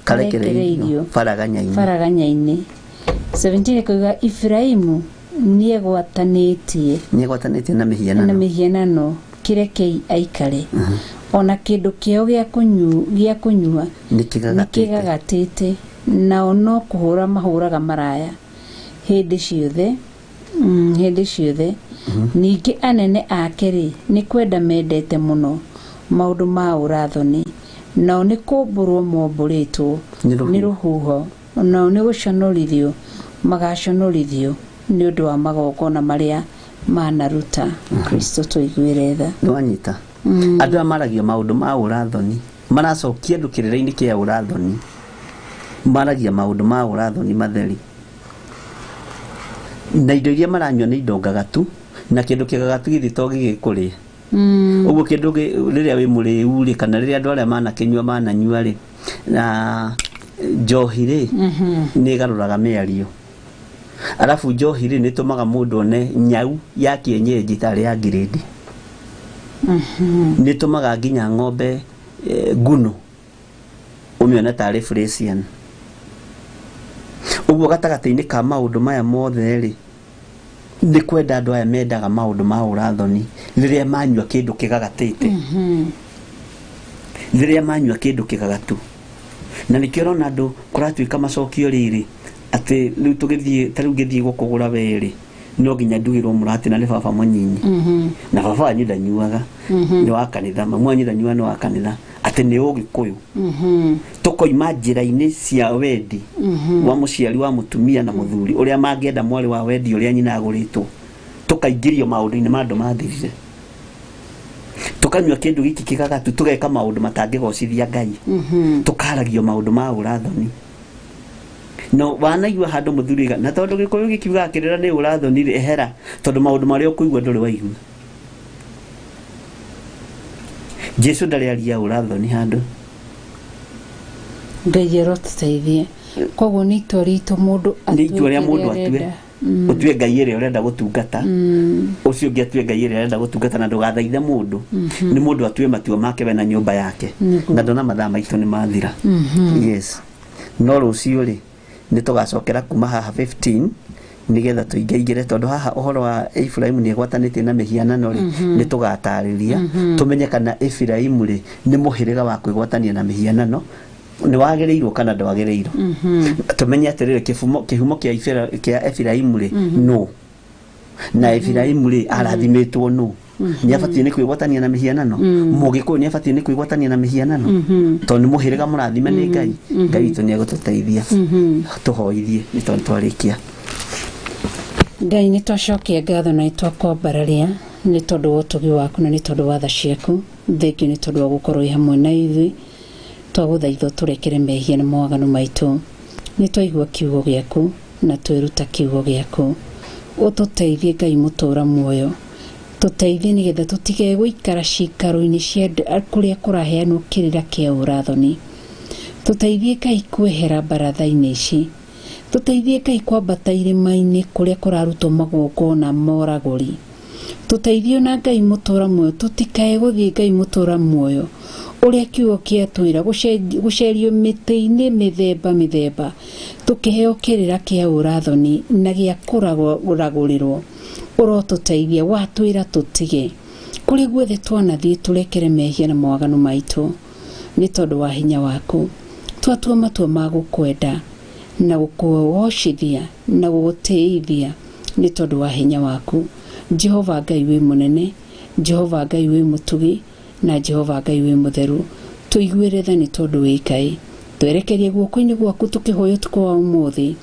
karekereirio baraganya-inĩ. 17 ĩkoiga Efiraimu nĩegwatanĩtie na mĩhianano, kĩrekei aikare, ona kĩndũ kĩao gĩa kũnyua nĩkĩgagatĩte, nao no kũhũra mahũraga maraya hĩndĩ ciothe, hĩndĩ ciothe. Ningĩ anene ake rĩ, nĩ kwenda mendete mũno maũndũ ma ũrathoni, nao nĩ kũmbũrwo mombũrĩtwo nĩ rũhuho, nao nĩ gũconorithio magaconorithio nĩ ũndũ wa magongona marĩa manaruta. Kristo tũiguĩre tha. Nĩwanyita? Andũ aya maragia maũndũ ma ũrathoni, maracokia andũ kĩrĩra-inĩ kĩa ũrathoni, maragia maũndũ ma ũrathoni matheri, na indo iria maranyua nĩ indo ngagatu, na kĩndũ kĩgagatu githĩ to gĩgĩkũrĩa. Ũguo kĩndũ rĩrĩa wĩ mũrĩu rĩ, kana rĩrĩa andũ arĩa manakĩnyua mananyua rĩ, na njohi rĩ, nĩ ĩgarũraga mĩario. Arabu njohi rĩ, nĩ ĩtũmaga mũndũ one nyau ya kienyeji tarĩ ya ngirĩndi. Nĩ ĩtũmaga nginya ng'ombe nguno ũmĩone tarĩ Fresian. Ũguo gatagatĩ-inĩ ka maũndũ maya mothe rĩ, Nĩ kwenda andũ aya mendaga maũndũ ma ũrathoni rĩrĩa manyua kĩndũ kĩgagatĩte, rĩrĩa manyua kĩndũ kĩgagatu. Na nĩkĩo ũrona andũ kũratuĩka macokio rĩrĩ atĩ rĩu tũgĩthiĩ ta rĩu ngĩthiĩ gũkũgũra werĩ no nginya ndugĩrwo mũratina nĩ baba mũnyinyi, na baba wanyu ndanyuaga, nĩ wa kanitha, mamu wanyu ndanyuaga, nĩ wa kanitha, atĩ nĩ ũgĩkũyũ. Tũkoima njĩra-inĩ cia wendi wa mũciari wa mũtumia na mũthuri ũrĩa mangĩenda mwarĩ wa wendi ũrĩa nyina agũrĩtwo, tũkaingĩrio maũndũ-inĩ ma andũ mathirire, tũkanyua kĩndũ gĩkĩ kĩgagatu, tũgeka maũndũ matangĩgocithia Ngai, tũkaragio maũndũ ma ũrathoni. No wanaigua handũ mũthuri na tondũ gĩkũyũ gĩkiugaga kĩrĩra nĩ ũrathoni rĩ, ehera, tondũ maũndũ marĩa ũkũigua ndũrĩ waigua. Jesu ndarĩ aria ũrathoni handũ. Ngai arotũteithie. Koguo nĩ itua ritũ mũndũ nĩ itua rĩa mũndũ kĩrĩa atue arenda. Ũtue Ngai ĩrĩa ũrenda gũtungata, ũcio ũngĩ atue Ngai ĩrĩa arenda gũtungata, na ndũgathaithe mũndũ. Nĩ mũndũ atue matua make we na nyũmba yake. Na ndona mathaa maitũ nĩ mathira. Yes, no rũciũ rĩ nĩ tũgacokera kuma haha 15 nigetha tũingaingĩre, tondũ haha ũhoro wa Efraimu nĩ ĩgwatanĩtie na mĩhianano rĩ, nĩ tũgatarĩria tũmenye kana Efraimu rĩ nĩ mũhĩrĩga wa kwĩgwatania na mĩhianano nĩ wagĩrĩirwo kana ndwagĩrĩirwo. Tũmenye atĩrĩrĩ, kĩhumo kĩa Efraimu rĩ no na Efraimu rĩ arathimĩtwo no nĩ abatiĩ nĩ kwĩgwatania na mĩhianano. Mũgĩkũyũ nĩ abatiĩ nĩ kwĩgwatania na mĩhianano tondũ nĩ mũhĩrĩga mũrathime nĩ Ngai. Ngai witũ nĩ egũtũteithia. Tũhoithie nĩ tondũ twarĩkia. Ngai, nĩ twacokia ngatho na nĩ twakwambararia nĩ tondũ wa ũtugi waku na nĩ tondũ wa tha ciaku. Thengiũ nĩ tondũ wa gũkorwo wĩ hamwe na ithuĩ. Twagũthaitha ũtũrekere mehia na mawaganu maitũ. Nĩ twaigua kiugo gĩaku na twĩruta kiugo gĩaku. Ũtũteithie, Ngai mũtũra muoyo, tũteithie nĩgetha tũtige gũikara cikaro-inĩ cia kũrĩa kũraheanwo kĩrĩra kĩa ũrathoni. Tũteithie, Ngai, kwehera baratha-inĩ ici. Tũteithie, Ngai, kwambata irĩma-inĩ kũrĩa kũrarutwo magongona moragũri. Tũteithie na Ngai mũtũra muoyo tũtikae gũthiĩ, Ngai mũtũra muoyo, ũrĩa kiugo kĩatwĩra gũcerio mĩtĩ-inĩ mĩthemba mĩthemba tũkĩheo kĩrĩra kĩa ũrathoni na gĩa kũragũrĩrwo. Ũrotũteithia, watwĩra tũtige kũrĩa guothe twanathiĩ. Tũrekere mehia na mawaganu maitũ nĩ tondũ wa hinya waku. Twatua matua ma gũkwenda na gũkũgocithia na gũgũtĩithia nĩ tondũ wa hinya waku. Jehova Ngai wĩ mũnene, Jehova Ngai wĩ mũtugi, na Jehova Ngai wĩ mũtheru, tũiguĩre tha nĩ tondũ wĩ Ngai. Twerekerie guoko-inĩ gwaku tũkĩhoya ũtukũ wa ũmũthĩ,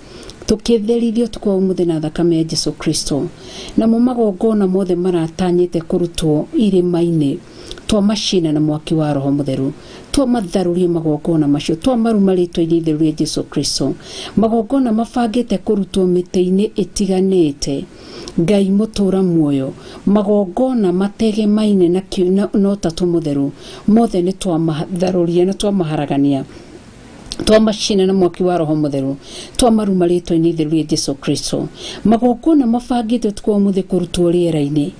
tũkĩtherithio ũtukũ wa ũmũthĩ na thakame ya Jesu Kristo. Namo magongona mothe maratanyĩte kũrutwo irĩma-inĩ twamacina na mwaki wa Roho Mũtheru, twamatharũrie magongona macio, twamaruma rĩtwa-inĩ itheru rĩa Jesu Kristo. Magongona mabangĩte kũrutwo mĩtĩ-inĩ ĩtiganĩte, Ngai mũtũra muoyo, magongona mategemaine na ũtatũ mũtheru, mothe nĩ twamatharũria na twamaharagania, twamacina na mwaki wa Roho Mũtheru, twamaruma rĩtwa-inĩ itheru rĩa Jesu Kristo. Magongona mabangĩte ũtukũ wa ũmũthĩ kũrutwo rĩera-inĩ,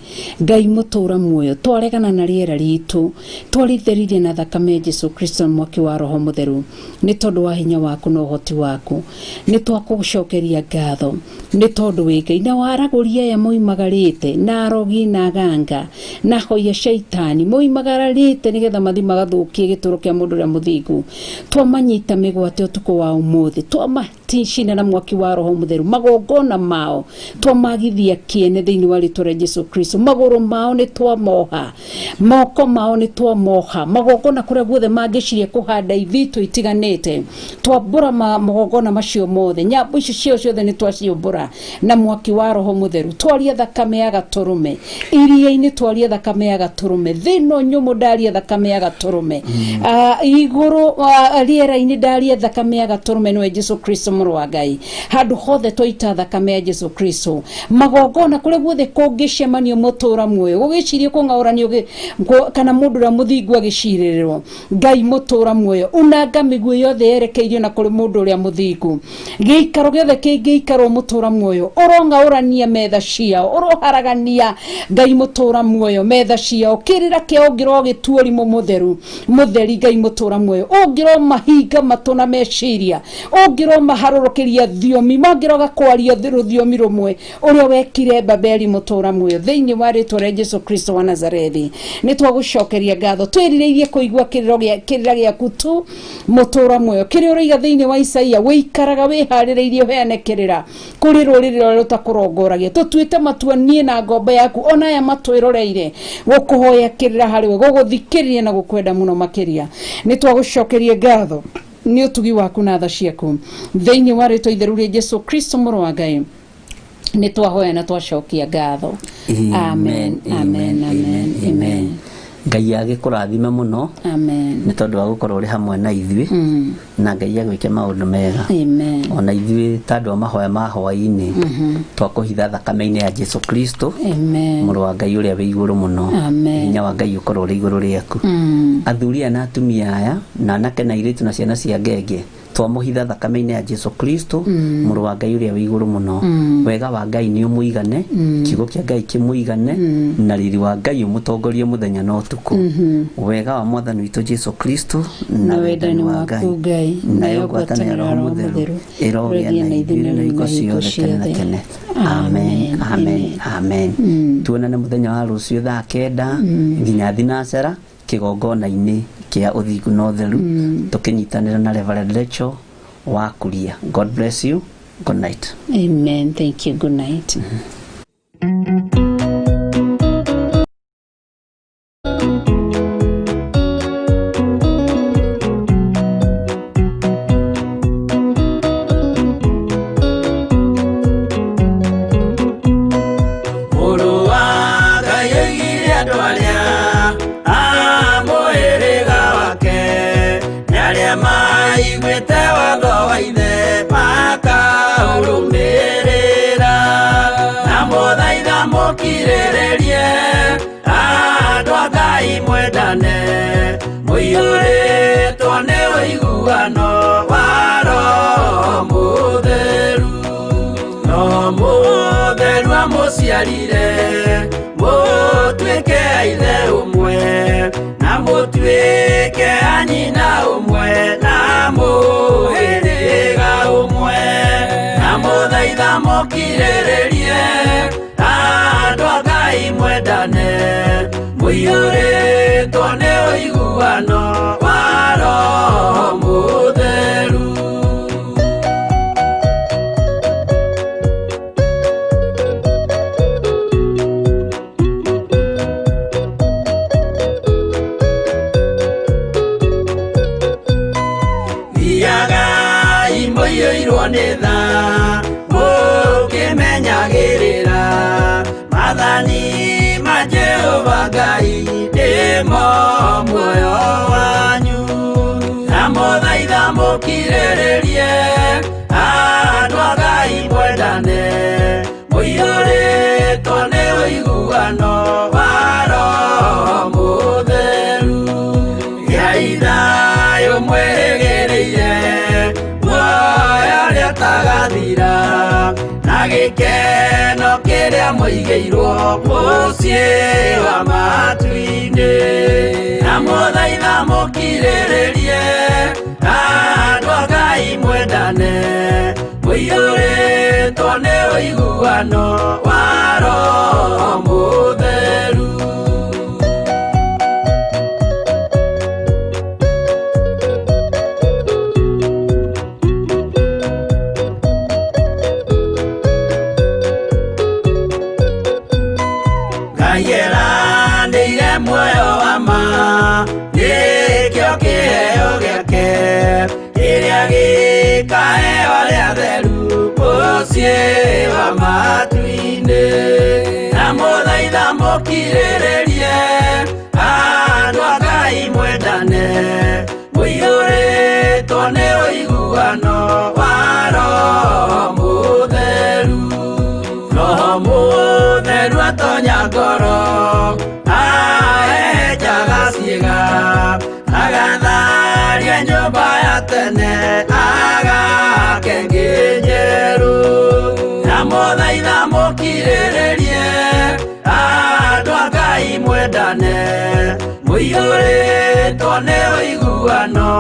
Ngai mũtũra muoyo, twaregana na rĩera ritũ, twarĩtheririe na thakame ya Jesu Kristo na mwaki wa Roho Mũtheru nĩ tondũ wa hinya waku na ũhoti waku. Nĩ twakũcokeria ngatho nĩ tondũ wĩ Ngai. Na waragũria aya moimagarĩte na arogi na aganga na hoia shaitani moimagararĩte nĩgetha mathi magathũkie gĩtũro kĩa mũndũ ũrĩa mũthingu, twamanyita mĩgwate ũtukũ wa ũmũthĩ, twamacina na mwaki wa Roho Mũtheru. Magongona mao twamagithia kĩene thĩinĩ wa rĩtwa rĩa Jesu Kristo. Magũrũ mao nĩ twamoha, moko mao nĩ twamoha. Magongona kũrĩa guothe mangĩciria kũhanda ithitũ itiganĩte, twambũra magongona macio mothe. Nyambo icio ciao ciothe nĩ twaciũmbũra na mwaki wa Roho Mũtheru. Twaria thakame ya gatũrũme iria-inĩ, twaria thakame ya gatũrũme thĩ ĩno nyũmũ, ndaria thakame ya gatũrũme igũrũ, rĩera-inĩ, ndaria thakame ya gatũrũme nĩwe Jesu Kristo mũrũ wa Ngai. Handũ hothe twaita thakame ya Jesu Kristo. Magongona kũrĩa guothe kũngĩcemanio, mũtũra muoyo, gũgĩcirio kũng'aũranio kana mũndũ ũrĩa mũthingu agĩcirĩrĩrwo, Ngai mũtũra muoyo, unanga mĩguĩ yothe yerekeirio na kũrĩ mũndũ ũrĩa mũthingu. Gĩikaro gĩothe kĩngĩikarwo, mũtũra muoyo, ũrong'aũrania metha ciao, ũroharagania, Ngai mũtũra muoyo, metha ciao. Kĩrĩra kĩao ũngĩrogĩtua ũrimũ mũtheru mũtheri, Ngai mũtũra muoyo, ũngĩromahinga matũ. matũ na meciria ũngĩromaharũrũkĩria thiomi mangĩroga kwaria rũthiomi rũmwe ũrĩa wekire Babeli mũtũra muoyo thĩinĩ wa rĩtwa rĩa Jesu Kristo wa Nazarethi. Nĩ twagũcokeria ngatho, twĩrirĩirie kũigua kĩrĩra gĩaku tu mũtũra muoyo kĩrĩa ũroiga thĩinĩ wa Isaia, wĩikaraga wĩharĩrĩirie ũheane kĩrĩra kũrĩ rũrĩrĩ rũrĩa rũtakũrongoragia. Tũtuĩte matua niĩ na ngombo yaku ona aya matwĩroreire gũkũhoya kĩrĩra harĩ we, gũgũthikĩrĩria na gũkwenda mũno makĩria. Nĩ twagũcokeria ngatho nĩ ũtugi waku na tha ciaku thĩinĩ wa rĩtwa itheru rĩa Jesu Kristo mũrũ wa Ngai. Nĩ twahoya na twacokia ngatho. Amen, amen, amen, amen. Ngai agĩkũrathime mũno. Amen. Nĩ tondũ wa gũkorwo ũrĩ hamwe na ithuĩ, na Ngai agwĩke maũndũ mega. Amen. Ona ithuĩ ta andũ a mahoya ma hwaĩ-inĩ twakũhitha thakame-inĩ ya Jesu Kristo Amen. mũrũ wa Ngai ũrĩa wĩ igũrũ mũno. Amen. Hinya wa Ngai ũkorwo ũrĩ igũrũ rĩaku. Athuri aya na atumia aya na anake na airĩtu na ciana cia ngenge twamũhitha thakame-inĩ ya Jesu Kristo mũrũ wa Ngai ũrĩa wĩ igũrũ mũno. Wega wa Ngai nĩ ũmũigane, kiugo kĩa Ngai kĩmũigane, na riri wa Ngai ũmũtongorie mũthenya na ũtukũ. Wega wa Mwathani witũ Jesu Kristo na wendani waku Ngai nayo ngwatanĩro ya Roho Mũtheru ĩrogĩa na ithuĩ na hingo ciothe tene na tene. Amen, amen, amen. Tuonane mũthenya wa rũciũ thaa 9 nginya thinacera kĩgongona-inĩ kĩa ũthingu na ũtheru, tũkĩnyitanĩra na Reverend Rachel wa Kuria. God bless you. Good night. Amen. Thank you. Good night. Mũrũ wa Ngai oigire andũ arĩa a mũhĩrĩga wake nĩ arĩa maiguĩte watho wa ithe makaũrũmĩrĩra. Na mũthaitha mũkirĩrĩrie andũ a Ngai mwendane, mũiyũrĩtwo nĩ ũiguano wa Roho Mũtheru. Roho Mũtheru amũciarire mũtuĩke a ithe ũmwe, na mũtuĩke a nyina ũmwe, na mũhĩrĩga ũmwe. Na mũthaitha mũkirĩrĩrie andũ a Ngai mwendane, mũiyũrĩtwo nĩ ũiguano wa Roho Mũtheru. Thiagai mũiyũirwo nĩ tha, mũkĩmenyagĩrĩra maathani ma Jehova Ngai nĩmo muoyo wanyu. Na mũthaitha mũkirĩrĩrie andũ a Ngai mwendane, mũiyũrĩtwo nĩ ũiguano wa Roho Mũtheru. Gĩai thayũ mwĩrĩgĩrĩire muoyo ũrĩa ũtagathira, na gĩkeno kĩrĩa mũigĩirwo mũciĩ wa matu-inĩ. Na mũthaitha mũkirĩrĩrie andũ a Ngai mwendane, mũiyũrĩtwo nĩ ũiguano wa Roho Mũtheru. Ngai eranĩire muoyo wa ma, nĩkĩo kĩheo gĩake kĩrĩa gĩkaheo arĩa atheru mũciĩ wa matu-inĩ. Na mũthaitha mũkirĩrĩrie andũ a Ngai mwendane, mũiyũrĩtwo nĩ ũiguano wa Roho Mũtheru. Roho Mũtheru atonya ngoro, ahehenjaga ciĩga, agatharia nyũmba ya tene, agake ĩngĩ njerũ. Na mũthaitha mũkirĩrĩrie andũ a Ngai mwendane, mũiyũrĩtwo nĩ ũiguano